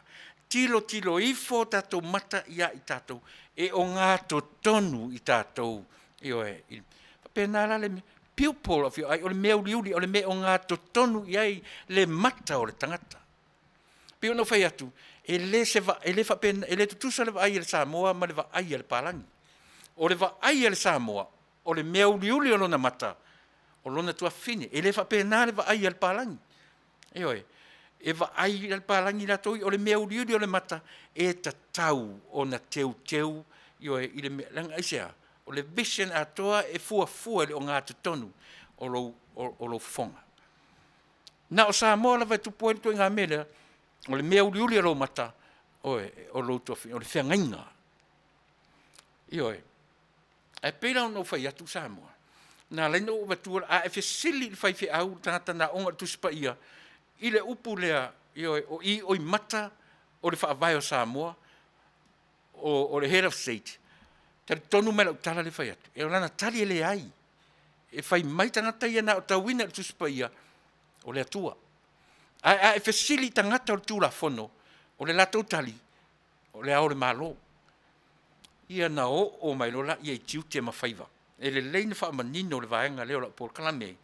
tilotilo ifo tatou mata ia i tatou, e ogatotonu i tatou, ioe. E faapena la le pupil of your eye, o le mea uliuli, o le mea e ogatotonu i ai le mata o le tagata. E pei ona ou fai atu, e le se e le faapena, e le tutusa le vaai a le Samoa ma le vaai a le palagi. O le vaai a le Samoa, o le mea uliuli o lona mata, o lona tuafafine. E le faapena le vaai a le palagi. Ioe, e vaai le palagi latou ia, o le mea uliuli o le mata, e tatau ona teuteu, ioe, i le mea, leaga aisea? O le vision atoa e fuafua i le ogatotonu o lou, o lou fofoga. Na o Samoa lava e tupu ai le ituaiga mea lea, o le mea uliuli o lou mata, oe, o lou tuafafine, o le feagaiga. Ioe. Ae pei la ona ou fai atu Samoa, na ala ai ona ou avatua, a e fesili i le faifeau, le tagata na aoga i le Tusi Paia, i le upu lea, ioe, o ioimata o le Faavae o Samoa, o le Head of State, talitonu mai lau tala lea e fai atu, o lana tali e leai. E fai mai tagata ia na aotauina i le Tusi Paia, o le Atua. Ae a e fesili i tagata o le Tulafono, o le latou tali, o le Ao o le Malo. Ia na oo mai loa laia i tiute ma faiva. E lelei ona faamanino le vaega lea o lau polokalame.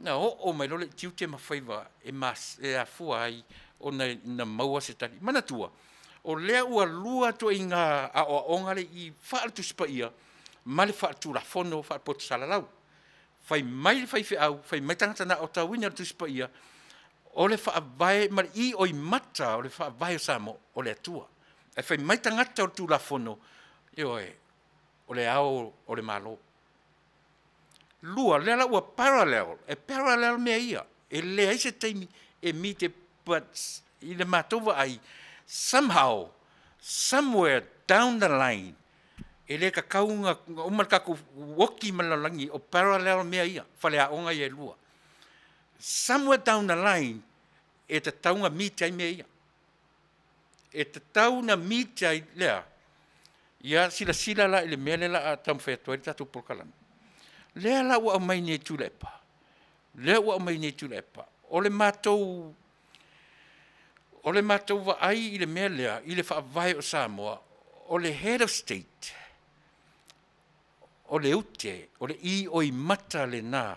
Na oo mai loa lea i tiute ma faiva e, mas, e afua ai ona na maua se tali. Manatua, o lea ua lua ituaiga aoaoga lea i faale-Tusi Paia ma le faale-Tulafono faale-poto salalau. Fai mai le faifeau, fai mai tagata na aotauina le Tusi Paia, o le faavae ma le ioimata o le faavae o Samoa, o le Atua. Ae fai mai tagata o le Tulafono, ioe, o le Ao o le Malo. Lua, lea la ua parallel, e parallel mea ia. E leai se taimi e meet e, but i le matou vaai, somehow, somewhere down the line, E le tatau ona uma le tatou oti ma le lalolagi o parallel mea ia, faleaoga ia e lua. Somewhere down the line e tatau ona meet ai mea ia. E tatau ona meet ai lea. Ia silasila la i le mea lea o le a taumafai atu ai le tatou polokalame. Lea la ua aumai nei e Tuilaepa, lea ua aumai nei e Tuilaepa, o le matou o le matou vaai i le mea lea i le faavae o Samoa, o le Head of State, o le ute, o le ioimata lena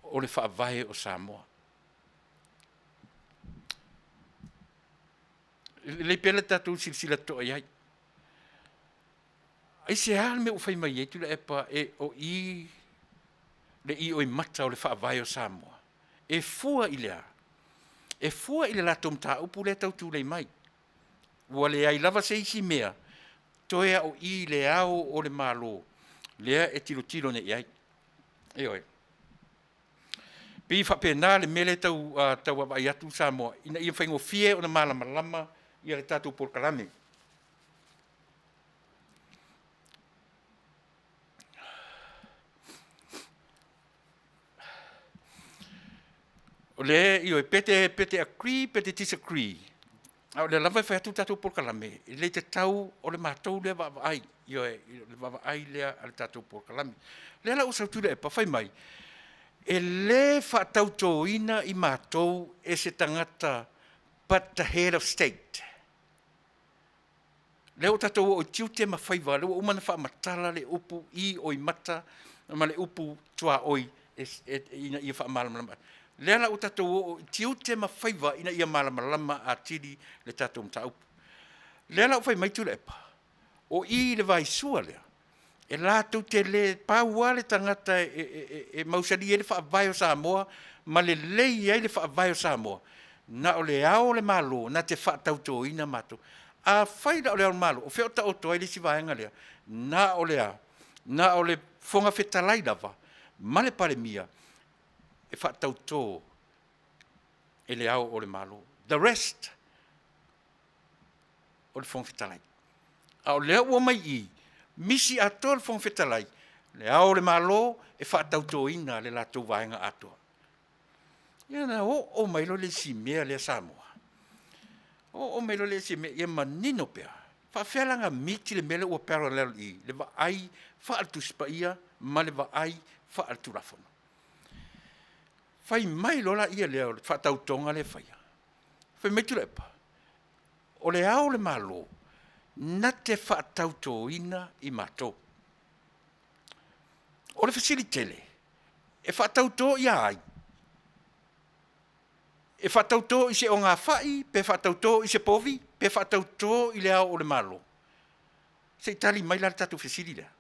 o le faavae o Samoa. E lelei pea le tatou silasila totoa i ai. Aisea le mea ua fai mai ai Tuilaepa e o i le ioimata o le faavae o Samoa? E fua i le a? E fua i le latou mataupu lea e tau tulei mai. Ua leai lava se isi mea toe a o i i le Ao o le Malo lea e tilotilo nei i ai. Ioe. Pei e faapena le mea lea e tau, tau vaavaai atu Samoa ina ia faigofie ona malamalama ia le tatou polokalame. O le, ioe, pe te, pe te agree, pe te disagree, a o lea lava e fai atu le tatou polokalame, e le tatau o le matou lea vaavaai, ioe, le vaavaai lea a le tatou polokalame. O lea la ua sau Tuilaepa fai mai, e le faatautoina i matou e se tagata but the head of state. Lea ua tatou oo i tiute ma faiva, lea ua uma ona faamatala le upu i oimata ma le upu tuaoi ina ia faamalamalama. Lea la ua tatou oo i tiute ma faiva ina ia malamalama atili le tatou mataupu. Lea la ua fai mai Tuilaepa, o i i le vaisua lea, e latou te le, pau lava le tagata e mausali ai le faavae o Samoa ma lelei ai le faavae o Samoa, na o le Ao o le Malo na te faatautoina matou. Afai la o le Ao o le Malo, o fea o taoto ai le isi vaega lea? Na o le a? Na o le Fofoga Fetalai lava ma le Palemia e faatauto e le Ao o le Malo. The rest o le Fofoga Fetalai. A o lea ua omai i i, misi atoa le Fofoga Fetalai, le Ao o le Malo e faatautoina le latou vaega atoa. Ia ona oo mai loa le isi mea lea Samoa, oo mai loa le isi mea ia manino pea, faapefea la ona meet le mea lea ua parallel i i, le vaai faale-Tusi Paia ma le vaai faale-Tulafono. Fai mai loa lea lea o le faatautoga lea e faia, fai mai Tuilaepa, o le Ao o le Malo na te faatautoina i matou. O le fesili tele, e faatauto ia ai? E faatauto i se ogafai pe faatauto i se povi pe faatauto i le Ao o le Malo? Se i tali mai la le tatou fesili lea.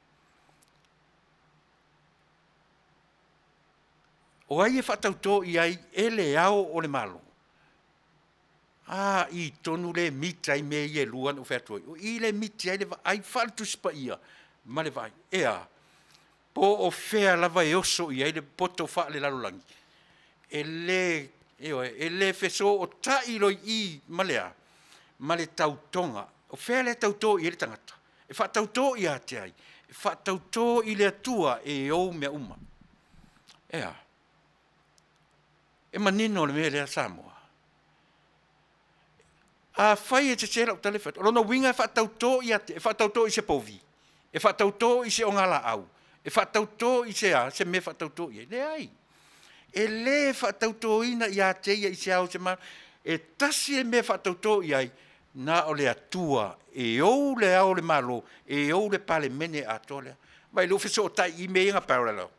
O ai e faatauto i ai e le Ao o le Malo? A, i tonu lea e meet ai mea ia e lua na ou fai atu ai. O i lea e meet ai le vaai faale-Tusi Paia ma le vaai. E a? Po o fea lava e oso i ai le poto faalelalolagi, e le, ioe, e le fesootai loa i i ma le a? Ma le tautoga. O fea lea e tauto i ai le tagata? E faatauto ia te ai? E faatauto i le Atua e ou mea uma. E a? E manino le mea lea Samoa. Afai e sese lau tala e fai atu, o lona uiga e faatauto ia te, e faatauto i se povi, e faatauto i se ogalaau, e faatauto i se a, se mea e faatauto i ai. Leai. E le faatautoina ia te ia i se ao o se malo. E tasi le mea e faatauto i ai, na o le Atua e ou le Ao o le Malo, e ou le Palemene atoa lea. Vaai, lea ua fesootai i mea ia na parallel.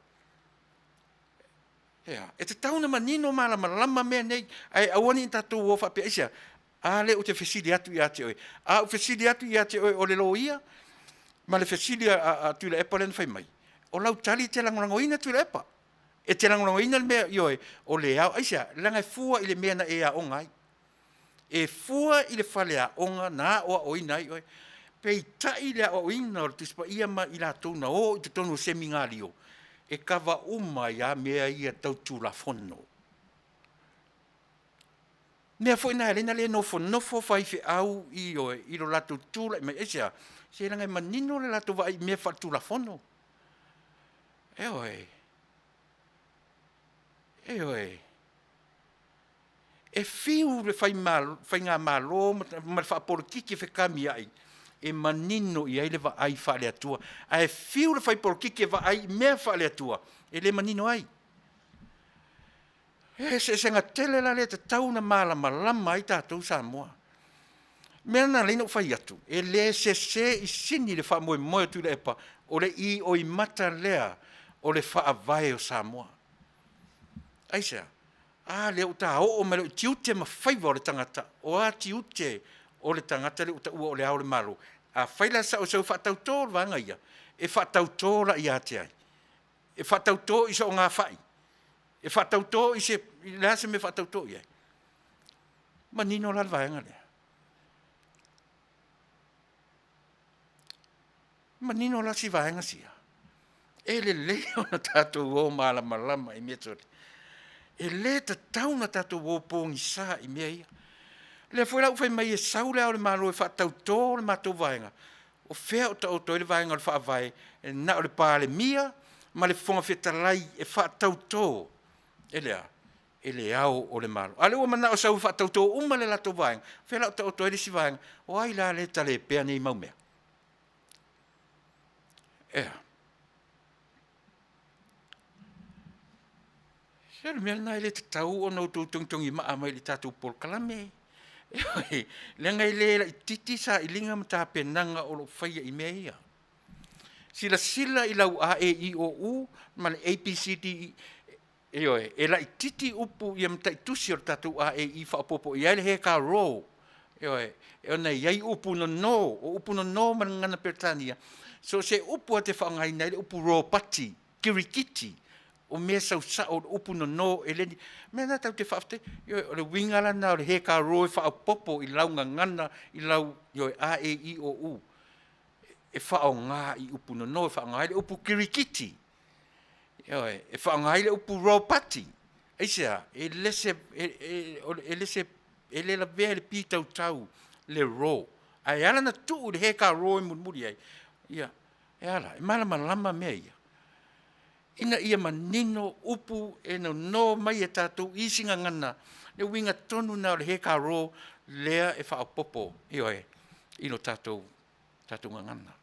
Ea, e tatau ona manino malamalama mea nei, ae aua ne i tatou o faapea, aisea? A lea ou te fesili atu ia te oe, a ou fesili atu ia te oe o le loia ma le fesili a Tuilaepa lea na fai mai, o lau tali e te lagolagoina Tuilaepa. E te lagolagoina le mea, ioe, o le ao, aisea? Leaga e fua i le mea na e aoga ai. E fua i le faleaoga na aoaoina ai oe. Peitai le aoaoina o le Tusi Paia ma i latou na o i totonu o semigalio, e kava uma ai lava mea ia tau Tulafono. Mea foi na e lena le nofonofo faifeau ioe i lo latou tulai mai. Aisea? Se leaga e manino le latou vaai i mea faaletulafono. Ioe. Ioe. E fiu le faigamalo ma le faapolokiki e fekamiai, e manino i ai le vaai faale-Atua. Ae fiu le fai polokiki e vaai i mea faale-Atua, e le manino ai. E eseesega tele la lea e tatau ona malamalama ai tatou Samoa. Mea na ala ai ona ou fai atu, e le sese i sini le faamoemoe o Tuilaepa, o le ioimata lea o le Faavae o Samoa. Aisea? A lea ua ta oo mai loa i tiute ma faiva o le tagata, o a tiute o le tagata lea ua taua o le Ao o le Malo? Afai la e sao e sau e faatauto le vaega ia, e faatauto la ia te ai? E faatauto i se ogafai? E faatauto i se, le a se mea e faatauto i ai? Manino la le vaega lea. Manino la si vaega sia. E lelei ona tatou o malamalama i mea tole. E le tatau ona tatou o pogisa i mea ia. Lea foi la ua fai mai e sau le Ao o le Malo e faatauto le matou vaega, o fea o taoto ai le vaega o le Faavae e na o le Palemia ma le Fofoga Fetalai e faatauto e le a? E le Ao o le Malo. A o lea ua manao e sau e faatauto uma le latou vaega, o fea la o taoto ai le isi vaega? O ai la lea e talepea nei mau mea? Ea. Se o le mea lena e le tatau ona outou togitogimaa mai i le tatou polokalame. Leaga e le laitiiti sailiga ma tapenaga o lo o faia i mea ia. Silasila i lau A E I O U ma le A B C D E, ioe, e laitiiti upu ia mataitusi o le tatou a e i faaopoopo i ai le hekaro, ioe, ona e i ai upu nono, o upu nono ma le gagana Peretania, so o se upu lava e te faaaogaina ai le upu ropati, kirikiti, o mea sau sao, o le upu nono e le ni mea lena tatou te faafetai, ioe, o le uiga la lena o le hekaro e faaopoopo i lau gagana i lau, ioe, a e i o u, e faaaoga i upu nono, e faaaoga ai le upu kirikiti, Ioe, e faaaoga ai le upu ropati. Aisea? E le se, e le se, e le lavea i le pitautau le ro. Ae ala ona tuu i le heka ro e mulimuli ai, ia, e a la? E malamalama mea ia, ina ia manino upu e nono mai e tatou i isi gagana, le uiga tonu lena o le heka ro lea e faaopoopo, ioe, i lo tatou, tatou gagana.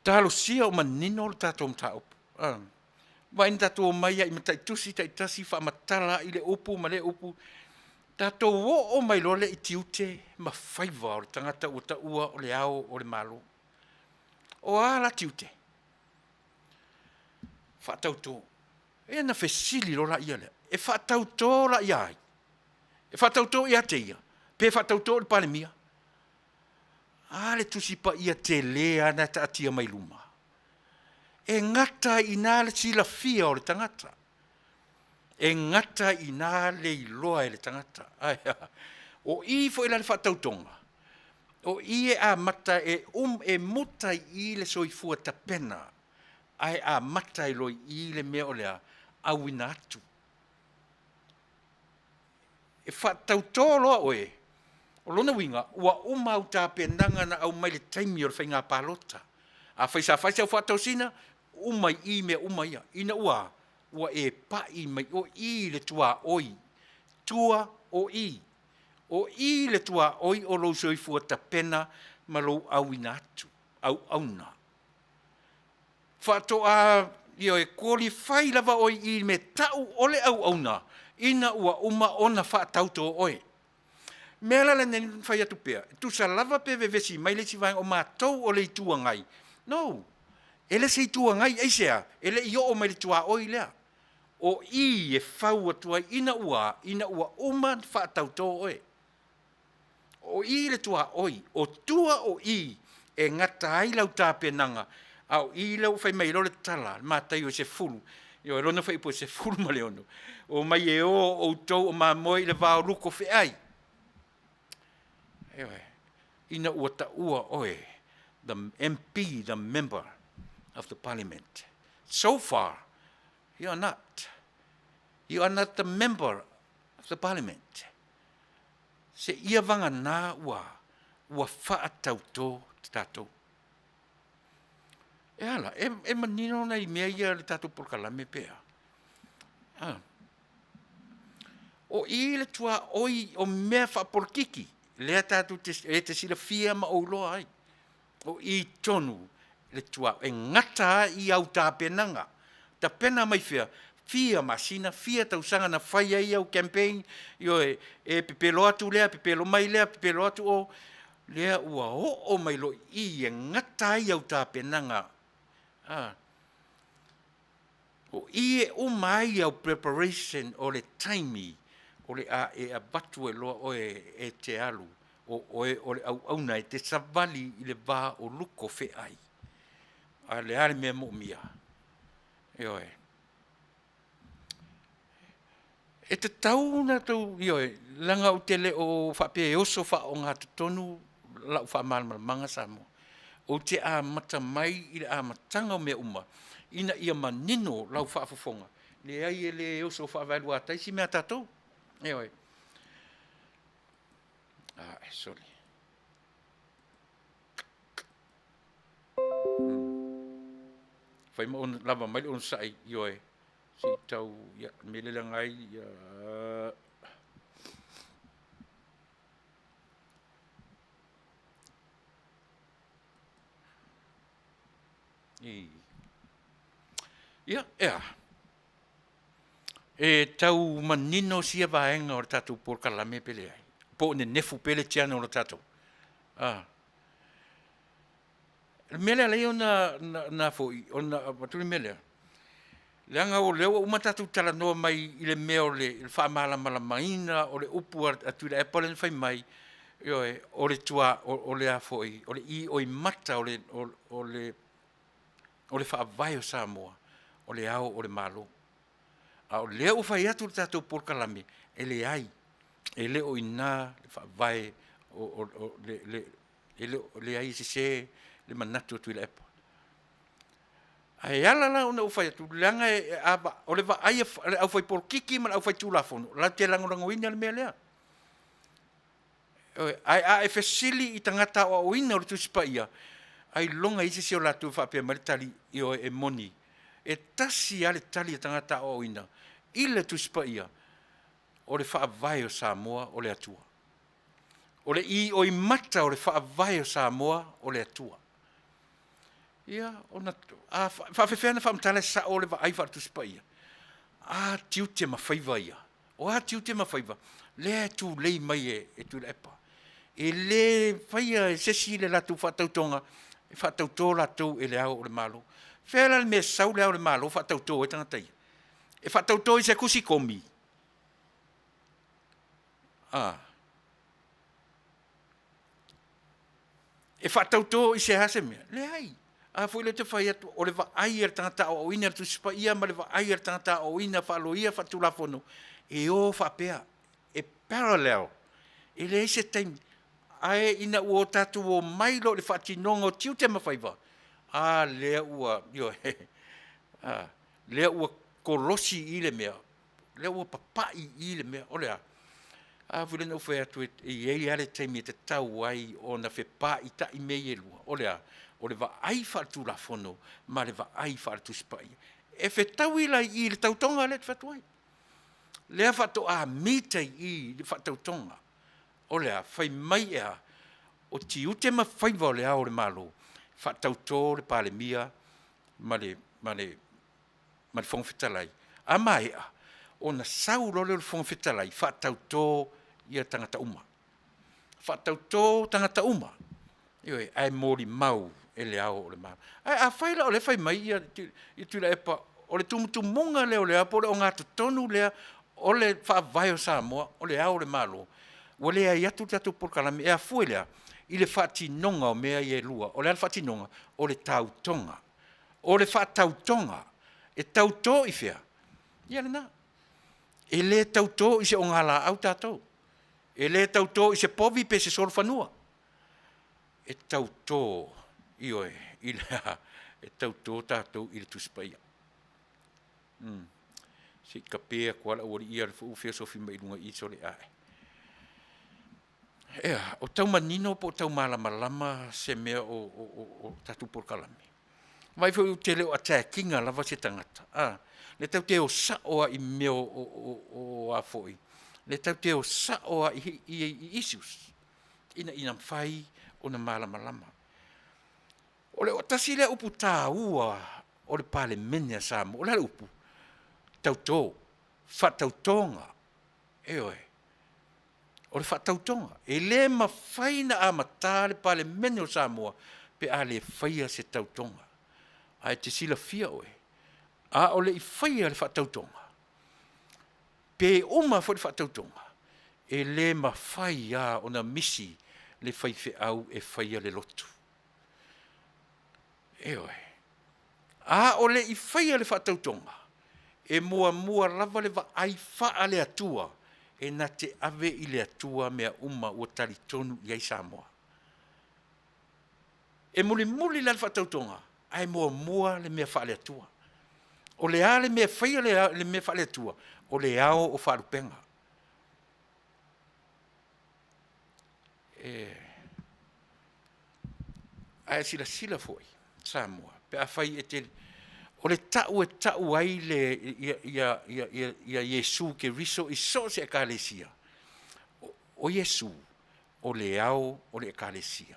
Talosia o manino le tatou mataupu. Vaai na tatou omai ai i mataitusi taitasi faamatala ai le upu ma lea upu. Tatou oo mai loa lea i tiute ma faiva o le tagata ua taua o le Ao o le Malo. O a la tiute? Faatauto. Ia na fesili loa laia lea, e faatauto la ia ai? E faatauto ia te ia? Pe faatauto i le Palemia? A le Tusi Paia tele lava na e taatia mai luma. E gata ai i ina le silafia o le tagata. E gata ai i ina le iloa e le tagata. Ae a? O i foi la le faatautoga, o i e amata e um, e muta i i le soifua tapena, ae amata ai loa i i le mea o le a? Auina atu. E faatautō loa oe, o lona uiga, ua uma au tapenaga na aumai i le taimi o le faiga palota. Afai sa fai sau faatosina, uma i i mea uma ia, ina ua a? Ua e pai mai o i le tuaoi, tua o i. O i le tuaoi o lou soifua tapena ma lou auina atu, auauna. Faatoa, ioe, qualify lava oe i le mea tau o le auauna ina ua uma ona faatautō oe. Mea la lenei na fai atu pea, e tusa lava pe vevesi mai le isi vaega o matou o le Itu Agai. No! E le se Itu Agai, aisea? E le i oo mai i le tuaoi lea. O i e fau atu ai ina ua, ina ua uma ona faatautō oe. O i le tuaoi, o tua o i e gata ai lau tapenaga, a o i lea ua fai mai ai loa le tala, le Mataio e 10, ioe, lona fuaiupu e 16, Omai e o outou o mamoe i le vao luko feai. Ioe, ina ua taua oe the MP, the member of the parliament. So far, you are not. You are not the member of the parliament. Se ia vagana ua, ua faatautō te tātou. E ala, e, e manino nai mea ia le tātou polokalame pea. Ah. O i le tuaoi o mea faapolokiki, lea tātou te, e te silafia ma ou loa ai. O i tonu le tua, e gata ai i au tapenaga. Tapena mai fea, fia masina, fia tausaga na fai ai au campaign, ioe, e pepelo atu lea, pepelo mai lea, pepelo atu o, lea ua oo mai loa i i e gata ai au tapenaga. Ah. O i e uma ai au preparation o le taimi o le a e avatu ai loa oe e te alu o oe o le auauna e te savali i le va o luko feai. A o le a le mea moomia? Ioe. E tatau ona tou, ioe, leaga ou te le o faapea e oso faaogatotonu lau faamalamalamaga Samoa. Ou te amata mai i le amataga o mea uma ina ia manino lau faafofoga, leai e le oso faavaeluatai si mea a tatou. Ioe. Ah, sorry. Fai ma ona lava mai le onosai, ioe, se i tau, ia, mea le leaga ai, ia, Ia, e a? E tau manino sia vaega o le tatou polokalame pe leai. Po o nenefu pea le channel o tatou. Ah. Le mea lea alai ona na foi, ona avatu le mea lea. Leaga o lea ua uma tatou talanoa mai i le mea o le faamalamalamaina o le upu a Tuilaepa lea na fai mai, ioe, o le tua, o le a foi, o le ioimata o le, o le, o le faavae o Samoa, o le ao o le Malo. A o lea ua fai atu le tatou polokalame, e leai, e le o i ina le faavae o, o, o le, le, e le o, leai e sese le manatu o Tuilaepa. Ae ala la ona ou fai atu, leaga e, a, o le vaai a le aufaipolokiki ma le aufaitulafono, latou te lagolagoina le mea lea. Ae a e fesili i tagata aoaoina o le Tusi Paia, ailoga i se isi o latou e faapea mai le tali, ioe, e moni. E tasi lava le tali a tagata aoaoina i le Tusi Paia, o le faavae o Samoa o le Atua. O le ioimata o le faavae o Samoa o le Atua. Ia, ona, a faafefea ona faamatala e sao le vaai faale-Tusi Paia? A tiute ma faiva ia. O a tiute ma faiva? Lea e tulei mai e, e Tuilaepa. E le faia e se isi le latou faatautoga, e faatautō latou e le Ao o le Malo. Fea la le mea e sau le Ao o le Malo faatautō ai tagata ia? E faatautō i se tusi komi? A. E faatautō i se a se mea? Leai. A foi lea ou te fai atu, o le vaai a le tagata aoaoina i le Tusi Paia ma le vaai a le tagata aoaoina faaloia faatulafono, e o faapea, e parallel. E leai se taimi. Ae ina ua o tatou omai loa i le faatinoga o tiute ma faiva, a lea ua, ioe, a, lea ua kolosi i le mea, lea ua papai i le mea, o le a? A foi lea na ou fai atu e i ai lava le taimi e tatau ai ona fepaita'i mea ia e lua, o le a? O le vaai faaletulafono ma le vaai faale-Tusi Paia. E fetaui la i i i le tautoga lea e te fai atu ai. Lea faatoa mita i i i le faatautoga. O le a? Fai mai e a? O tiute ma faiva o le Ao o le Malo, faatauto le Palemia ma le, ma le, ma le Fofoga Fetalai, a maea, ona sau loa lea o le Fofoga Fetalai faatautō ia tagata uma. Faatautō tagata uma, ioe, ae molimau e le Ao o le Malo. Ae afai la o lea e fai mai ia Tuilaepa, o le tumutumuga lea o le ao, po o le ogatotonu lea o le Faavae o Samoa, o le Ao o le Malo, ua leai atu le tatou polokalame. E afua i le a? I le faatinoga o mea ia e lua. O le a le faatinoga? O le tautoga. O le faatautoga, e tautō i fea? Ia lena. E le tautō i se ogalaau tatou. E lē tautō i se povi pe se solofanua. E tautō, ioe, i le a? E tautō tatou i le Tusi Paia. Umm. Se i kape atu lava le aualii ia o lea foi ua feosofi mai i luga i i, sole, ae. Ea, o tau manino po o tau malamalama se mea o, o, o, o tatou polokalame? Vaai foi ou te le o attack ina lava se tagata, a, lea tatou te o sao lava i mea o, o, o, o a foi, lea tatou te o sao lava i, i, i issues ina ia mafai ona malamalama. O le tasi lea upu taua o le Palemene a Samoa, o le a le upu? Tauto, faatautoga, ioe. O le faatautoga. E le mafai ona amata le Palemene o Samoa pe a le faia se tautoga. Ae e te silafia oe, a o le i faia le faatautoga, pe uma foi le faatautoga, e le mafai lava ona misi le faifeau e faia le lotu. Ioe. A o le i faia le faatautoga, e muamua lava le vaai faale-Atua e na te ave i le Atua mea uma ua talitonu i ai Samoa. E mulimuli la le faatautoga, ae muamua le mea faale-Atua. O le a le mea e faia le mea faale-Atua? O le ao o faalupega. Ae silasila foi Samoa pe afai e te, o le tau e tau ai le, ia, ia, ia, ia, ia Iesu Keriso i so o se Ekalesia, o Iesu o le ao o le Ekalesia.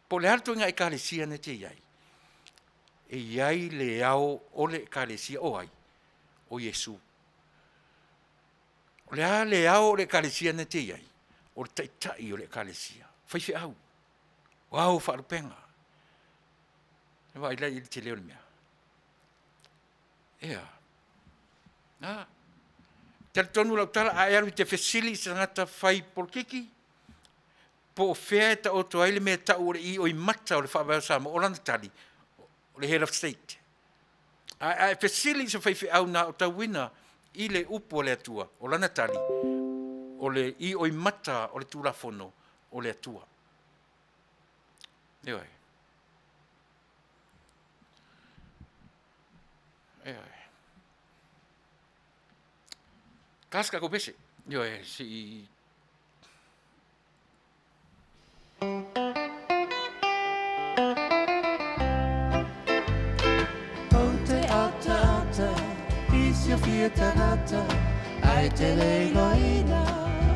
Po o le a le ituaiga Ekalesia na e te i ai, e i ai le ao o le Ekalesia, o ai? O Iesu. O le a le ao o le Ekalesia na e te i ai? O le Taitai o le Ekalesia, faifeau, o ao o faalupega. Vaai la i ai i le tele o le mea. Ea. A. Talitonu lau tala, a e alu e te fesili i se tagata fai polokiki, po o fea e taoto ai le mea e tau o le ioimata o le Faavae o Samoa, o lana tali, o le Head of State. Ae a e fesili i se faifeau na aotauina i le upu a le Atua, o lana tali, o le ioimata o le Tulafono o le Atua. Ioe. Ioe. Tasi tatou pese. Ioe, se i Ou te ataata i siofia tagata ai te le iloaina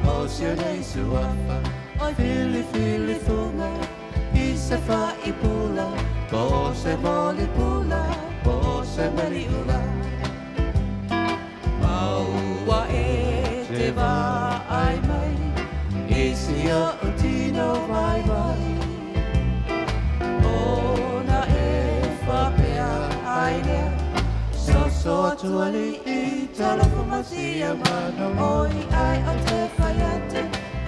o si o nei suafa oi filifili fuga i se faipula po o se molipula po o se meliula Maua e te vaai mai i si oʻu tino vaivai Ona e faapea ai lea Soso atu alii talofa masia mano Oi ai o te whai atu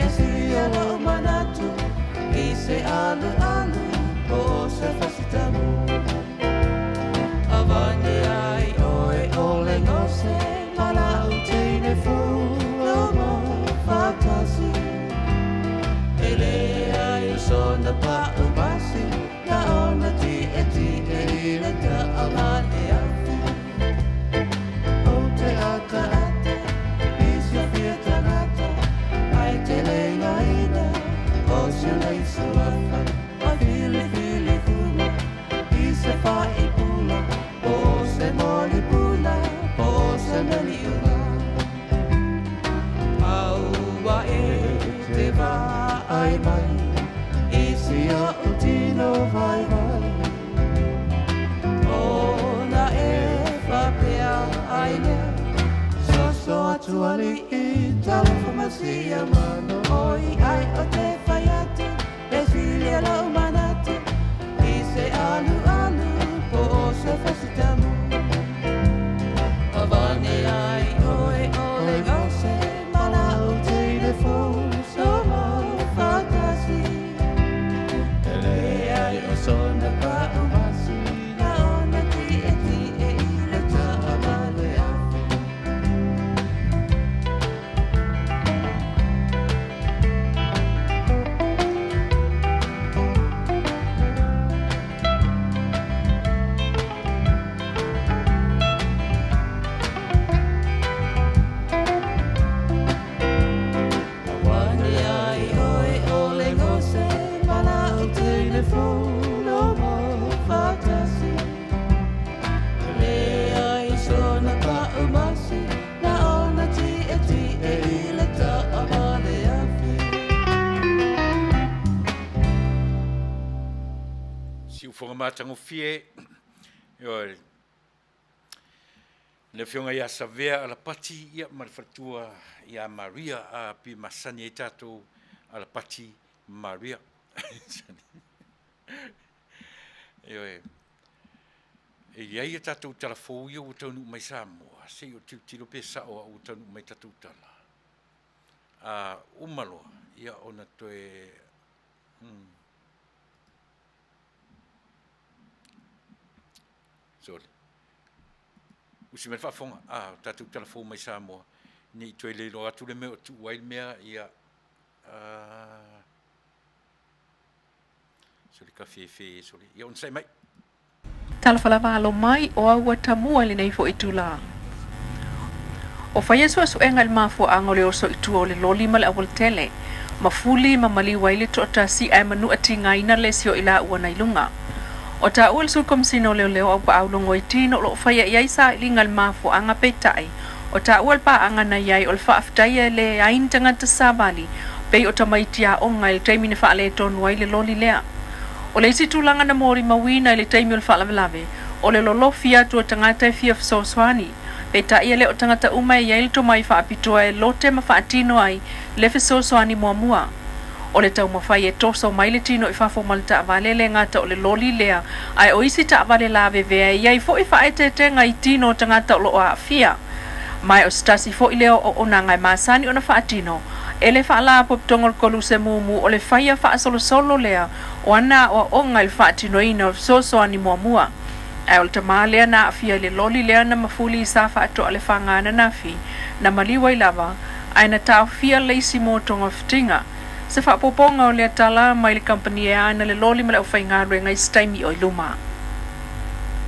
e sia lou manatu I se alu alu po o se fasitamu Avane ai oe o le gose ma lau teine fulomo faatasi E leai o sona pa'u masi na ona tietie i le taavale afi Ou te ataata i siofia tagata ai te le iloaina o si o nei suafa Oi filifili fuga i se faipula po o se molipula po o se meliula Aua e te vaai mai i si oʻu tino vaivai Ona e faapea ai lea Soso atu alii talofa masia mano Oi ai o te whai atu e silia lou manatu I se alualu po o se fasitamu Avane ai oe o le gose ma lau teine fou somo faatasi E leai o sona pa'u masi na ona tietie i le taavale afi. Fofoga matagofie, ioe, le Afioga ia Savea Alapati ia ma le faletua ia Maria a pi masani ai tatou Alapati Maria. Ioe, e i ai a tatou tala fou ia ua taunuu mai Samoa, se i ou tilotilo pe sao au ua taunuu mai tatou tala. A uma loa, ia ona toe Sorry. Usi mai le faafofoga, a, tatou tala fou mai Samoa, ne i toe le iloa atu le mea o tuu ai le mea, ia, a, sole kafefe, sole, ia onosai mai. Talofa lava alo mai o au ua tamua i lenei foi itula. O faia suesuega i le mafuaaga o le oso i tua o le loli ma le aualatele, mafuli ma maliu ai le toatasi ae manua tigaina le isi o i laua na i luga. O taua le Sui Komesina o Leoleo Aupaau Logoitino o lo o faia i ai sailiga i le mafuaaga peitai o taua le paaga na i ai o le faafetaia e leai ni tagata savali pei o tamaiti aoga i le taimi na faaletonu ai le loli lea. O le isi tulaga na molimauina i le taimi o le faalavelave, o le lolofi atu o tagata e fia fesoasoani. Peitai e le o tagata uma e i ai le tomai faapitoa e lote ma faatino ai le fesoasoani muamua. O le taumafai e toso mai le tino i fafo ma le taavale e le gata o le loli lea, ae o isi taavale lavevea e i ai foi faaeteetega i tino o tagata o lo o aafia. Ma o se tasi foi lea o auaunaga e masani ona faatino e le Faalapotopotoga o le Koluse Mumu o le faia faasolosolo lea o ana aoaoga i le faatinoina o le fesoasoani muamua. Ae o le tamā lea na aafia i le loli lea na mafuli i Safaatoa Lefaga ananafi, na maliu ai lava, ae na taofia le isi mo togafitiga. Se faaopoopoga o lea tala mai le kamupani e ana le loli ma le aufaigaluega i se taimi o i luma.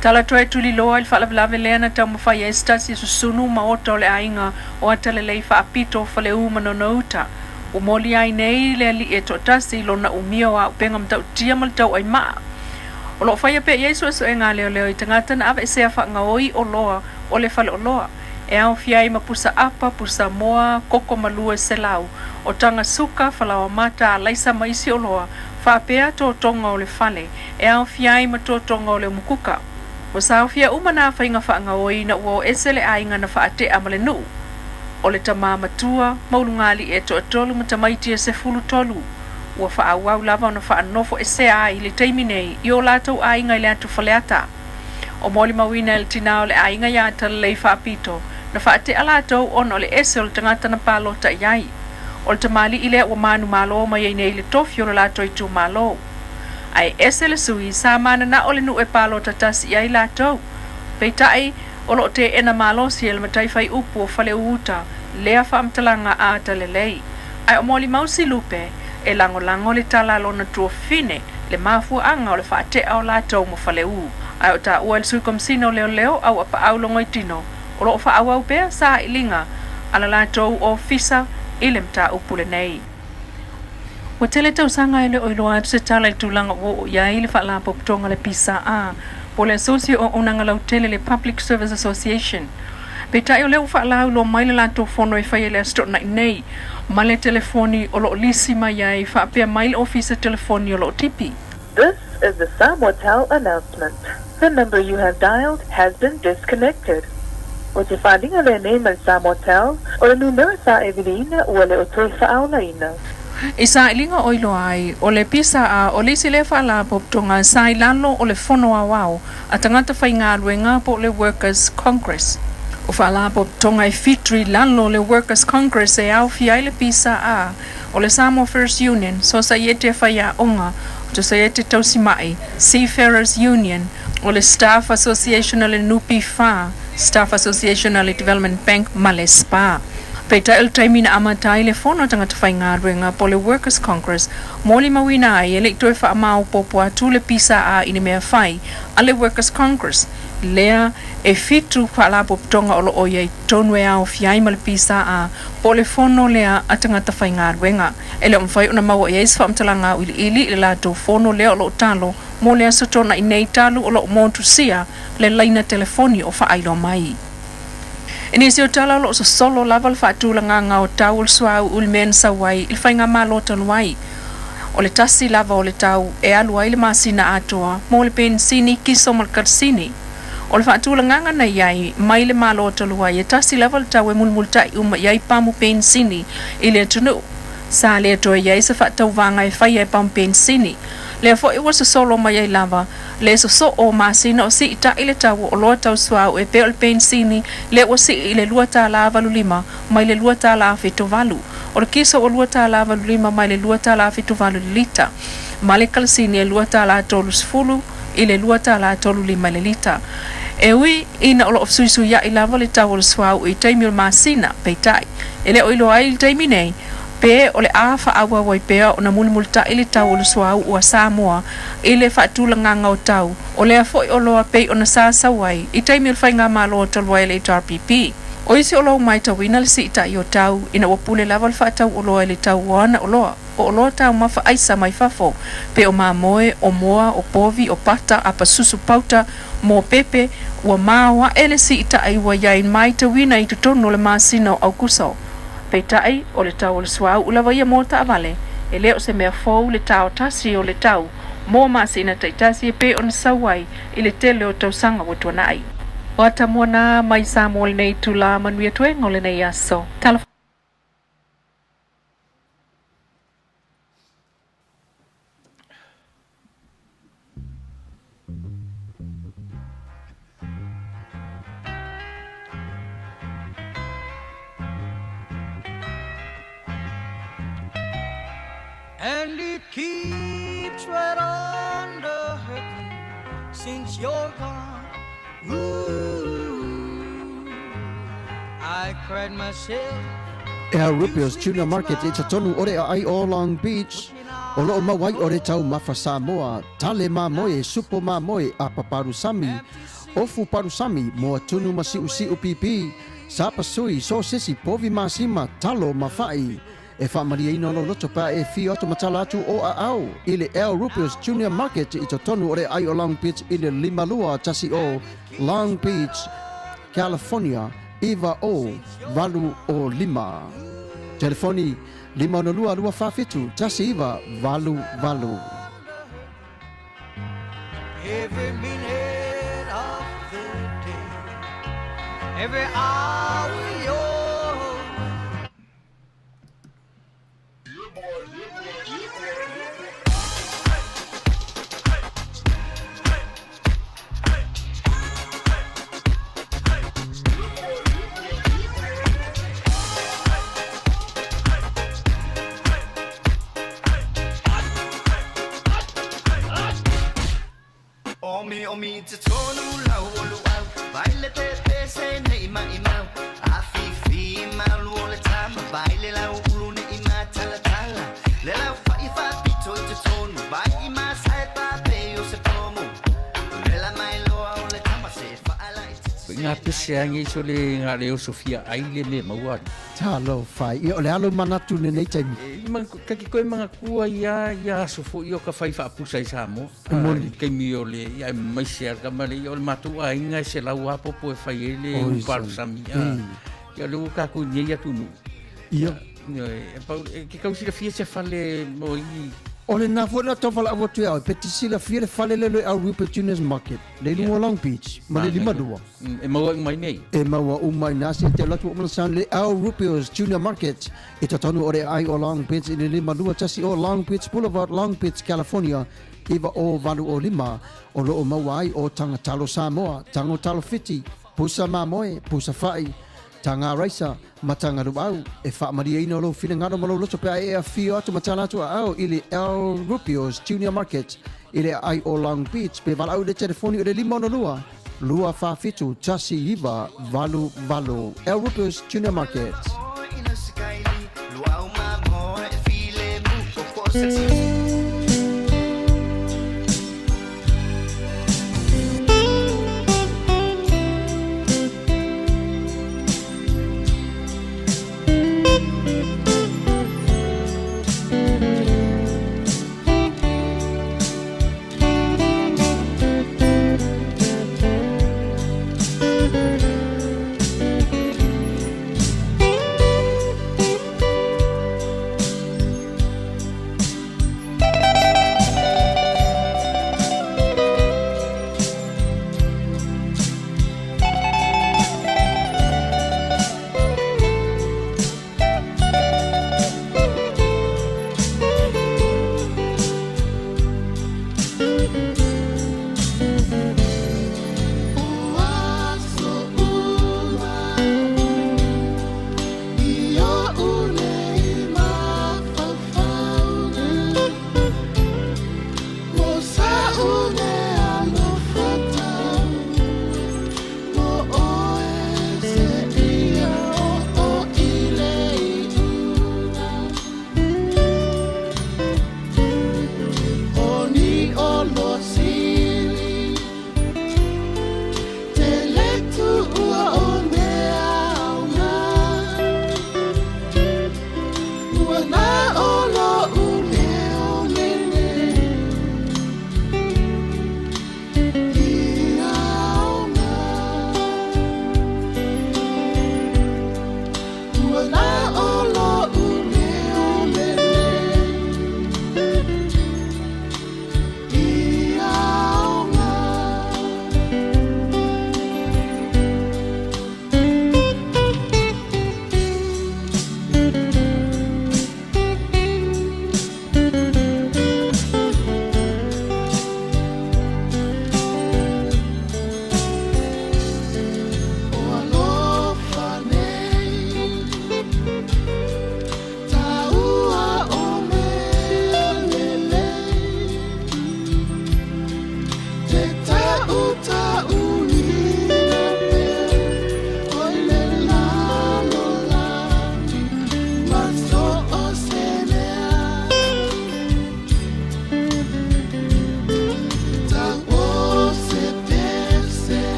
Tala toe tuliloa i le faalavelave lea na taumafai ai se tasi e susunu maota o le aiga o Atalelei Faapito Faleu ma Nonouta. Ua molia ai nei le alii e toatasi i lona umia o auupega matautia ma le tauai maa. O lo o faia pea i ai suesuega a leoleo i tagata na aveesea faagaoi oloa o le faleoloa, e aofia ai ma pusa apa, pusa moa, koko malua selau, o taga suka, falaoa mata, alaisa ma isi oloa, faapea totoga o le fale, e aofia ai ma totoga o le umukuka. Ua saofia uma nā faiga faagaoi ina ua o ese le aiga na faatea ma le nuu. O le tamā matua, ma ulugalii e toatolu ma tamaiti e 13, ua faaauau lava ona faanofo esea ai i le taimi nei i o latou aiga i le atu Faleata. O molimauina e le tinā o le aiga iā Atalelei Faapito, na faatea latou ona o le ese o le tagata na palota i ai. O le tamalii lea ua manumalo mai ai nei i le tofi o le latou itumalo. Ae ese le sui, sa mananao le nuu e palota tasi i ai latou. Peitai, o lo o teena malosi e le matai fai upu o Faleu-uta lea faamatalaga a Atalelei. Ae o molimau Silupe, e lagolago le tala a lona tuafafine, le mafuaaga o le faatea o latou ma Faleu. Ae o taua e le Sui Komesina o Leoleo Auapaau Logoitino, o lo o faaauau pea sailiga a le latou ofisa i le mataupu lenei. Ua tele tausaga e le o iloa atu se tala i le tulaga ua oo i ai le Faalapotopotoga a le PSA, po o le Asosi o Auaunaga Lautele, le Public Service Association. Peitai o lea ua faalauiloa mai le latou fono e faia i le Aso Toonai nei, ma le telefoni o lo o lisi mai ai faapea mai le ofisa telefoni o lo o tipi. This is the Samoatel announcement. The number you have dialed has been disconnected. O te faaaliga lenei mai le Samoatel, o le numera sa e viliina ua le o toe faaolaina. I sailiga o iloa ai, o le PSA o le isi lea faalapotopotoga sa i lalo o le Fono Aoao a Tagata Faigaluega po o le Workers Congress. O faalapotopotoga e fitu i lalo o le Workers Congress e aofia ai le PSA, o le Samoa First Union, Sosaiete a Faiaoga, Sosaiete Tausimai, Seafarers Union, o le Staff Association a le NPF, Staff Association a le Development Bank ma le SPA. Peitai o le taimi na amata ai le Fono a Tagata Faigaluega po o le Workers Congress, molimauina ai e le i toe faamaopoopo atu le PSA i ni mea fai a le Workers Congress lea e fitu faalapotopotoga o lo o i ai totonu e aofia ai ma le PSA po o le fono lea a tagata faigaluega. E le o mafai ona maua i ai se faamatalaga auiliili i le latou fono lea o lo o talo mo le Aso Toonai nei talu o lo o motusia le laina telefoni o faailoa mai. I nisi o tala o lo o sosolo lava le faatulagaga o tau o le suauu i le mea na sau ai i le faigamalo talu ai. O le tasi lava o le tau e alu ai le masina atoa mo le penisini, kiso ma le kalasini. O le faatulagaga na i ai mai le Malo talu ai, e tasi lava le tau e mulimulitai uma i ai pamu penisini i le atunuu. Sa le toe i ai se faatauvaga e faia e pamu penisini. Lea foi ua sosolo mai ai lava le sosoo o masina o siitai le tau o oloa tau suauu e pei o le penisini lea ua sii i le $2.85 mai le $2.78. O le kiso ua $2.85 mai le $2.78 i le lita, ma le kalasini e $2.30 i le $2.35 i le lita. E ui ina o lo o fesuisuiaʻi lava le tau o le suauu i taimi o le masina, peitai, e le o iloa ai i le taimi nei pe o le a faaauau ai pea ona mulimulitaʻi le tau o le suauu a Samoa i le faatulagaga o tau o lea foi oloa pei ona sa sau ai i taimi o le faigamalo talu ai a le HRPP. O isi oloa ua matauina le siitai o tau ina ua pule lava le faatau oloa i le tau o ana oloa, o oloa taumafa aisa mai fafo pei o mamoe, o moa, o povi, o pata, apa susu pauta, moa pepe, ua maoaʻe le siitai ua i ai matauina i totonu o le masina o Aukuso. Peitai, o le tau o le suauu lava ia mo taavale, e le o se mea fou le tao tasi o le tau mo masina taitasi e pei ona sau ai i le tele o tausaga ua tuanai. O atamua na mai Samoa i lenei itula, manuia toega o lenei aso. Talofa. And it keeps right on the hurting since you're gone. Ooh, I cried myself. El Rubio's Tuna Market i totonu o le aai o Long Beach, o loo maua ai o le taumafa Samoa, tale mamoe, supo mamoe, apa palusami, ofu palusami, moa tunu ma siusiu pipi, sapasui, sosesi, povi masima, talo ma fa'i. E faamalieina lou loto pe a e afio atu ma tala atu o aao i le El Rubio's Junior Market i totonu o le aai o Long Beach i le 5210 Long Beach, California 90805. Telefoni 562 247 1988. Every minute of the day, every hour you're. Omi omi te tonu lau o luau Vai le te te se nei mai mau A fi fi malu o le tama Vai le lau ulu ne i ma tala tala Le lau fa i fa pito i te tonu Vai i ma sae pa pe o se pomu Le la mai loa o le tama se fa ala i te Ngā pese angi so le ngā leo Sofia ai le me maua. Talofa, ia o le alo manatu lenei taimi. E, ma, kaki koe mga kua ia, ia aso fo i o ka whai whaapusa i Samoa. E moni. I kaimi o le, ia e mai se ar kama le, ia o le mātou āinga e se lau apopo e whai e le uparusami. Ia le ua kākou nei atu nu. Ia. E, pau, e, ke kau silafia se fale mo i. O le na foi na tau whalaau atu e au, pe te silafia le fale le le au Rupert Junior's Market, le lunga o Long Beach, ma le 52. E maua uma i nei. E maua uma i nā se te alu atu o Mana le Al Rupio's Junior Market i totonu o le aai o Long Beach i le 521 o Long Beach Boulevard, Long Beach, California 90805. O lo o maua ai o Taga Talo Samoa, Tago Talo Fiti, Pusa Mamoe, Pusa Fa'i, Taga Raisa, ma Taga Luau. E faamalieina lou finagalo ma lou loto pe a e afio atu ma tala atu aao i le Al Rupio's Junior Market i le aai o Long Beach pe valaau i le telefoni o le 562 247 1988. El Rupio's Junior Market.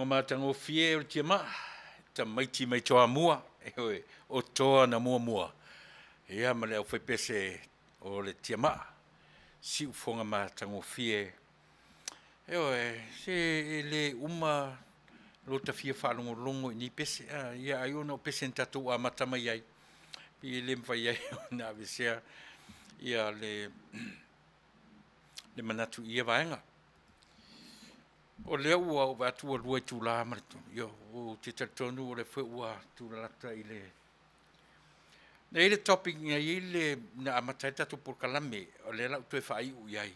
Siufofoga matagofie o le Tiamaa, tamaiti mai Toamua, ioe, o Toa na muamua, ia ma le aufaipese o le Tiamaa, Siufofoga matagofie, ioe, se e le uma lo ta fia faalogologo i nei pese, a, ia ai ona o pese na tatou amata mai ai, pei e le mafai ai ona aveesea ia le le manatu i ia vaega. O lea ua ou vaai atu ua 2 itula ma le, ia, ou te talitonu o lea foi ua tulalata i le... Na i ai le topic, na i ai le, na amata ai le tatou polokalame, o lea o le a ou toe faaiu i ai.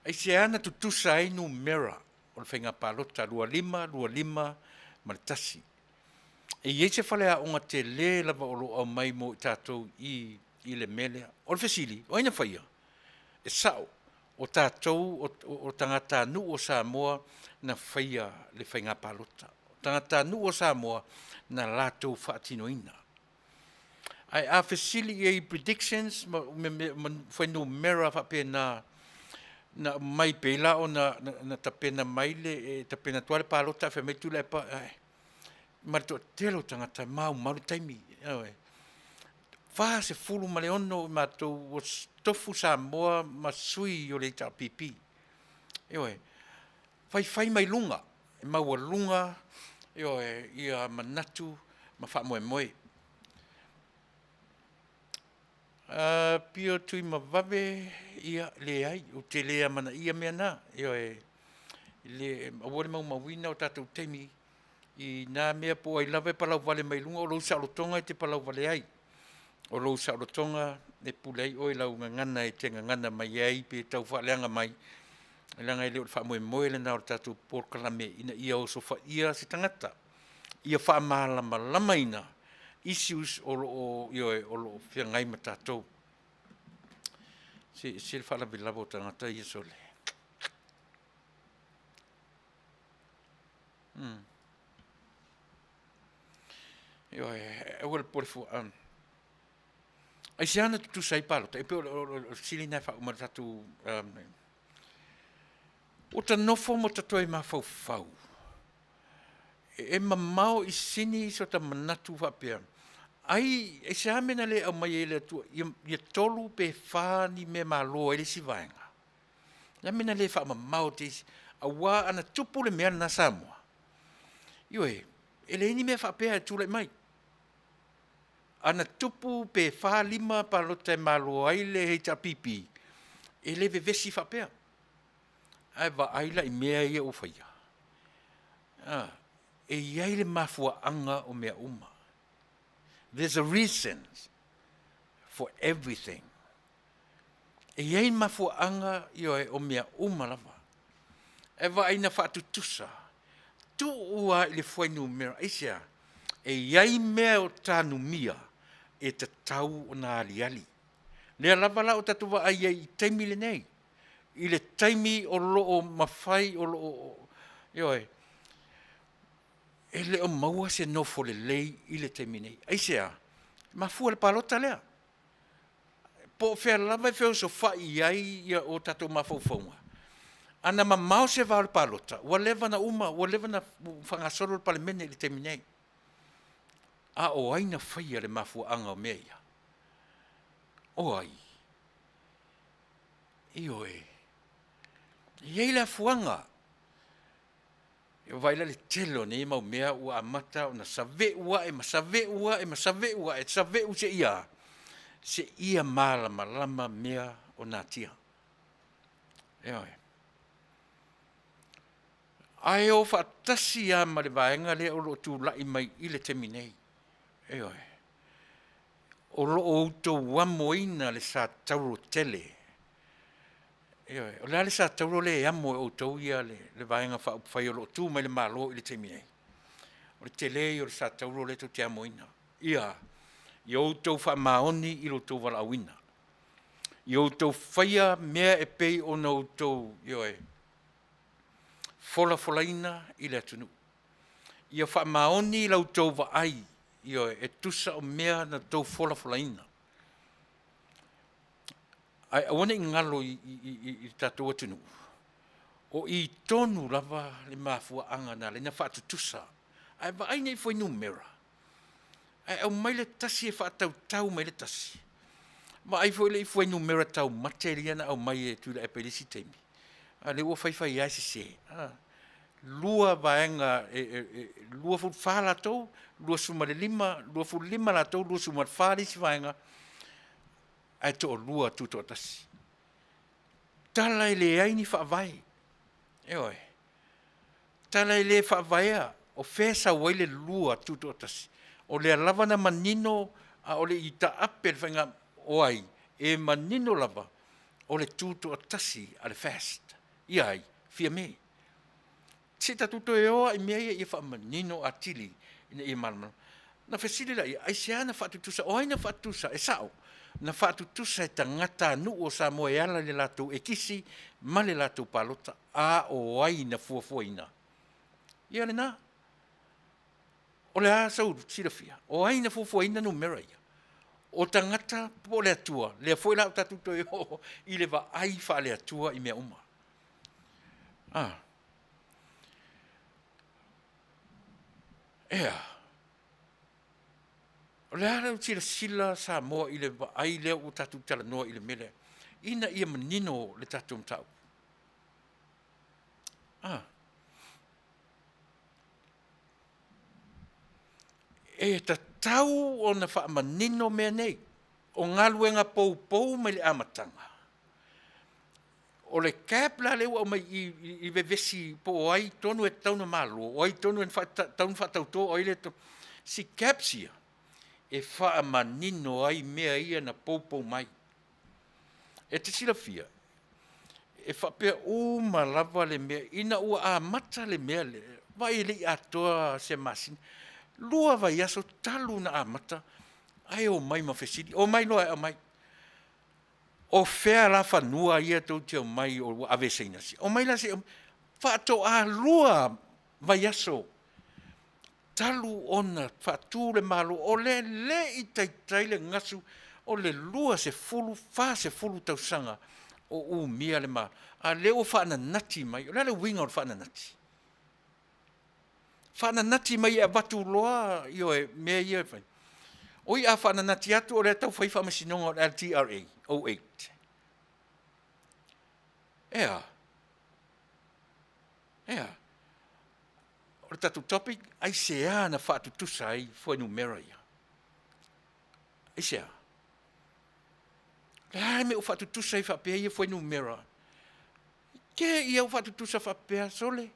Aisea na tutusa ai numera o le faiga palota 25, 25 ma le 1? E i ai se faleaoga tele lava o lo o aumai mo i tatou i i le mea lea. O le fesili, o ai na faia? E sao, o tatou o tagatanuu o Samoa na faia le faiga palota. O tagatanuu o Samoa na latou faatinoina. Ae a fesili i ai i predictions ma fuainumera faapena na aumai pei la ona na tapena mai le, e tapena atu lava le palota ae fai mai Tuilaepa, ma le toatele o tagata e maumau le taimi. Ioe. 46 o i matou ua tofu Samoa ma sui o le HRPP. Ioe. Faifai mai luga, e maualuga, ioe, ia manatu ma faamoemoe. Pio Tuimavave, ia leai, ou te le amanaia mea na. Ioe, le, aua le maumauina o tatou taimi i na mea po o ai lava e palauvale mai luga, o lou saolotoga e te palauvale ai. O lou saolotoga e pule ai oe i lau gagana e te gagana mai ai pe tau faaleaga mai, leaga e le o le faamoemoe lena o le tatou polokalame ina ia osofaia se tagata, ia faamalamalamaina issues o lo o, ioe, o lo o feagai ma tatou. Se ese le faalavelave o tagata ia sole. Ioe, aua le popole fua. Aisea na tutusa ai palota? E pei o le fesili lena e faauma ai le tatou... Ua ta nofo ma ta toe mafaufau, e mamao i sini so ta manatu faapea, ai, aisea mea na le aumai ai e le Atua ia 3 pe 4 ni mea malo ai le isi vaega? O le a le mea na le faamamao te isi? Aua ana tupu le mea lena Samoa, ioe, e leai ni mea faapea e tulai mai. Ana tupu pe 4, 5 palota e malo ai le HRPP, e le vevesi faapea. Ae vaai la i mea ia ua faia. A, e i ai le mafuaaga o mea uma. There's a reason for everything. E i ai mafuaaga, ioe, o mea uma lava. Ae vaai na faatutusa, tuu lava i le fuainumera. Aisea? E i ai mea o tanumia e tatau ona aliali. Lea lava la o tatou vaai ai i taimi lenei, i le taimi o lo o mafai, o lo o, ioe, e le o maua se nofo lelei i le taimi nei. Aisea? Mafua i le palota lea. Po o fea lava e feosofai ai ia o tatou mafaufauga, ana mamao se va o le palota, ua leva ona uma, ua leva ona faagasolo le Palemene i le taimi nei. A o ai na faia le mafuaaga o mea ia? O ai? Ioe. E i ai le afuaga. E vaai la i le tele o nei mau mea ua amata ona saveu ae ma saveu ae ma saveu ae, saveu seia a? Seia malamalama mea o natia. Ioe. Ae o faatasi lava ma le vaega lea o lo o tulai mai i le taimi nei. Ioe. O lo o outou amoina le sa tauro tele. Ioe. O le a le sa tauro lea e amo e outou ia le Vaega Faaupufai o lo o tu mai le Malo i le taimi nei? O le tele ia o le sa tauro lea tou te amoina. Ia, ia outou faamaoni i lo outou valaauina. Ia outou faia mea e pei ona outou, ioe, folafolaina i le atunuu. Ia faamaoni la outou vaai, ioe, e tusa o mea na outou folafolaina. Ae aua ne i galo i le tatou atunuu. O i tonu lava le mafuaaga na ala ai na faatutusa. Ae vaai nei fuainumera, ae aumai le tasi e faatautau mai le tasi. Vaai foi le i fuainumera taumate ia na aumai e Tuilaepa i le isi taimi, a o lea ua faifai lava e sese. 2 vaega e 24 latou, 25, 25 latou, 24 le isi vaega, ae toalua tutoatasi. Tala e leai ni faavae, ioe, tala e le faavaea, o fea e sau ai le lua tutoatasi? O lea lava na manino a o le i taape le faiga, o ai? E manino lava o le tutoatasi a le FAST. Ia ai? Fiame. Se i tatou toe o lava i mea ia ia faamanino atili ina ia malamalama. Ona fesili laia, aisea na faatutusa, o ai na faatutusa? E sao, na faatutusa e tagatanuu o Samoa e ala i le latou ekisi ma le latou palota. A o ai na fuafuaina? Ia lena. O le a sou silafia? O ai na fuafuaina numera ia? O tagata po o le Atua? Lea foi la ua tatou toe oo i le vaai faale-Atua i mea uma. Ah. Ea, o le a lau silasila Samoa i le vaai lea ua tatou talanoa i le mea lea, ina ia manino le tatou mataupu. Ah. E tatau ona faamanino mea nei, o galuega poupou mai le amataga. O le cap la lea ua aumai i i vevesi po o ai tonu e tatau ona malo, o ai tonu e tatau ona faatauto, o ai le si caps ia e faamanino ai mea ia na poupou mai. E te silafia, e faapea uma lava le mea ina ua amata le mea lea, vaai e le i atoa se masina, 2 vaiaso talu ona amata ae omai ma fesili, omai loa e aumai. O fea la fanua ia tou te omai ua aveeseina? Omai la se i faatoa 2 vaiaso talu ona faatu le Malo, o lea e le i taitai le gasu o le 20, 40 tausaga o umia le Malo, a o lea ua faananati mai. O le a le uiga o le faananati? Faananati mai e avatu loa, ioe, mea ia e fai. Oi, a faananati atu o lea e tau fai faamasinoga o le LTRA 08. Ea, ea, o le tatou topic, aisea na faatutusa ai fuainumera ia? Aisea? O le a le mea ua faatutusa ai faapea ia fuainumera? Ke ia ua faatutusa faapea, sole,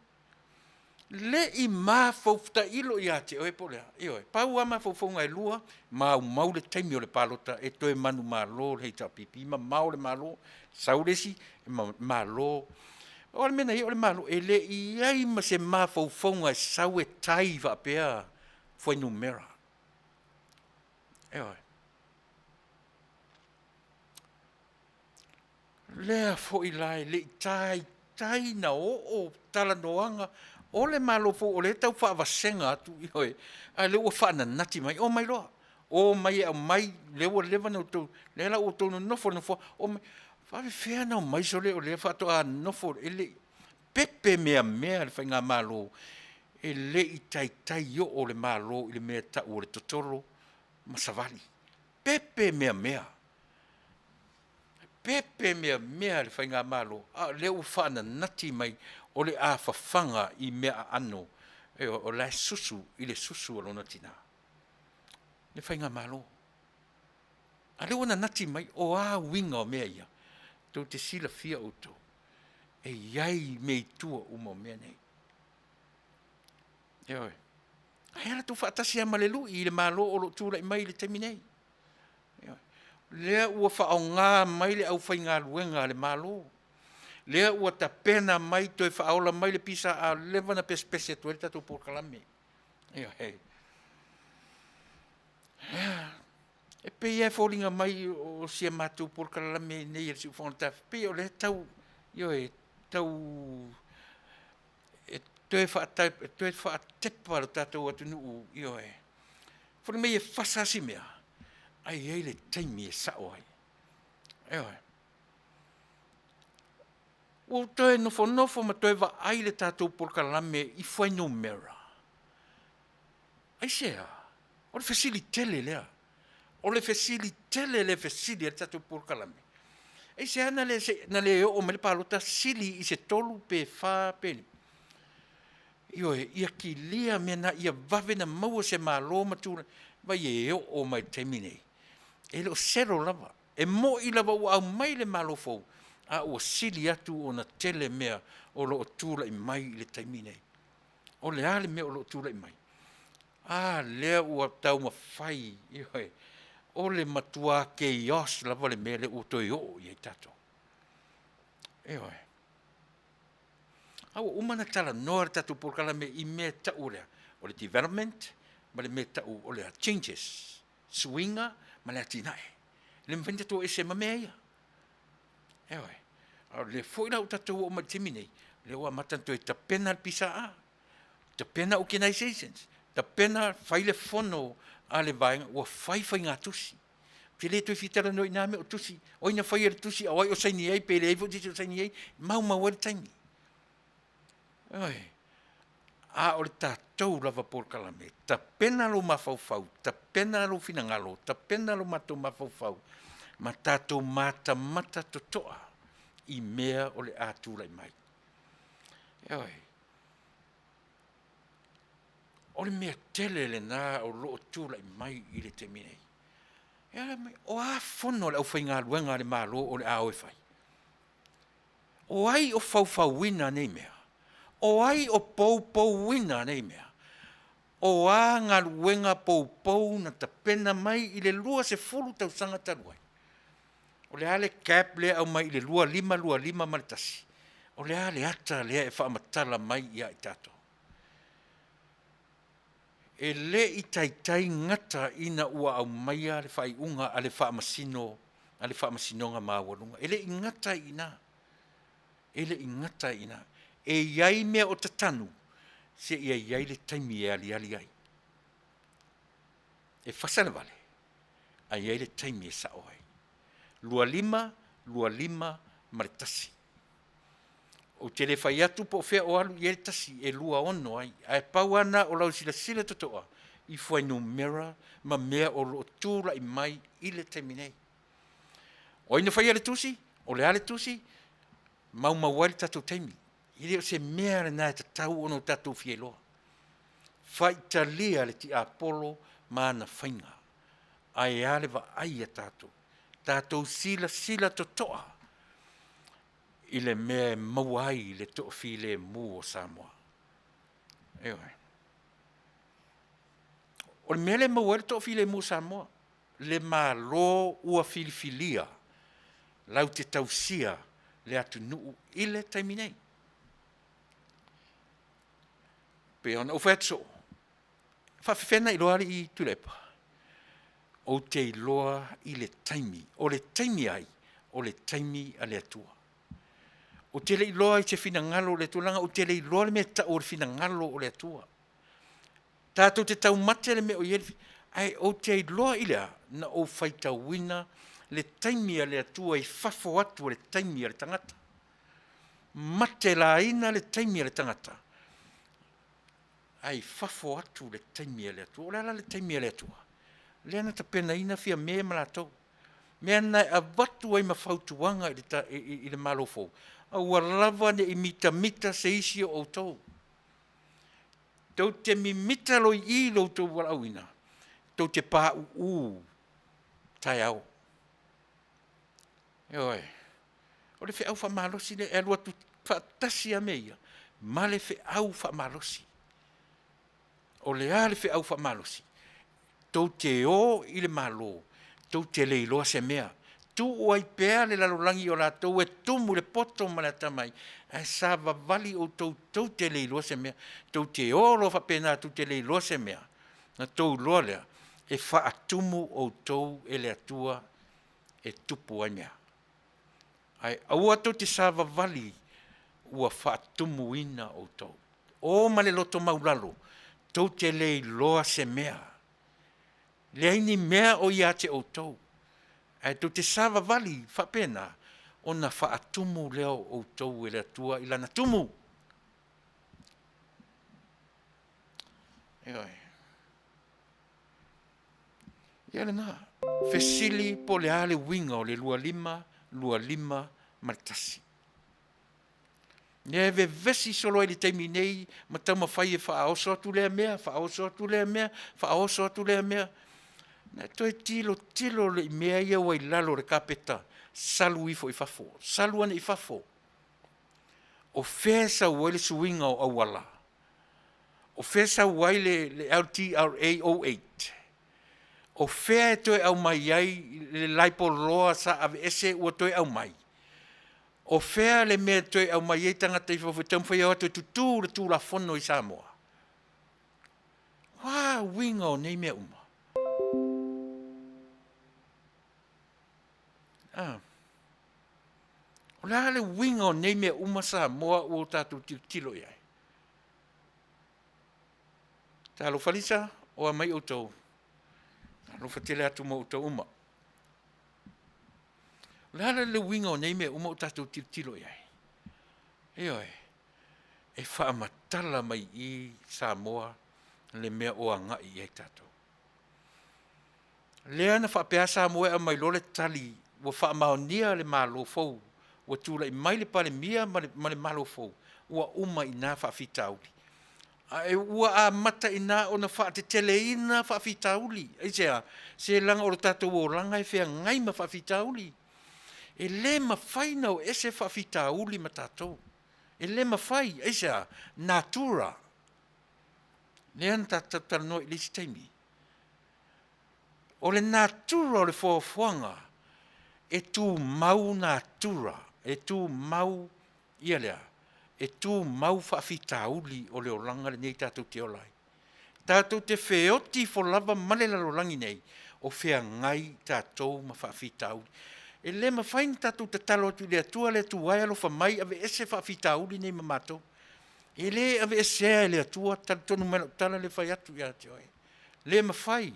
le i mafaufutailo ia te oe po o le a. Ioe, pau lava mafaufauga e lua, maumau le taimi o le palota e toe manumalo le HRPP, mamao le Malo, sau le isi, malo. O le mea na i ai o le Malo, e le i ai ma se mafaufauga e sau e tai faapea fuainumera. Ioe. Lea foi la e le i taitai na oo talanoaga o le Malo fou, o lea e tau faavasega atu, ioe, a o lea ua faananati mai, omai loa, omai e aumai, lea ua leva ona outou, lea la ua outou nonofo i le nofoa, omai. Faapefea ona omai sole o lea faatoa nofo, e le i pepe meamea le faigamalo, e le i taitai oo le Malo i le mea e tau o le totolo ma savali. Pepe meamea. Pepe meamea le faigamalo, a o lea ua faananati mai o le a fafaga i mea aano, o la e susu i le susu a lona tina le faigamalo. A o lea ua nanati mai, o a uiga o mea ia? Tou te silafia outou, e i ai mea i tua uma o mea nei. Ioe. Ae a la outou faatasi lava ma le lui i le Malo o lo o tulai mai i le taimi nei. Lea ua faaaoga mai le aufaigaluega a le Malo, lea ua tapena mai toe faaola mai le pisa a leva na pesepese atu ai le tatou polokalame. Ioe. E pei lava e foliga mai o si a matou polokalame nei a le Siufofoga o le Taeao, pei o lea tau, ioe, tau e toe faatepa le tatou atunuu, ioe. Foliga mai e fasa si mea, ae i ai le taimi e sao ai. Ioe. Ua ou toe nofonofo ma toe vaai i le tatou polokalame i fuainumera. Aisea? O le fesili tele lea. O le fesili tele lea e fesili ai le tatou polokalame. Aisea na le, na le oo mai le palota sili i se tolu pe fa pe lima? Ioe, ia kilia mea na ia vave na maua se Malo ma tulaga, vaai e oo mai i le taimi nei, e le o selo lava. E mo'i lava ua aumai le Malo fou, a ua sili atu ona tele mea o lo o tulai mai i le taimi nei. O le a le mea o lo o tulai mai? A lea ua taumafai, ioe, o le matua chaos lava le mea lea ua toe oo i ai tatou. Ioe. A ua uma ona talanoa le tatou polokalame i mea e tau o le a? O le development ma le mea e tau o le a? Changes, suiga ma le atinae. E le mafai ona tatou o ese ma mea ia. Ioe. A o lea foi la ua tatou oo mai i le taimi nei, lea ua amata ona toe tapena le PSA, tapena organizations, tapena, fai le fono a le vaega, ua fai faigatusi. Ou te le toe fia talanoa i na mea o tusi, o ai na faia le tusi a o ai o saini ai pe leai foi se isi o saini ai, maumau ai le taimi. Ioe. A o le tatou lava polokalame, tapena lou mafaufau, tapena lou finagalo, tapena lo matou mafaufau ma tatou matamata totoa i mea o le a tulai mai. Ioe. O le mea tele lena o lo o tulai mai i le taimi nei. E ala mai, o a fono a le aufaigaluega a le Malo o le a o e fai? O ai o faufauina nei mea? O ai o poupouina nei mea? O a galuega poupou na tapena mai i le 20 tausaga talu ai? O le a le gap lea e aumai i le 25, 25 ma le 1? O le a le ata lea e faamatala mai ia i tatou? E le i taitai gata ina ua aumaia le faaiuga a le Faamasino a le Faamasinoga Maualuga. E le i gata ai i ina. E le i gata ai i ina. E i ai mea o tatanu seia i ai le taimi e aliali ai. E fasa le vale, ae i ai le taimi e sao ai. 25, 25 ma le 1. Ou te le fai atu po o fea o alu i ai le tasi e 26 ai, ae pau lava lena o lau silasila totoa i fuainumera ma mea o lo o tulai mai i le taimi nei. O ai na faia le tusi? O le a le tusi? Maumau ai le tatou taimi. E le o se mea lena e tatau ona o tatou fia iloa. Faitalia le tiapolo ma ana faiga, ae a le vaai a tatou? Tatou silasila totoa i le mea e maua ai le toafilemu o Samoa. Ioe. O le mea lea e maua ai le toafilemu o Samoa, le Malo ua filifilia latou te tausia le atunuu i le taimi nei. Pei ona ou fai atu soo, e faapefea ona iloa alii Tuilaepa? Ou te iloa i le taimi. O le taimi ai? O le taimi a le Atua. Ou te le iloa i se finagalo o le Atua, leaga ou te le iloa le mea e tau o le finagalo o le Atua. Tatou te taumate le mea o i ai le ae ou te iloa i le a? Na ou faitauina le taimi a le Atua i fafo atu o le taimi a le tagata. Matelaina le taimi a le tagata, ae i fafo atu le taimi a le Atua. O le a la le taimi a le Atua? Lea na tapenaina Fiame ma latou. Mea na e avatu ai ma fautuaga i le, i, i le Malo fou, aua lava ne i mitamita se isi o outou. Tou te mimita loa i i lo outou valaauina, tou te pauu taeao. Ioe. O le feau faamalosi lea e alu atu faatasi lava mea ia ma le feau faamalosi. O le a le feau faamalosi? Tou te o i le Malo, tou te le iloa se mea. Tuu ai pea le lalolagi o latou e tumu i le poto ma le atamai, ae savavali outou tou te le iloa se mea. Tou te o loa faapena tou te le iloa se mea, ona tou iloa lea, e faatumu outou e le Atua e tupu ai mea. Ae aua tou te savavali ua faatumuina outou. O ma le loto maulalo, tou te le iloa se mea. Leai ni mea o ia te outou, ae tou te savavali faapena. Ona faatumu lea o outou e le Atua i Lana tumu. Ioe. Ia lena. Fesili po o le a le uiga o le 25, 25 ma le 1. Lea e vevesi solo ai i le taimi nei ma taumafai e faaoso atu lea mea, faaoso atu lea mea, faaoso atu lea mea. Na toe tilotilo i mea ia ua i lalo o le kapeta, salu ifo i fafo, salu ane i fafo. O fea e sau ai le suiga o auala? O fea e sau ai le LTRA 08? O fea e toe aumai ai le laipoloa sa aveese ua toe aumai? O fea le mea e toe aumai ai tagata i fafo e taumafai e o atu e tutū le Tulafono i Samoa? O a uiga o nei mea uma? Ah. O le a le uiga o nei mea uma Samoa ua o tatou tilotilo i ai? Talofa Lisa, o a mai outou. Alofa tele atu mo outou uma. O le a le uiga o nei mea uma ua tatou tilotilo i ai? Ioe, e faamatala mai i Samoa le mea o agai i ai tatou. Lea na faapea Samoa e aumai loa le tali ua faamaonia le Malo fou, ua tulai mai le Palemia ma le Malo fou, ua uma i ina faafitauli. Ae ua amata i ina ona faateteleina faafitauli. Aisea? Se leaga o le tatou olaga e feagai ma faafitauli. E le mafai ona o ese faafitauli ma tatou. E le mafai. Aisea? Natura. Lea na tatou talanoa i le isi taimi. O le natura o le foafoaga, e tumau natura, e tumau ia lea, e tumau faafitauli o le olaga lenei tatou te ola ai. Tatou te feoti ifo lava ma le lalolagi nei, o feagai tatou ma faafitauli. E le mafai ona tatou tatalo atu i le Atua, le Atua e alofa mai aveese faafitauli nei ma matou. E le aveesea e le Atua, talitonu mai lau tala lea e fai atu ia te oe. Le mafai.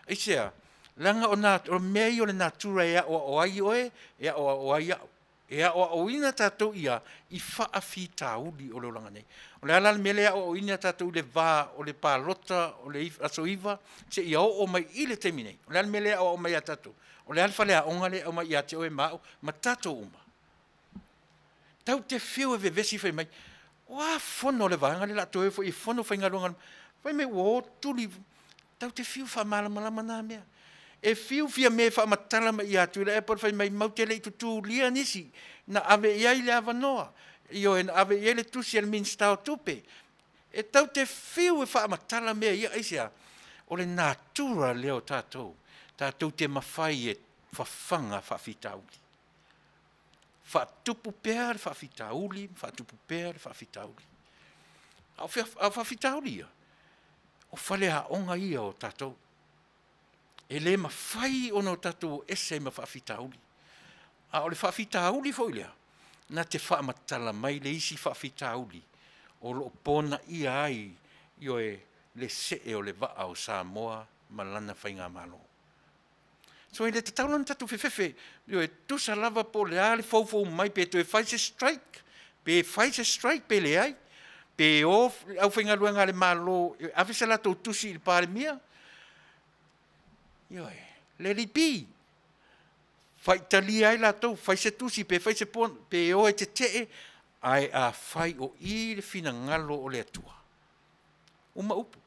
Aisea? Leaga o, na, o mea ia o le natura e aoao ai oe, e aoao ai au. E aoaoina tatou ia i faafitauli o le olaga nei. O le a la le mea lea e aoaoina tatou i le va o le palota o le aso 9 seia oo mai i le taimi nei? O le a le mea lea e aoao mai ia tatou? O le a le faleaoga lea e aumai ia te oe ma au ma tatou uma? Tatou te fiu e vevesi fai mai, o a fono a le vaega lea o le a toe o foi e fono faigaluega, fai mai ua o tuli, tatou te fiu e faamalamalama na mea. E fiu Fiame e faamatala mai ia Tuilaepa airport fai mai matou te le i tutulia nisi, na ave i ai le avanoa, ioe, na ave i ai le tusi a le Minisita o Tupe. E tatou te fiu e faamatala mea ia, aisea? O le natura lea o tatou, tatou te mafai e fafaga faafitauli. Faatupu pea le faafitauli, faatupu pea le faafitauli. A o faafitauli ia, o faleaoga ia o tatou. E le mafai ona o tatou o ese ma faafitauli. A o le faafitauli foi lea, na te faamatala mai le isi faafitauli o lo o ponaia ai, ioe, le see o le vaa o Samoa ma lana faigamalo. So e le tatau la ona tatou fefefe, ioe, tusa lava po o le a le foufou mai pe toe fai se strike, pe fai se strike pe leai, pe o le aufaigaluega a le Malo e ave se latou tusi i le Palemia, ioe, let it be. Faitalia ai latou, fai se tusi pe fai se pe o e tetee, ae afai o i le finagalo o le Atua, uma upu.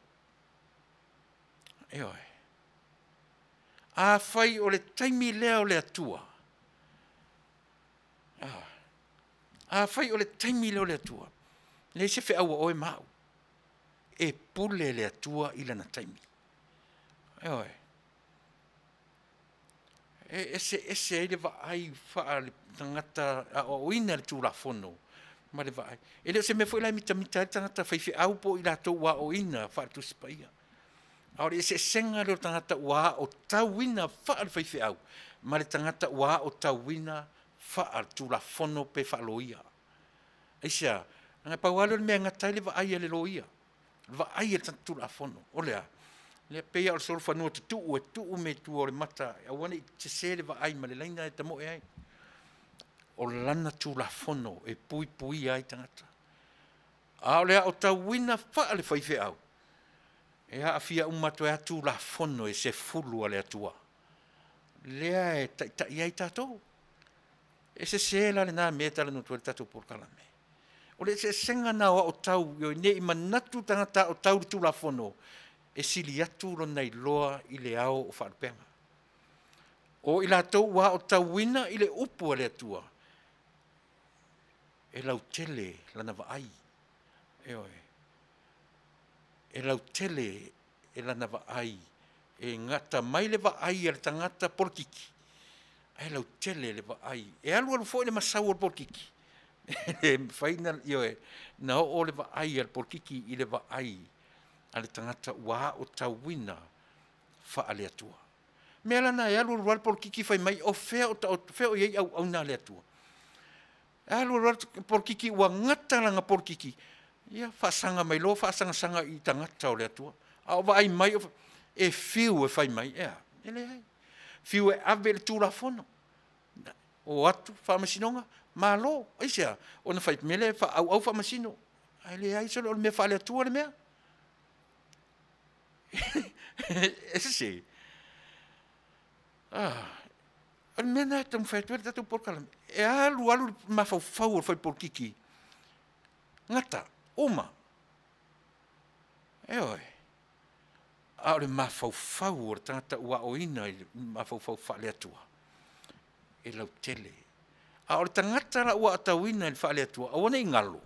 Ioe. Afai o le taimi lea o le Atua, afai o le taimi lea o le Atua, leai se feau a oe ma au, e pule le Atua i lana taimi. Ioe. E eseese ai le vaai faale-tagata aoaoina le Tulafono ma le vaai. E le o se mea foi la e mitamita ai le tagata faifeau po o i latou ua aoaoina faale-Tusi Paia. A o le eseesega lea o le tagata ua aotauina faale-faifeau ma le tagata ua aotauina faale-Tulafono pe faaloia. Aisea? Leaga e pau lava lea o le mea e gata ai le vaai a le loia, vaai a le Tulafono. O le a? Lea e pei lava o le solofanua tutuu e tuu mea i tua o le mata, aua ne i sese le vaai ma le laina e tamoe ai. O lana Tulafono e puipuia ai tagata. A o le aotauina faale-faifeau, e aafia uma atu ai lava Tulafono e sefulu a le Atua, lea e taitai ai tatou. E sese la lena mea e talanoa atu ai le tatou polokalame. O le eseesega lena o aotau, ioe, ne i manatu le tagata aotau i le Tulafono e sili atu lona iloa i le ao o faalupega. O i latou ua aotauina i le upu a le Atua, e lautele lana vaai, ioe, e lautele e lana vaai, e gata mai le vaai a le tagata polokiki, ae lautele le vaai. E alualu foi le masau o le polokiki, e le mafai ona, ioe, na oo le vaai a le polokiki i le vaai a le tagata ua aotauina faale-Atua. O le mea la lena e alu alu lava le polokiki fai mai o fea o taoto, fea o i ai auauna a le Atua? E alu alu lava le polokiki ua gata lana polokiki, ia faasaga mai loa faasagasaga i tagata o le Atua. A o vaai mai e fiu e fai mai, e a? E leai. Fiu e ave i le Tulafono, o atu faamasinoga, malo. Aisea? Ona fai mai lea e faaauau faamasino, ae leai sole o le mea faale-Atua le mea. E sese. O le mea lena e taumafai atu ai le tatou polokalame, e alu alu le mafaufau o le faipolokiki, gata, uma. Ioe. A o le mafaufau o le tagata ua aoina i le mafaufau faale-Atua, e lautele. A o le tagata la ua aotauina i le faale-Atua, aua ne i galo,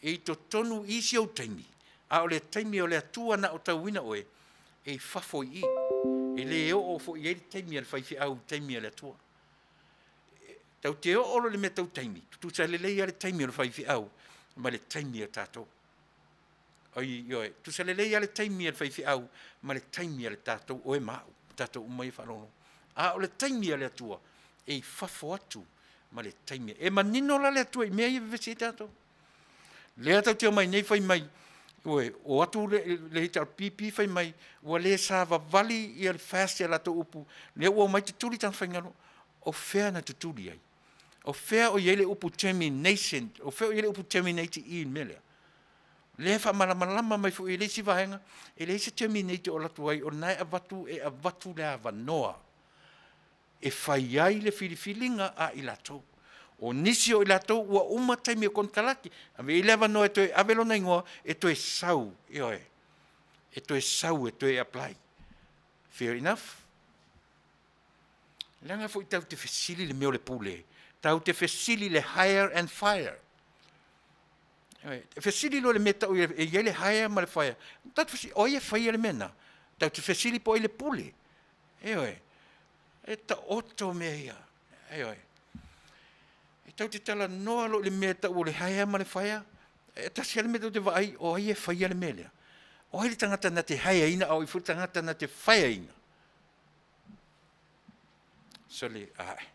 e i totonu i isi ou taimi, a o le taimi o le Atua na aotauina oe, e i fafo i i. E le oo foi i ai le taimi a le faifeau i le taimi a le Atua. Tatou te oo loa i le mea tau taimi, tutusa lelei lava le taimi o le faifeau ma le taimi a tatou. Ioe, tutusa lelei lava le taimi a le faifeau ma le taimi a le tatou, oe ma au, tatou uma ia e faalogologo. A o le taimi a le Atua, e i fafo atu ma le taimi. E manino la le Atua i mea ia e vevesi ai tatou. Lea tatou te omai nei fai mai, ioe, o atu le HRPP fai mai ua le savavali ia le FAST i a latou upu, lea ua omai tutuli tagata faigaluega. O fea na tutuli ai? O fea o i ai le upu termination? O fea o i ai le upu terminate i i le mea lea? Lea e faamalamalama mai foi e le isi vaega, e leai se terminate o alu atu ai, o lena e avatu e avatu le avanoa e fai ai le filifiliga a i latou. O nisi o i latou ua uma taimi o konekarate, ave i ai le avanoa e toe ave lona igoa e toe sau, ioe, e toe sau e toe apply. Fair enough. Leaga foi tatou te fesili i le mea o le pule, tatou te fesili i le hire and fire. E fesili loa i le mea e tau e i ai le hire ma le fire. Tatou te fesili, o ai e faia le mea lena? Tatou te fesili po o ai le pule. Ioe, e taoto mea ia. Ioe. E tatou te talanoa loa i le mea e tau o le hire ma le fire, e tasi lava le mea tatou te vaai, o ai e faia le mea lea? O ai le tagata na te hire ina a o ai foi le tagata na te fire ina? Sole, ae.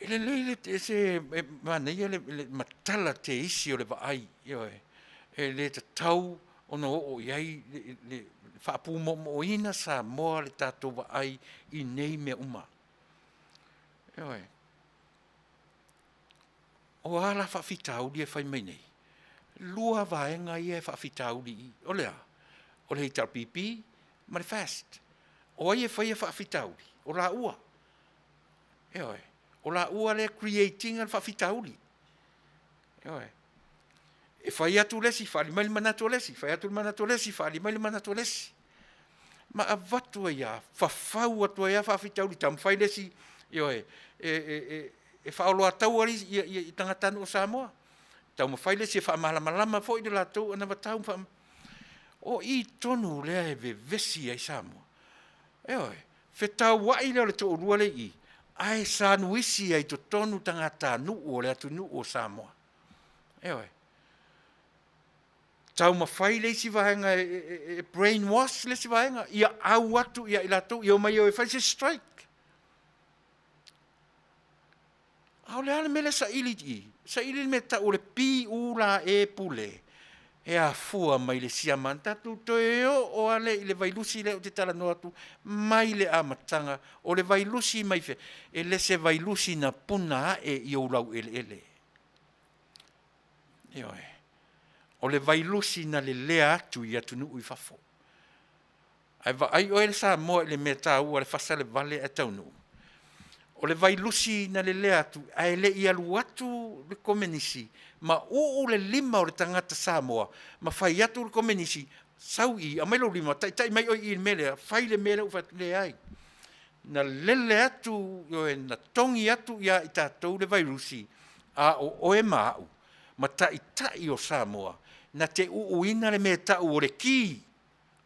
E lelei le se e manaia le, le matala teisi o le vaai, ioe. E le tatau ona oo i ai le, le faapumoomoina Samoa le tatou vaai i nei mea uma. Ioe. O a la faafitauli e fai mai nei? Lua vaega ia e faafitauli i i. O le a? O le HRPP ma le FAST. O ai e faia faafitauli? O laua. Ioe. O laua lea e create ina le faafitauli. Ioe. E fai atu le isi, faaali mai le manatu o le isi, fai atu le manatu o le isi, faaali mai le manatu o le isi. Ma avatu ai lava, fafau atu ai lava faafitauli, taumafai le isi, ioe, e, e, e, e faaoloataua i tagatanuu o Samoa. Taumafai le isi e faamalamalama foi le latou anavatau ma faa... O i tonu lea e vevesi ai Samoa. Ioe, fetauai lea o le toalua lea i i, ae sanuisi ai i totonu tagatanuu o le atunuu o Samoa. Ioe. Taumafai le isi vaega e, e, e brainwash le isi vaega, ia au atu ia i latou, ia omai e fai se strike. A o le a le mea lea saili i i? Saili le mea tau o le P-U-L-E, pule. E afua mai le siama. Tatou toe oo lava lea i le vailusi lea ou te talanoa atu mai le amataga o le vailusi mai fea, e le se vailusi na puna ae i ou laueleele. Ioe. O le vailusi na lelea atu i atunuu i fafo. Ae vaai oe le Samoa i le mea taua le fasa le vale ae taunuu. O le vailusi na lelea atu ae le i alu atu le Komenisi ma uu le lima o le tagata Samoa ma fai atu le Komenisi, sau i i, aumai lou lima, taitai mai oe i i i le mea lea, fai le mea lea ua fai atu. Leai. Na lele atu, ioe, na togi atu ia i tatou le vailusi, a o oe ma au, ma taitai o Samoa, na te uuina le mea e tau o le ki.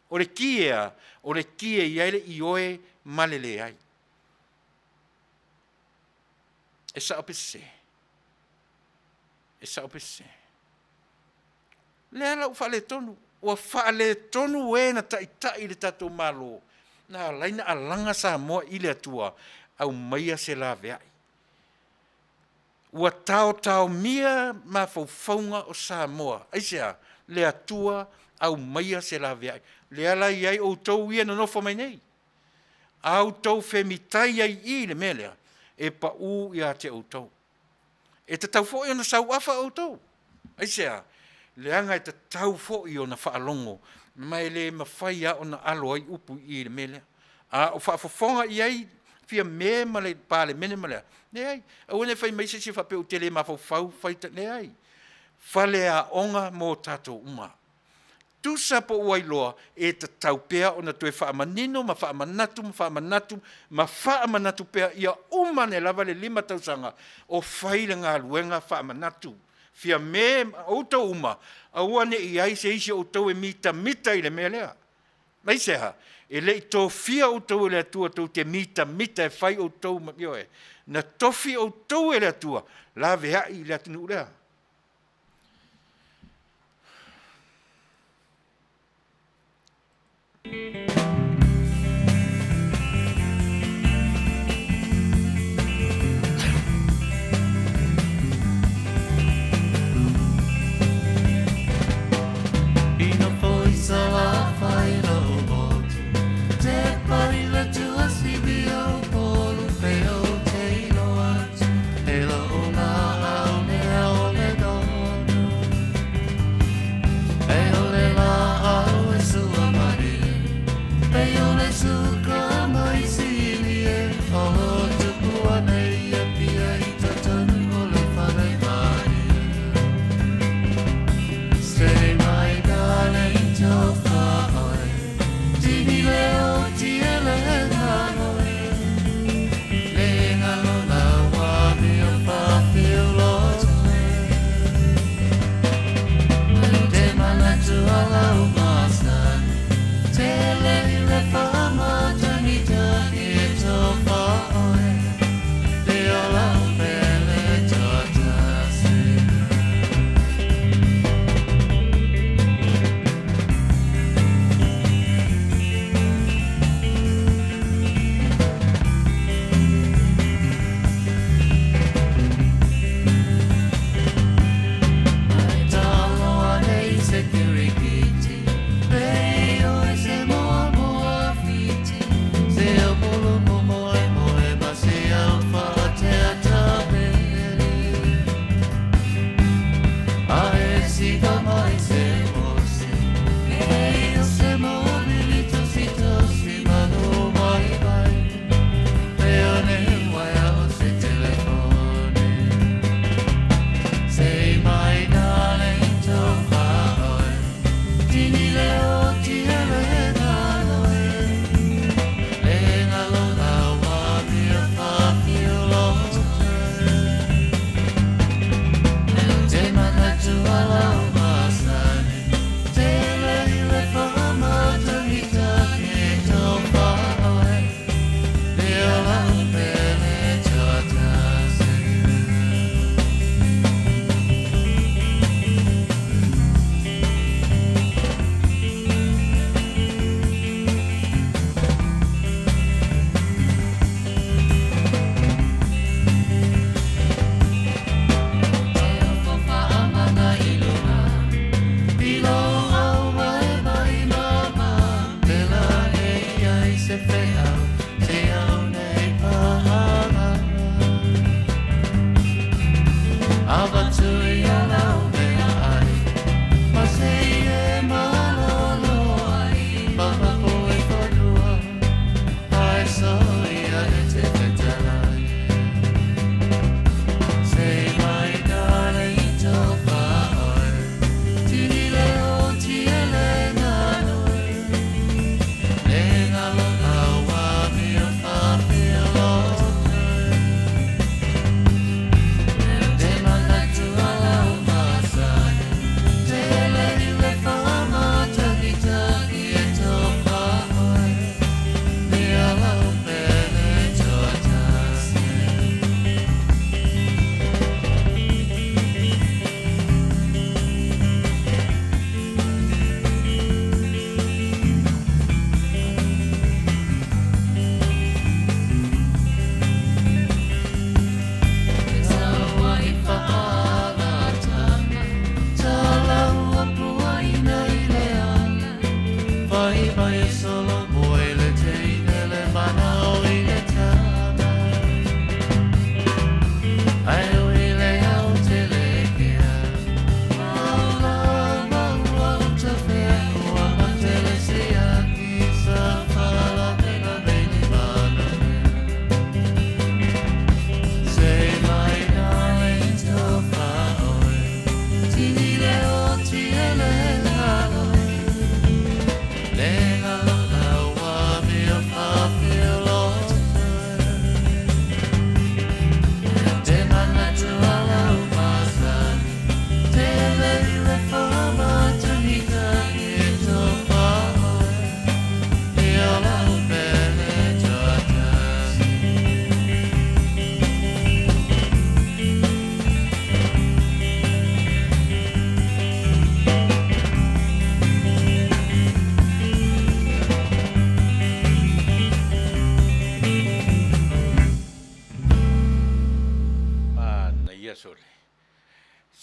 O le ki e a? O le ki e i ai le ioe ma le leai. E sao pe sese? E sao pe sese? Lea la ua faaletonu, ua faaletonu e na taitai i le tatou Malo, na ala ai ona alaga Samoa i le Atua, aumaia se laveai. Ua taotaomia mafaufauga o Samoa. Aisea? Le Atua aumaia se laveai. Lea la e i ai outou ia e nonofo mai nei, a outou femitai ai i i le mea lea, e pau ia te outou. E tatau foi ona sauafa outou. Aisea? Leaga e tatau foi ona faalogo, ma e le mafai lava ona alo ai upu i i le mea lea. A o faafofoga i ai Fiame ma le Palemene ma le a? Leai. Aua ne i fai mai se isi faapea ou te le mafaufau fai, leai. Faleaoga mo tatou uma. Tusa po ua iloa, e tatau pea ona toe faamanino ma faamanatu ma faamanatu ma faamanatu pea ia uma ane lava le 5 tausaga o fai le galuega faamanatu. Fiame ma outou uma, aua ne i i ai se isi o outou e mitamita i le mea lea. Aisea? E le i tofia outou e le Atua tou te mitamita e fai outou ma, ioe, na tofi outou e le Atua, laveai i le atunuu lea.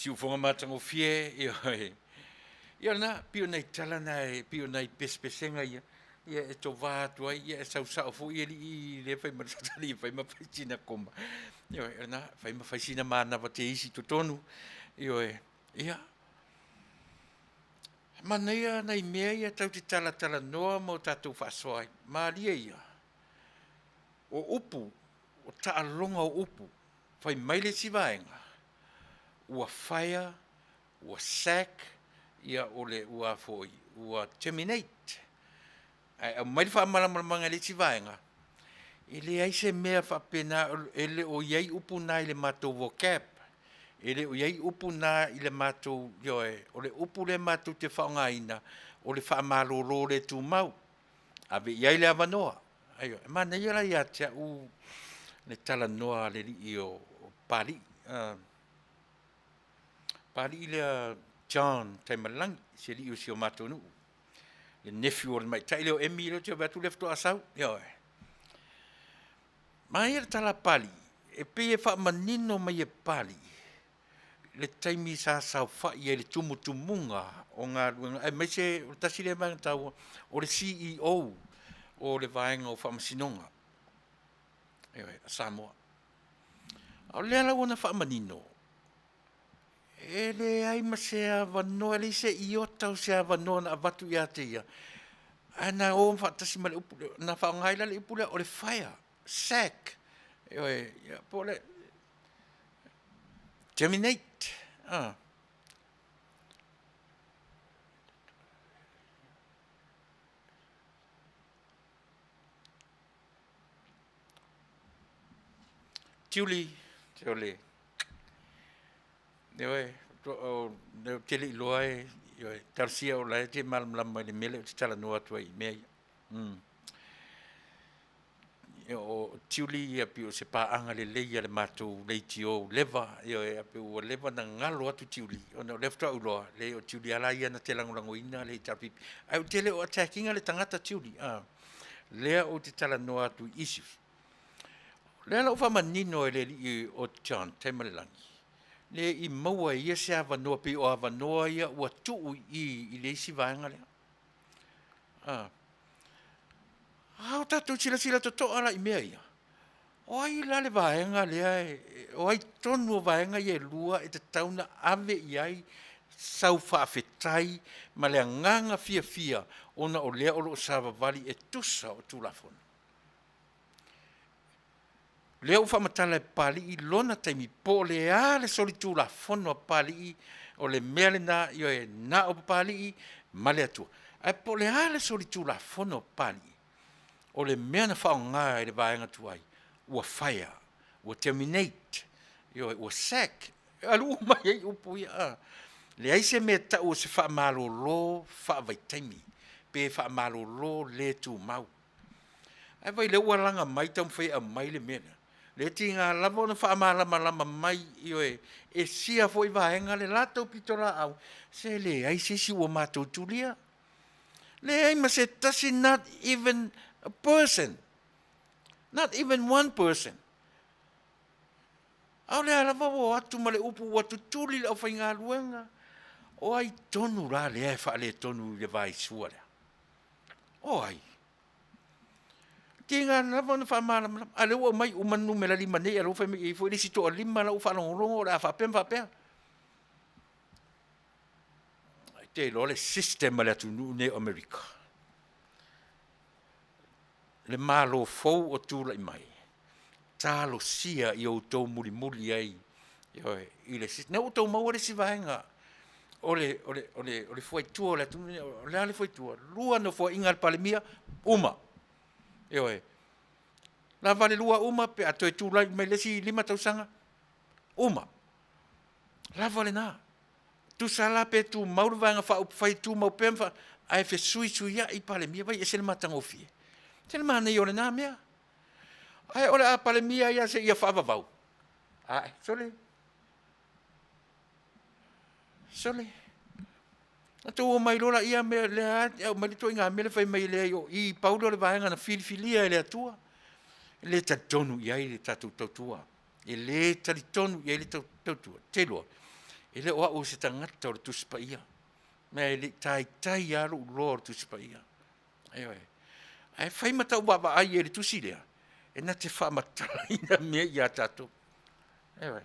Siufoga matagofie, ioe. Ia lena, pei o nai tala na, pei o nai pesepesega ia, ia e tovā atu ai, ia e sau sao foi alii lea e fai ma le alii e fai ma fai sina koma. Ioe, lena, fai ma fai sina manava te isi i totonu, ioe, ia. Manaia nai mea ia tatou te talatalanoa ma o tatou faasoa ai. Malie ia, o upu, o taaloga o upu, fai mai le isi vaega, ua fire, ua sack, ia o le ua foi, ua terminate. Ae aumai le faamalamalamaga e le isi vaega, e leai se mea faapena, e le o i ai upu na i le matou vocab, e le o i ai upu na i le matou, ioe, o le upu lea matou te faaaogaina, o le faamalolo le tumau. Ave i ai le avanoa. Ioe, e manaia la ia te au le talanoa a le alii o Papalii, Papalii lea John Taimalelagi, si alii o si o matou nuu, le nephew o le tamaitai lea o Emi lea ou te vaai atu lea faatoa sau. Ioe. Manaia le tala a Papalii, e pei e faamanino mai e Papalii le taimi sa saofai ai i le tumutumuga o galuega aemaise o le tasi lea vaega taua, o le CEO o le vaega o Faamasinoga, ioe, a Samoa. A o lea la ua na faamanino, e leai ma se avanoa, e leai se iota o se avanoa na avatu ia te ia, ae na o faatasi ma le upu, na faaaoga ai la le upu lea o le fire, sack, ioe, ia po o le terminate, a. Tiuli, o le, ioe, o lea ou te le i iloa e, ioe, talosia o la e te malamalama i le mea lea ou te talanoa atu ai i mea ia. O Tiuli e pei o se paaga lelei a le matou leitio ua leva, ioe, pei ua leva ona galo atu Tiuli, ona o lea faatoa ou iloa, leai o Tiuli lava la ia na te lagolagoina le HRPP. Ae ou te le o attack ina le tagata Tiuli, a, lea ou te talanoa atu i issues. O lea la ua faamanino e le alii o John Taimalelagi, le i maua e ia se avanoa, pei o avanoa ia ua tuu i i i le isi vaega lea. A, a o tatou silasila totoa la i mea ia, o ai la le vaega lea, o ai tonu o vaega ia e lua e tatau ona ave i ai sau faafetai ma le agaga fiafia ona o lea o lo o savavali e tusa o Tulafono. Lea ua faamatala e Papalii lona taimi po o le a le solitulafono a Papalii, o le mea lena, ioe, na o Papalii ma le Atua. Ae po o le a le solitulafono a Papalii, o le mea na faaaoga e le vaega tuai, ua fire, ua terminate, ioe, ua sack, e alu uma i ai upu ia. A. Leai se mea e tau o se faamalolo faavaitaimi, pe faamalolo le tumau. Ae vaai lea ua laga mai taumafai e aumai le mea lea. Le tiga lava ona faamalamalama mai, ioe, e sia foi vaega le latou pitolaau, se leai se isi ua matou tulia. Leai ma se tasi, not even a person, not even one person. A o lea lava ua o atu ma le upu ua tutuli le aufaigaluega. O ai tonu la lea e faaletonu i le vaisua lea? O ai? Tiga lava ona faamalamalama, a o lea ua aumai uma numera 5 nei, a o lea ua fai mai e i ai foi le isi toalima la ua faalogologo o le a faapea ma faapea. E te iloa le system a le atunuu lenei o Amerika, le Malo fou o tulai mai, talosia ia outou mulimuli ai, ioe, i le system. Na ua outou maua le isi vaega o le, o le, o le, o le fuaitua o le atunuu lenei. O le a le fuaitua? 2 nofoaiga a le Palemia, uma. Ioe. Lava le 2 uma pe a toe tulai mai le isi 5 tausaga, uma. Lava lena. Tusa la pe tumau le Vaega Faaupufai e tumau pea ma ae fesuisuiai Palemia, vai e ese le matagofie. Ese le manaia o lena mea. Ae o le a Palemia ai lava seia faavavau. Ae, sole. Sole. Na tou omai loa laia mea lea e aumai le ituaiga mea lea fai mai e leai o i pau lea o le vaega na filifilia e le Atua. E le talitonu i ai le tatou tautua. E le talitonu i ai le tautua. Ou te iloa. E le o au o se tagata o le Tusi Paia. Mea e le i taitai lava lou loa o le Tusi Paia. Ioe. Ae fai ma tau vaavaai e le tusi lea, e na te faamatalaina mea ia tatou. Ioe.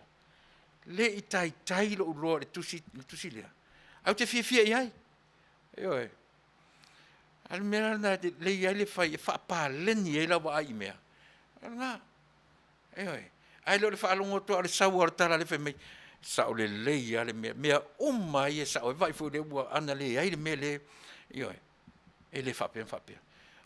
Le i taitai lou loa i le tusi, le tusi lea. Ae ou te fiafia i ai. Ioe. A le mea lena e lelei ai le fai e faapaleni ai lau vaai i mea. O lena. Ioe. Ae le o le faalogo atu lava o le sau lava o le tala lea fai mai, sao lelei lava le mea, mea uma lava ia e sao ai. Vaai foi lea ua, ana leai le mea lea, ioe, e le faapea ma faapea.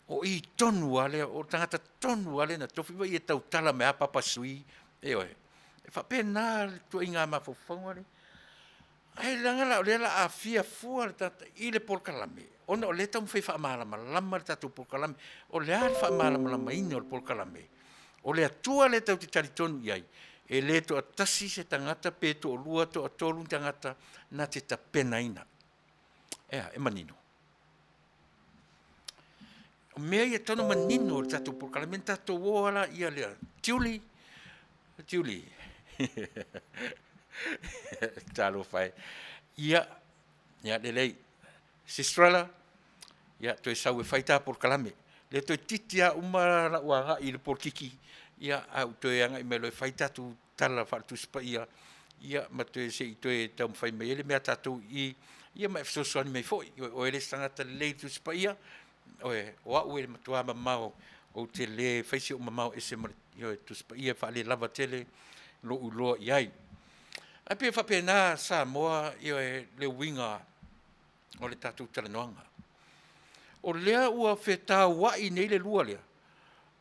O i tonu lava lea, o le tagata tonu lava lea na tofi, vaai e tautala mai lava Papa Sui, ioe. E faapena le ituaiga mafaufauga lea. Ae leaga la o lea o le a aafia fua le tagata i le polokalame, ona o lea e taumafai e faamalamalama le tatou polokalame. O le a le faamalamalamaina o le polokalame? O le Atua lea tatou te talitonu i ai, e le toatasi se tagata pe toalua, toatolu ni tagata na te tapenaina. E a, e manino. O mea ia e tatau ona manino i le tatou polokalame, ona tatou o lava laia lea, Tiuli, Tiuli, talofa e. Ia, ia lelei. Sistrella, ia toe sau e fai ta polokalame. Lea toeitiiti lava uma lau agai i le polokiki, ia ae ou toe agai mai loa e fai tatou tala faale-Tusi Paia, ia ma toe se i toe taumafai mai ai le mea a tatou i i, ia ma e fesoasoani mai foi. O oe le isi tagata lelei i le Tusi Paia, oe, o au e matua mamao, ou te le fai si ou mamao ese ma le Tusi Paia e faalelava tele lou iloa i ai. Ae pei e faapena Samoa, ioe, le uiga o le tatou talanoaga. O lea ua fetauai nei le lua lea,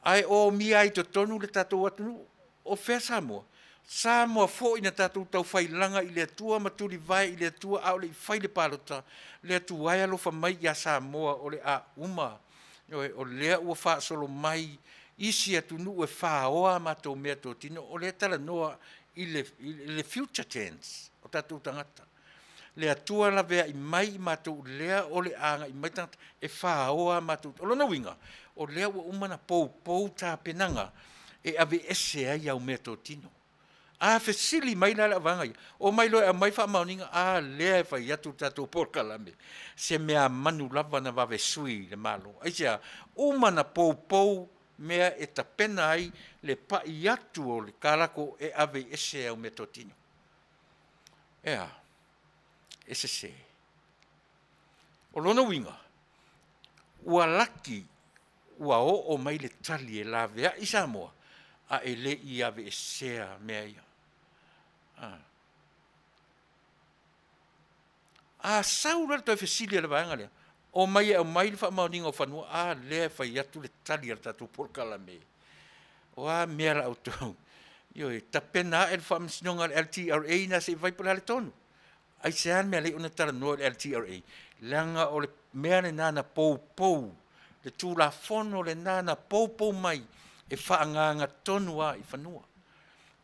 ae omia ai i totonu le tatou atunuu. O fea Samoa? Samoa foi na tatou taufailaga i le Atua ma tulivae i le Atua a o le i fai le palota, le Atua e alofa mai ia Samoa o le a uma, ioe, o lea ua faasolo mai isi atunuu e faoa a matou meatotino, o lea e talanoa i le future tense o tatou tagata. Le Atua laveai mai i matou lea o le a agai mai tagata e faoa a matou. O lona uiga, o lea ua uma ona poupou tapenaga e aveese ai au meatotino. A fesili mai la le auvaega ia, omai loa e aumai faamaoniga, a lea e fai atu le tatou polokalame, se meamanu lava na vave sui le Malo. Aisea? Uma ona poupou mea e tapena ai le pai atu o le kalako e ave ese au meatotino. E a? E sese. O lona uiga, ua laki ua oo mai le tali e laveai Samoa, a e le i aveesea mea ia. A. A sau la le toe fesili a le vaega lea, omai e aumai le faamaoniga o fanua, a lea e fai atu le tali a le tatou polokalame. O a mea la outou? Ioe, tapena ae le faamasinoga a le LTRA ina se i vaai po o le a le tonu. Aisea le mea e ala ai ona talanoa i le LTRA? Leaga o le mea lena na poupou, le Tulafono lena na poupou mai e faaagaaga tonu lava i fanua.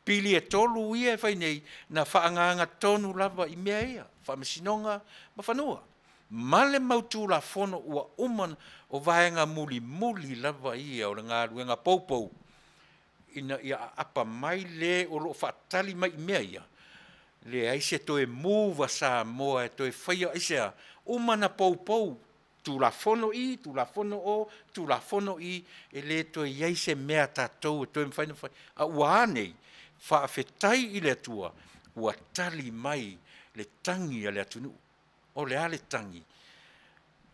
Pili e tolu ia e fai nei, na faaagaaga tonu lava i mea ia, faamasinoga ma fanua, ma le mau Tulafono ua uma, o vaega mulimuli lava ia o le galuega poupou ina ia aapa mai le o lo o faatali mai i mea ia, leai se toe move a Samoa e toe faia, aisea? Uma ona poupou Tulafono i, Tulafono o, Tulafono i, e le toe i ai se mea a tatou e toe mafai ona fai. A ua a nei? Faafetai i le Atua ua tali mai le tagi a le atunuu. O le a le tagi?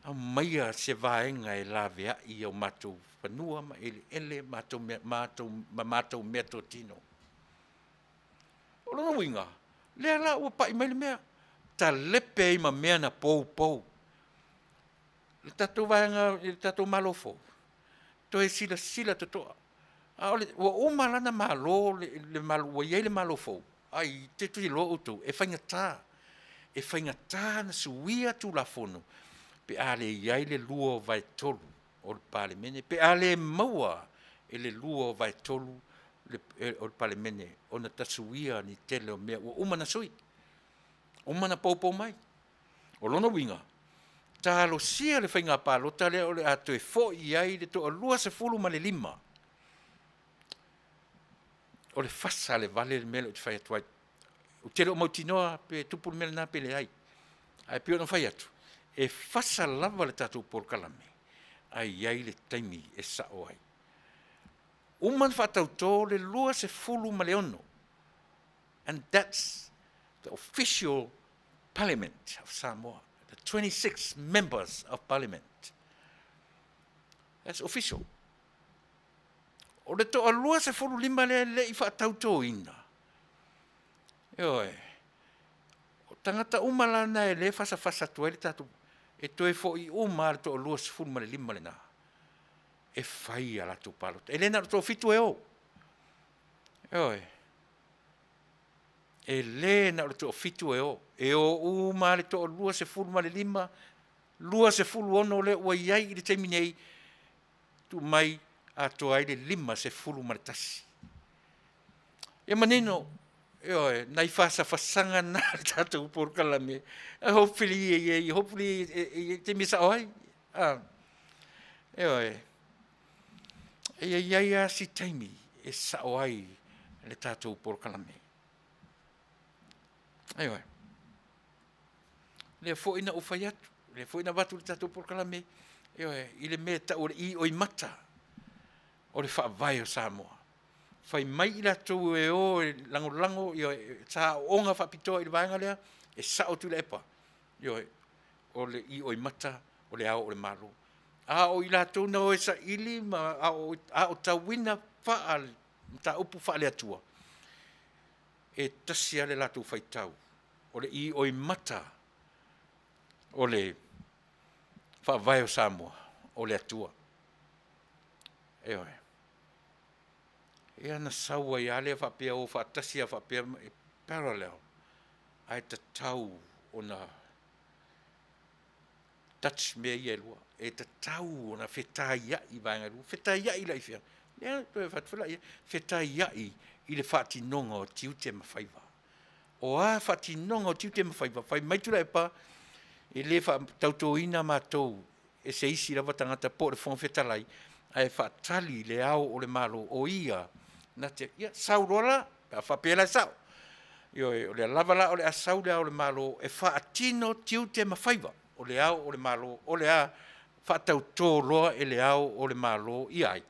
Aumaia se vaega e laveai i o matou fanua ma eleele ma matou meatotino. O lona uiga, lea la ua pai mai le mea, talepe ai ma mea na poupou. Le tatou vaega i le tatou Malo fou, toe silasila totoa, a o le, ua uma la ona malo le Malo, ua i ai le Malo fou, ai te iloa outou, e faigata, e faigata ona suia Tulafono pe a le i ai le 2/3 o le Palemene, pe a le maua e le 2/3 o le Palemene ona tasuia ni tele o mea ua uma ona sui, uma ona poupou mai. O lona uiga, talosia le faiga palota lea o le a toe foi i ai le toa 25, o le fasa a le vale le mea lea ou te fai atu ai. Ou te le o mautinoa pe tupu le mea lena pe leai. Ae pei ona fai atu, e fasa lava le tatou polokalame, ae i ai le taimi e sao ai. Uma ona faatauto le 26, and that's the official parliament of Samoa, the 26 members of parliament. That's official. O le toa 25 lea e le i faatautoina, ioe, o tagata uma la na e le fasafasa atu ai le tatou, e toe foi uma lava le toa 25 lena e fai a latou palota. E le na o le toafitu e o, ioe, e le na o le toafitu e o, e o uma lava le toa 25, 26 lea ua i ai i le taimi nei, tuu mai atoa ai le 51. Ia manino, ioe, nai fasafasaga na a le tatou polokalame, hopefully e i ai, hopefully e i ai taimi e sao ai. Ioe, e i ai lava si taimi e sao ai le tatou polokalame. Ioe. Lea foi na ou fai atu, lea foi na avatu le tatou polokalame, ioe, i le mea e tau o le ioimata o le faavae o Samoa. Fai mai i latou e o e lagolago, ioe, sa aooga faapitoa i le vaega lea, e sao Tuilaepa, ioe, o le ioimata o le Ao o le Malo. A o i latou na o e saili ma aotauina faa-mataupu faale-Atua, e tasi lava le latou faitau, o le ioimata o le Faavae o Samoa, o le Atua. Ioe. Ia na sau ai lava lea faapea o faatasi lava faapea e parallel, ae tatau ona touch mea ia e lua. E tatau ona fetaiai vaega e lua. Fetaiai la i fea? Lea toe avatu foi laia, fetaiai i le faatinoga o tiute ma faiva. O a faatinoga o tiute ma faiva, fai mai Tuilaepa, e le faatautoina matou e se isi lava tagata po o le Fofoga Fetalai, ae faatali le Ao o le Malo, o ia na te, ia sau loa la, pe a faapea la e sao. Ioe, o lea lava la o le a sau le Ao o le Malo e faatino tiute ma faiva o le Ao o le Malo, o le a faatauto loa e le Ao o le Malo ia ai?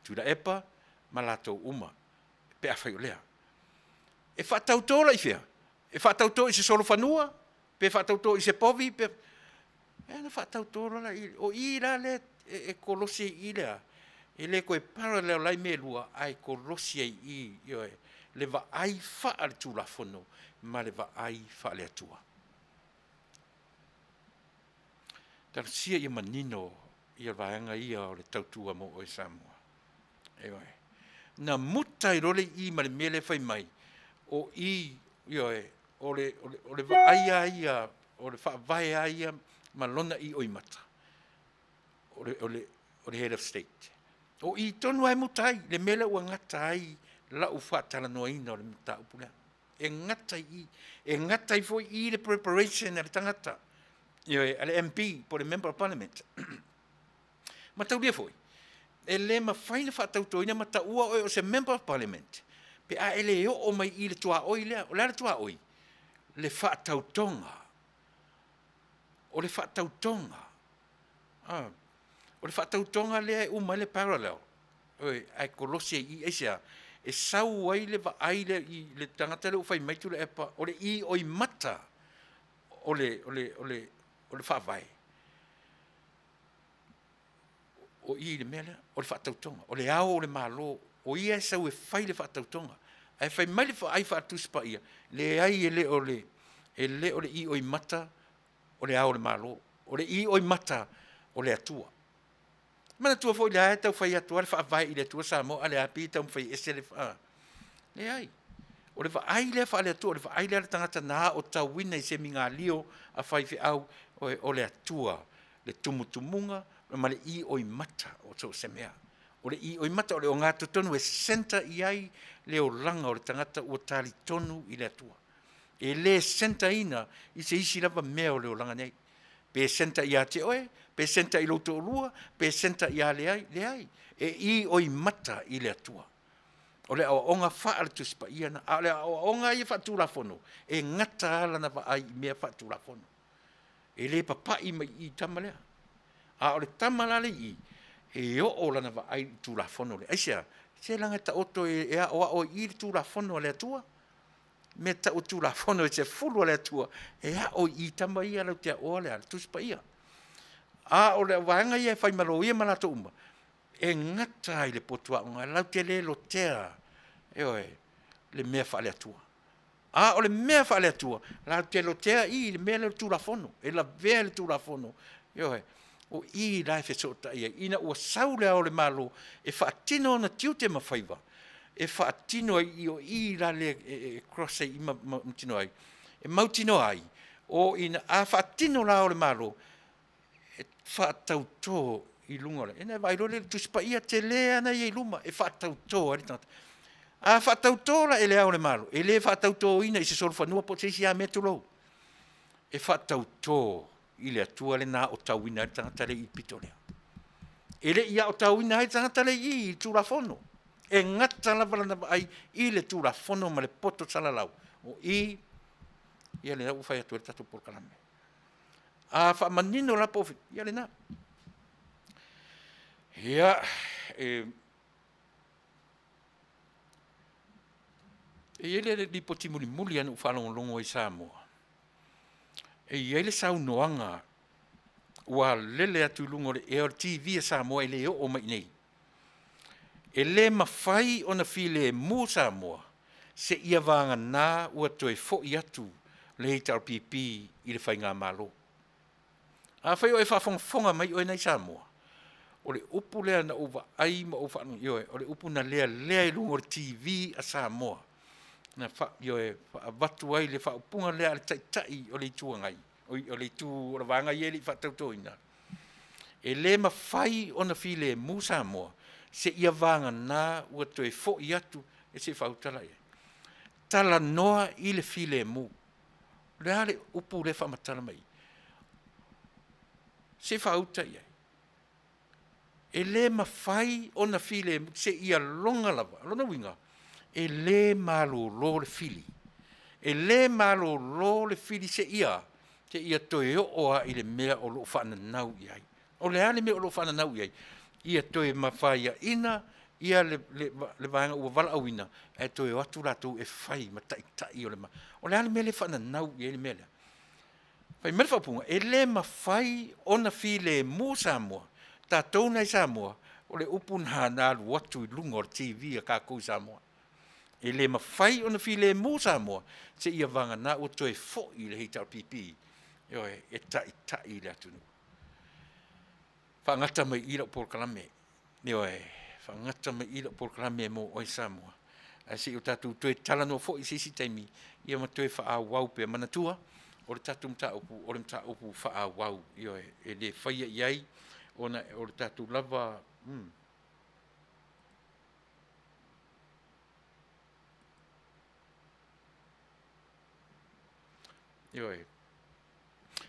Tuilaepa ma latou uma, pe afai o lea. E faatauto la i fea? E faatauto i se solofanua? Pe faatauto i se povi? Pe e na faatauto loa la i, o i la lea e kolosi ai i le a, e le toe parallel ai mea e lua, ae kolosi ai i, ioe, le vaai faale-Tulafono ma le vaai faale-Atua. Talosia ia manino ia vaega ia o le tautua mo oe Samoa. Ioe. Na muta ai loa le i ma le mea lea fai mai, o i, ioe, o le, o le, o le vaai lava ia, o le faavae lava ia ma lona ioimata, o le, o le, o le head of state. O i tonu lava e muta ai le mea lea ua gata ai lau faatalanoaina o le mataupu lea. E gata i i, e gata ai foi i le preparation a le tagata, ioe, a le MP po o le Member of Parliament. Mataulia foi, e le mafai ona faatautoina ma taua oe o se Member of Parliament pe a e le oo mai i le tuaoi lea. O le a le tuaoi? Le faatautoga. O le faatautoga. Ah, o le faatautoga lea e uma ai le parallel. Oi, ae kolosi ai i aisea? E sau ai le vaai lea i le tagata lea ua fai mai Tuilaepa, o le ioimata o le, o le, o le, o le faavae. O i le mea lea, o le faatautoga, o le Ao o le Malo, o ia e sau e fai le faatautoga. Ae fai mai le vaai faale-Tusi Paia, leai e le o le, e le o le ioimata o le Ao o le Malo, o le ioimata o le Atua. Manatua foi lea e tau fai atu le faavae i le Atua Samoa, a le a pei e taumafai ese le a. Leai. O le vaai lea faale-Atua, o le vaai lea a le tagata na aotauina i semigalio a faifeau, o le Atua, le tumutumuga ma le ioimata o so o se mea. O le ioimata o le ogatotonu e centre i ai le olaga o le tagata ua talitonu i le Atua. E le centre ina i se isi lava mea o le olaga nei. Pe centre ia te oe, pe centre i lou toalua, pe centre ia leai, leai. E ioimata i le Atua. O le aoaoga faale-Tusi Paia lena, a o le aoaoga ia faatulafono, e gata lava lana vaai i mea faatulafono. E le papai mai i i tama lea. A o le tama la lea e i i, e oo lana vaai i le Tulafono lea. Aisea? Se leaga e taoto e aoao i i le Tulafono a le Atua. Mea tau o Tulafono e sefulu a le Atua, e ao i i tama ia latou te aoa le a? Le Tusi Paia. A o le vaega ia e fai ma loia ma latou uma, e gata lava i le potu aoga, latou te le lotea, ioe, le mea faale-Atua. A o le mea faale-Atua, latou te lotea i i le mea lea o le Tulafono, e lavea i le Tulafono, ioe. O i la e fesootai ai, ina ua sau Le Ao o le Malo e faatino ona tiute ma faiva, e faatino ai i i, o i la lea e cross ai i i ma mautinoa ai, e mautinoa ai, o ina, a faatino Le Ao o le Malo, e faatauto i luga o le, ona e vaai loa lea i le Tusi Paia tele lava na e i ai i luma e faatauto ai le tagata. A faatauto la e Le Ao o le Malo, e le faatautoina i se solofanua po o se isi lava mea tulou, e faatauto i le Atua lea na aotauina ai le tagata lea i le pito lea. E le i aotauina ai le tagata lea i i i le Tulafono, e gata lava lana vaai i le Tulafono ma le poto salalau. O i ia lena ua fai atu ai le tatou polokalame. A faamanino la po o ia lena. Ia, e i ai le lipoti mulimuli lava na ou faalogologo ai i Samoa, e i ai le saunoaga ua lele atu i luga o le ea o le TV a Samoa e le oo mai i inei. E le mafai ona filemu Samoa seia vagana ua toe foi atu le HRPP i le faigamalo. Afai o e faafogafoga mai oe na i Samoa, o le upu lea na ou vaai ma ou faalogo, ioe, o le upu na lealea i luga o le TV a Samoa, na ioe, faavatu ai le faaupuga lea a le Taitai o le Itu Agai, o le Itu o le Vaega ia e le i faatautoina, e le mafai ona filemu Samoa seia vagana ua toe foi atu, se i faautala i ai, talanoa i le filemu. O le a le upu lea e faamatala mai i i? Se i faauta i ai. E le mafai ona filemu seia loga lava. O lona uiga, e le malolo le fili. E le malolo le fili seia a? Seia toe oo lava i le mea o lo o faananau i ai. O le a le mea o lo o faananau i ai? Ia toe mafaiaina ia le vaega ua valaauina ae toe o atu latou e fai ma taitai o le Malo. O le a le mea lea e faananau i ai le mea lea? Fai mai le faaupuga, e le mafai ona filemu Samoa, tatou la i Samoa, o le upu lena na alu atu i luga o le TV a tatou i Samoa. E le mafai ona filemu Samoa seia vagana ua toe foi le HRPP, ioe, e taitai le atunuu. Faagata mai i i lau polokalame, ioe, faagata mai i i lau polokalame mo oe Samoa, ae se i o tatou toe talanoa foi i se isi taimi, ia ma toe faaauau pea. Manatua, o le tatou mataupu, o le mataupu faaauau, ioe, e le faia i ai ona o le tatou lava, mm. Ioe.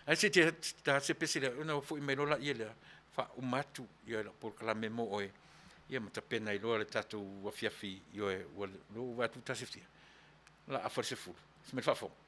Ae se te ta se pese lea, ona foi mai loa laia lea, faauma atu ia lau polokalame mo oe, ia ma tapena ai loa le tatou afiafi, ioe, ua lou vaai atu tasi fia, la afa le sefulu. Se mai faafofoga.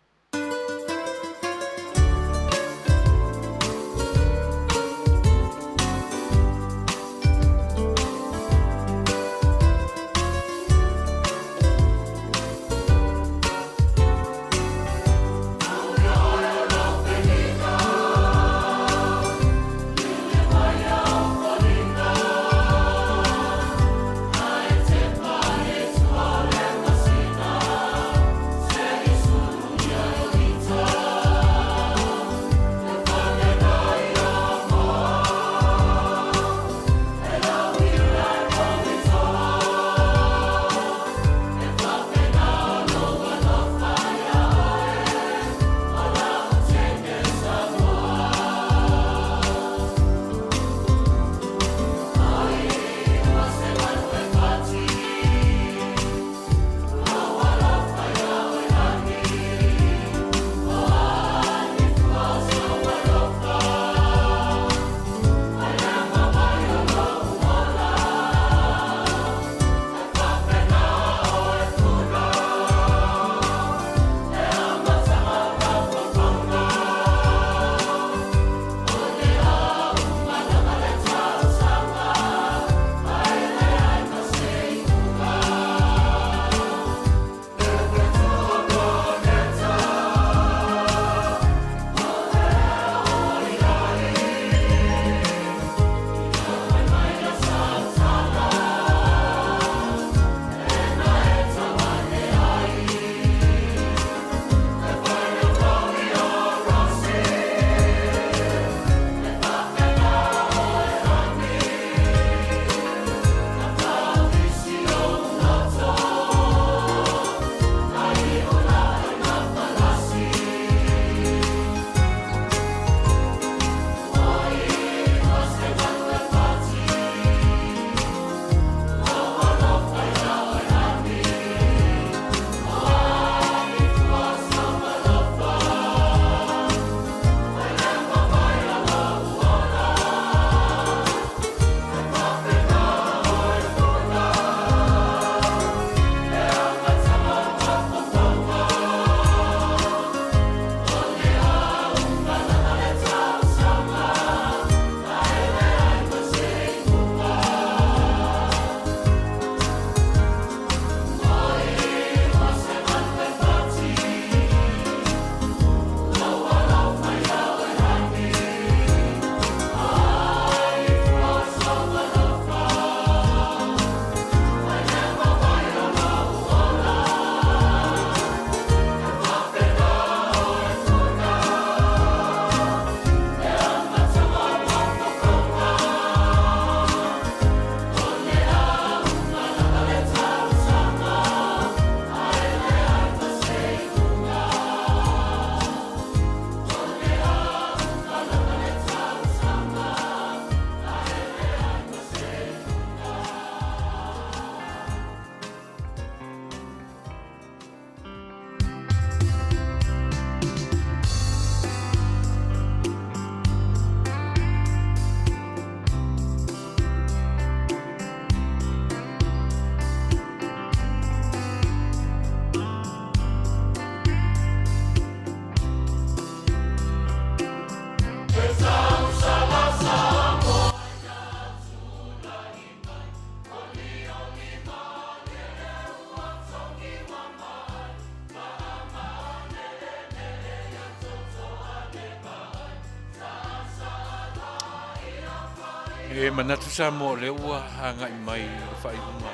E manatu Samoa o lea ua agai mai i le faaiuga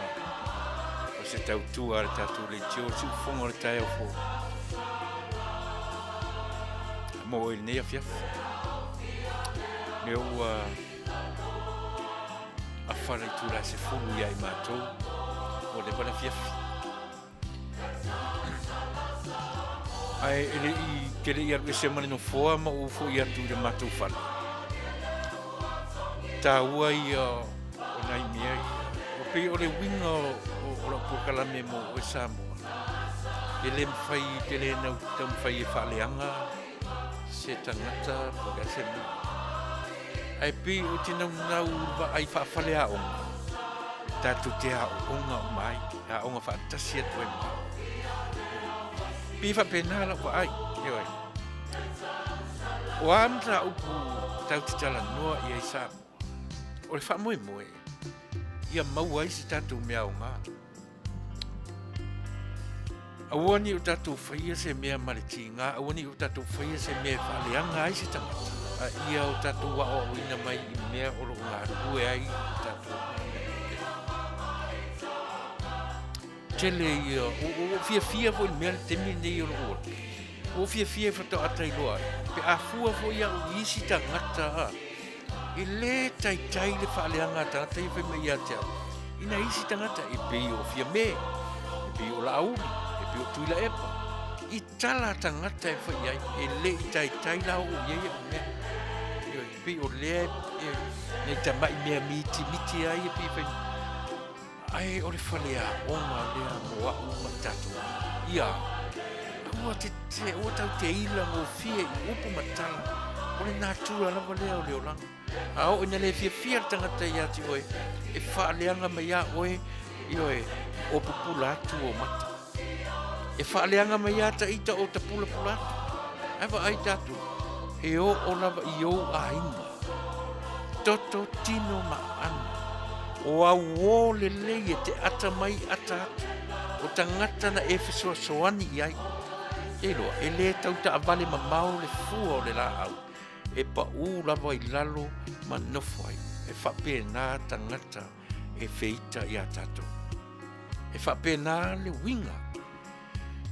o se tautua a le tatou leitio o le siufofoga o le taeao fou. Mo i lenei afiafi. Lea ua afa le itula e 10 ia i matou ua leva le afiafi. Ae e le i te le i alu ese ma le nofoa ma ou fo'i atu i le matou fale. Taua ia o nai mea ia. Ua pei o le uiga o lau polokalame mo oe Samoa. E le mafai te le nau taumafai e faaleaga se tagata po o le a se mea. Ae pei ou te naunau i le vaai faafaleaoga, tatou te aooga uma ai, aoga faatasi atu ai ma au. Pei e faapena lau vaai, ioe. O a mataupu tatou te talanoa i ai Samoa, o le faamoemoe ia maua ai se tatou mea aoga. Aua ne i o tatou faia se mea ma le tiga, aua ne i o tatou faia se mea e faaleaga ai se tagata, a ia o tatou aoaoina mai i mea o lo o galulue ai o tatou. Tele ia, ua fiafia foi i le mea le taimi lenei o lou ola. Ua fiafia e faatoa tailoa ai, pe a fua foi au i isi tagata, E le taitai le faaleaga a tagata ia fai mai ia te au. I nai isi tagata e pei o Fiame, e pei o Laauli, e pei o Tuilaepa. I tala a tagata e fai ai, e le i taitai la oo i ai au mea. Ioe, e pei o lea e, nai tamai mea mitimiti ai e pei e fai mai. Ae o le faleaoga lea mo au ma i tatou. Ia, aua te, te, aua tau te ila gofie i upu ma tala. O le natura lava lea o le olaga. A oo ina le fiafia le tagata ia te oe, e faaleaga mai ia oe, ioe, o pupula atu ou mata. E faaleaga mai ia ta ita o ta pulapula atu. Ae vaai tatou, e oo lava i ou aiga. Toto, tino ma aano. O auō lelei e te ata mai ata atu. O tagata na e fesoasoani i ai. Iloa, e le tau taavale mamao le fua o le laau, e paū lava i lalo ma nofo ai. E faapena tagata e feita iā tatou. E faapena le uiga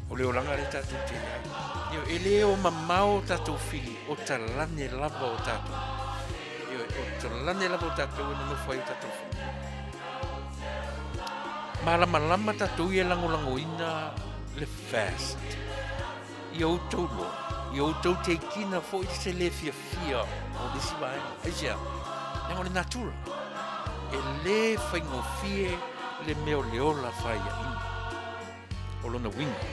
o le olaga lea tatou te i ai. Ioe, e le o mamao o tatou fili, o talane lava o tatou. Ioe, o talane lava o tatou e nonofo ai o tatou fili. Malamalama tatou ia e lagolagoina le fast. Ia outou loa, ia outou teikina foi se le fiafia o le isi vaega. Aisea? Leaga o le natura. E le faigofie le mea o le ola faiaina. O lona uiga,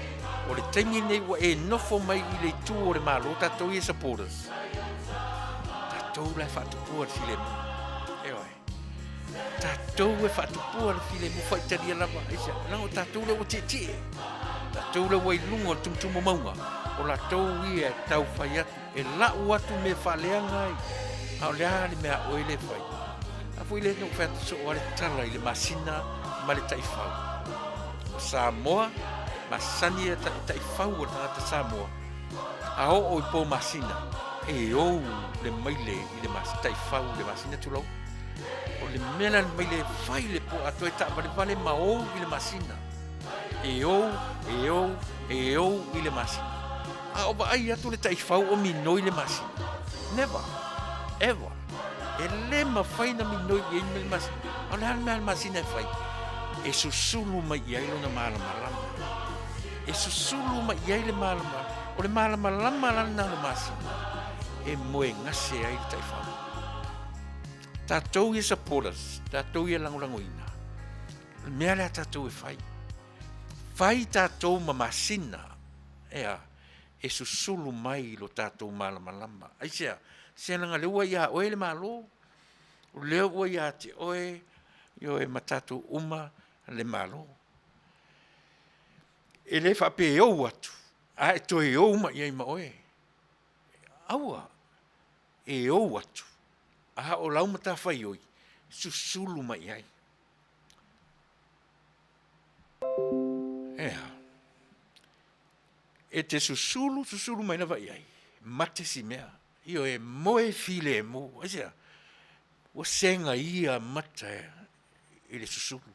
o le taimi lenei ua e nofo mai i le itu o le Malo, tatou ia supporters, tatou la e faatupua le filemu. Ioe. Tatou e faatupua le filemu, faitalia lava, aisea? Leaga o tatou lea ua tietie. Tatou lea ua i luga o le tumutumu mauga, o latou ia e tau fai atu, e lau atu mea faaleaga ai, a o le a le mea a oe lea e fai? A foi lea na ou fai atu soo lava le tala i le masina ma le taifau. O Samoa, masani e taifau o le tagata Samoa, a oo i po masina, e ou le maile i le taifau i le masina tulou. O le mea la le maile e fai le po atoa e taavalevale ma ou i le masina. E ou, e ou, e ou i le masina. A o vaai atu le taifau o minoi le masina. Never, ever. E le mafai na minoi i ai le masina. A o le a le mea a le masina e fai? E susulu mai i ai lona malamalama. E susulu mai i ai le malamalama. O le malamalama la lena o le masina e moe gase ai le taifau. Tatou ia supporters, tatou ia lagolagoina. O le mea lea tatou e fai. Fai tatou ma masina, ea, e susulu mai i lo tatou malamalama. Aisea? Se leaga lea ua ia oe le Malo, o lea ua ia te oe, ioe, ma tatou uma le Malo. E le faapea e ou atu, ae toe ou mai i ai ma oe. Aua, e ou atu, a o lau matafaioi, susulu mai i ai. Ea, e te susulu, susulu mai lava i ai, mate si mea. Ioe, moe filemu. Aisea? Ua segaia mata i le susulu.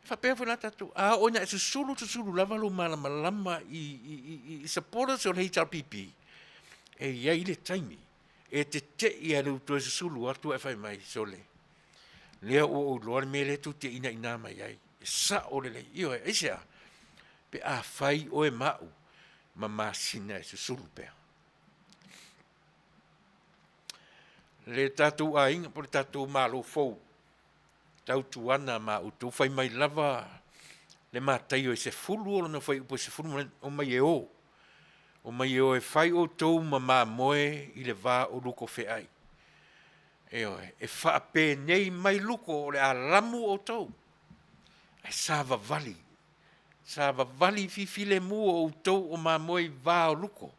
E faapea foi la tatou, a oo ina e susulu, susulu lava lou malamalama i, i, i, i supporters o le HRPP, e i ai le taimi e tete'i ai lou toe susulu atu ae fai mai, sole, lea ua ou iloa le mea lea tou te inaina mai ai, e sa'o lelei. Ioe, aisea? Pe afai oe ma a'u ma masina e susulu pea. Le tatou aiga po o le tatou Malo fou, tautuana ma outou fai mai lava le Mataio e 10 o lona fuaiupu e 10, omai e o, omai e o e fai outou ma mamoe i le va o luko feai. Ioe, e faapenei mai luko o le a lamu outou, ae savavali, savavali fifilemu o outou o mamoe i va o luko,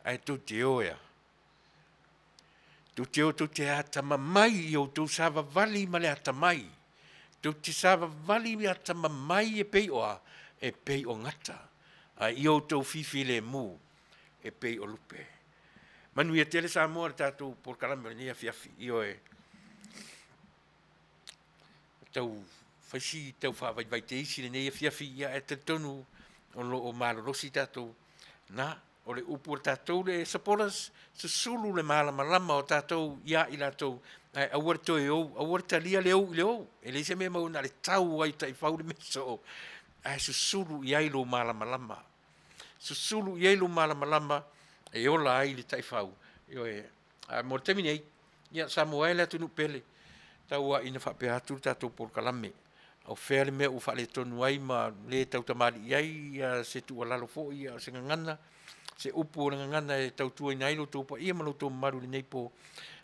ae tou te o e a? Tou te o tou te atamamai i outou savavali ma le atamai. Tou te savavali i le atamamai e pei o a? E pei o gata, a ia outou fifilemu e pei o lupe. Manuia tele Samoa i le tatou polokalame o lenei afiafi. Ioe, tau fai si tau faavaivai teisi lenei afiafi, ia ae talitonu o lo o malolosi tatou na o le upu a tatou le supporters, susulu le malamalama o tatou ia i latou, ae aua le toe ou, aua le talia le ou i le ou. E leai se mea e maua na o le tau ai taifau le mea soo, ae susulu i ai lou malamalama. Susulu i ai lou malamalama e ola ai le taifau. Ioe, ae mo le taimi nei, ia Samoa e le atunuu pele, tau lava ina faapea atu le tatou polokalame. O fea le mea ua faaletonu ai ma le tautamalii ai se tuualalo foi a o se gagana, se upu o le gagana e tautuaina ai lo outou paia ma lo outou mamalu i lenei po,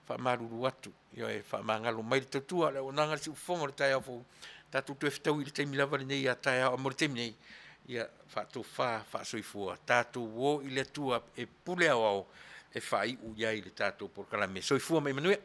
faamalulu atu, ioe, faamagalo mai le tautua a le auaunaga a le siufofoga o le taeao fou, tatou toe fetaui i le taimi lava lenei ia taeao. Ae mo le taimi nei, ia faatofa faasoifua, tatou o i le Atua e pule aoao e faaiu i ai le tatou polokalame. Soifua ma ia manuia.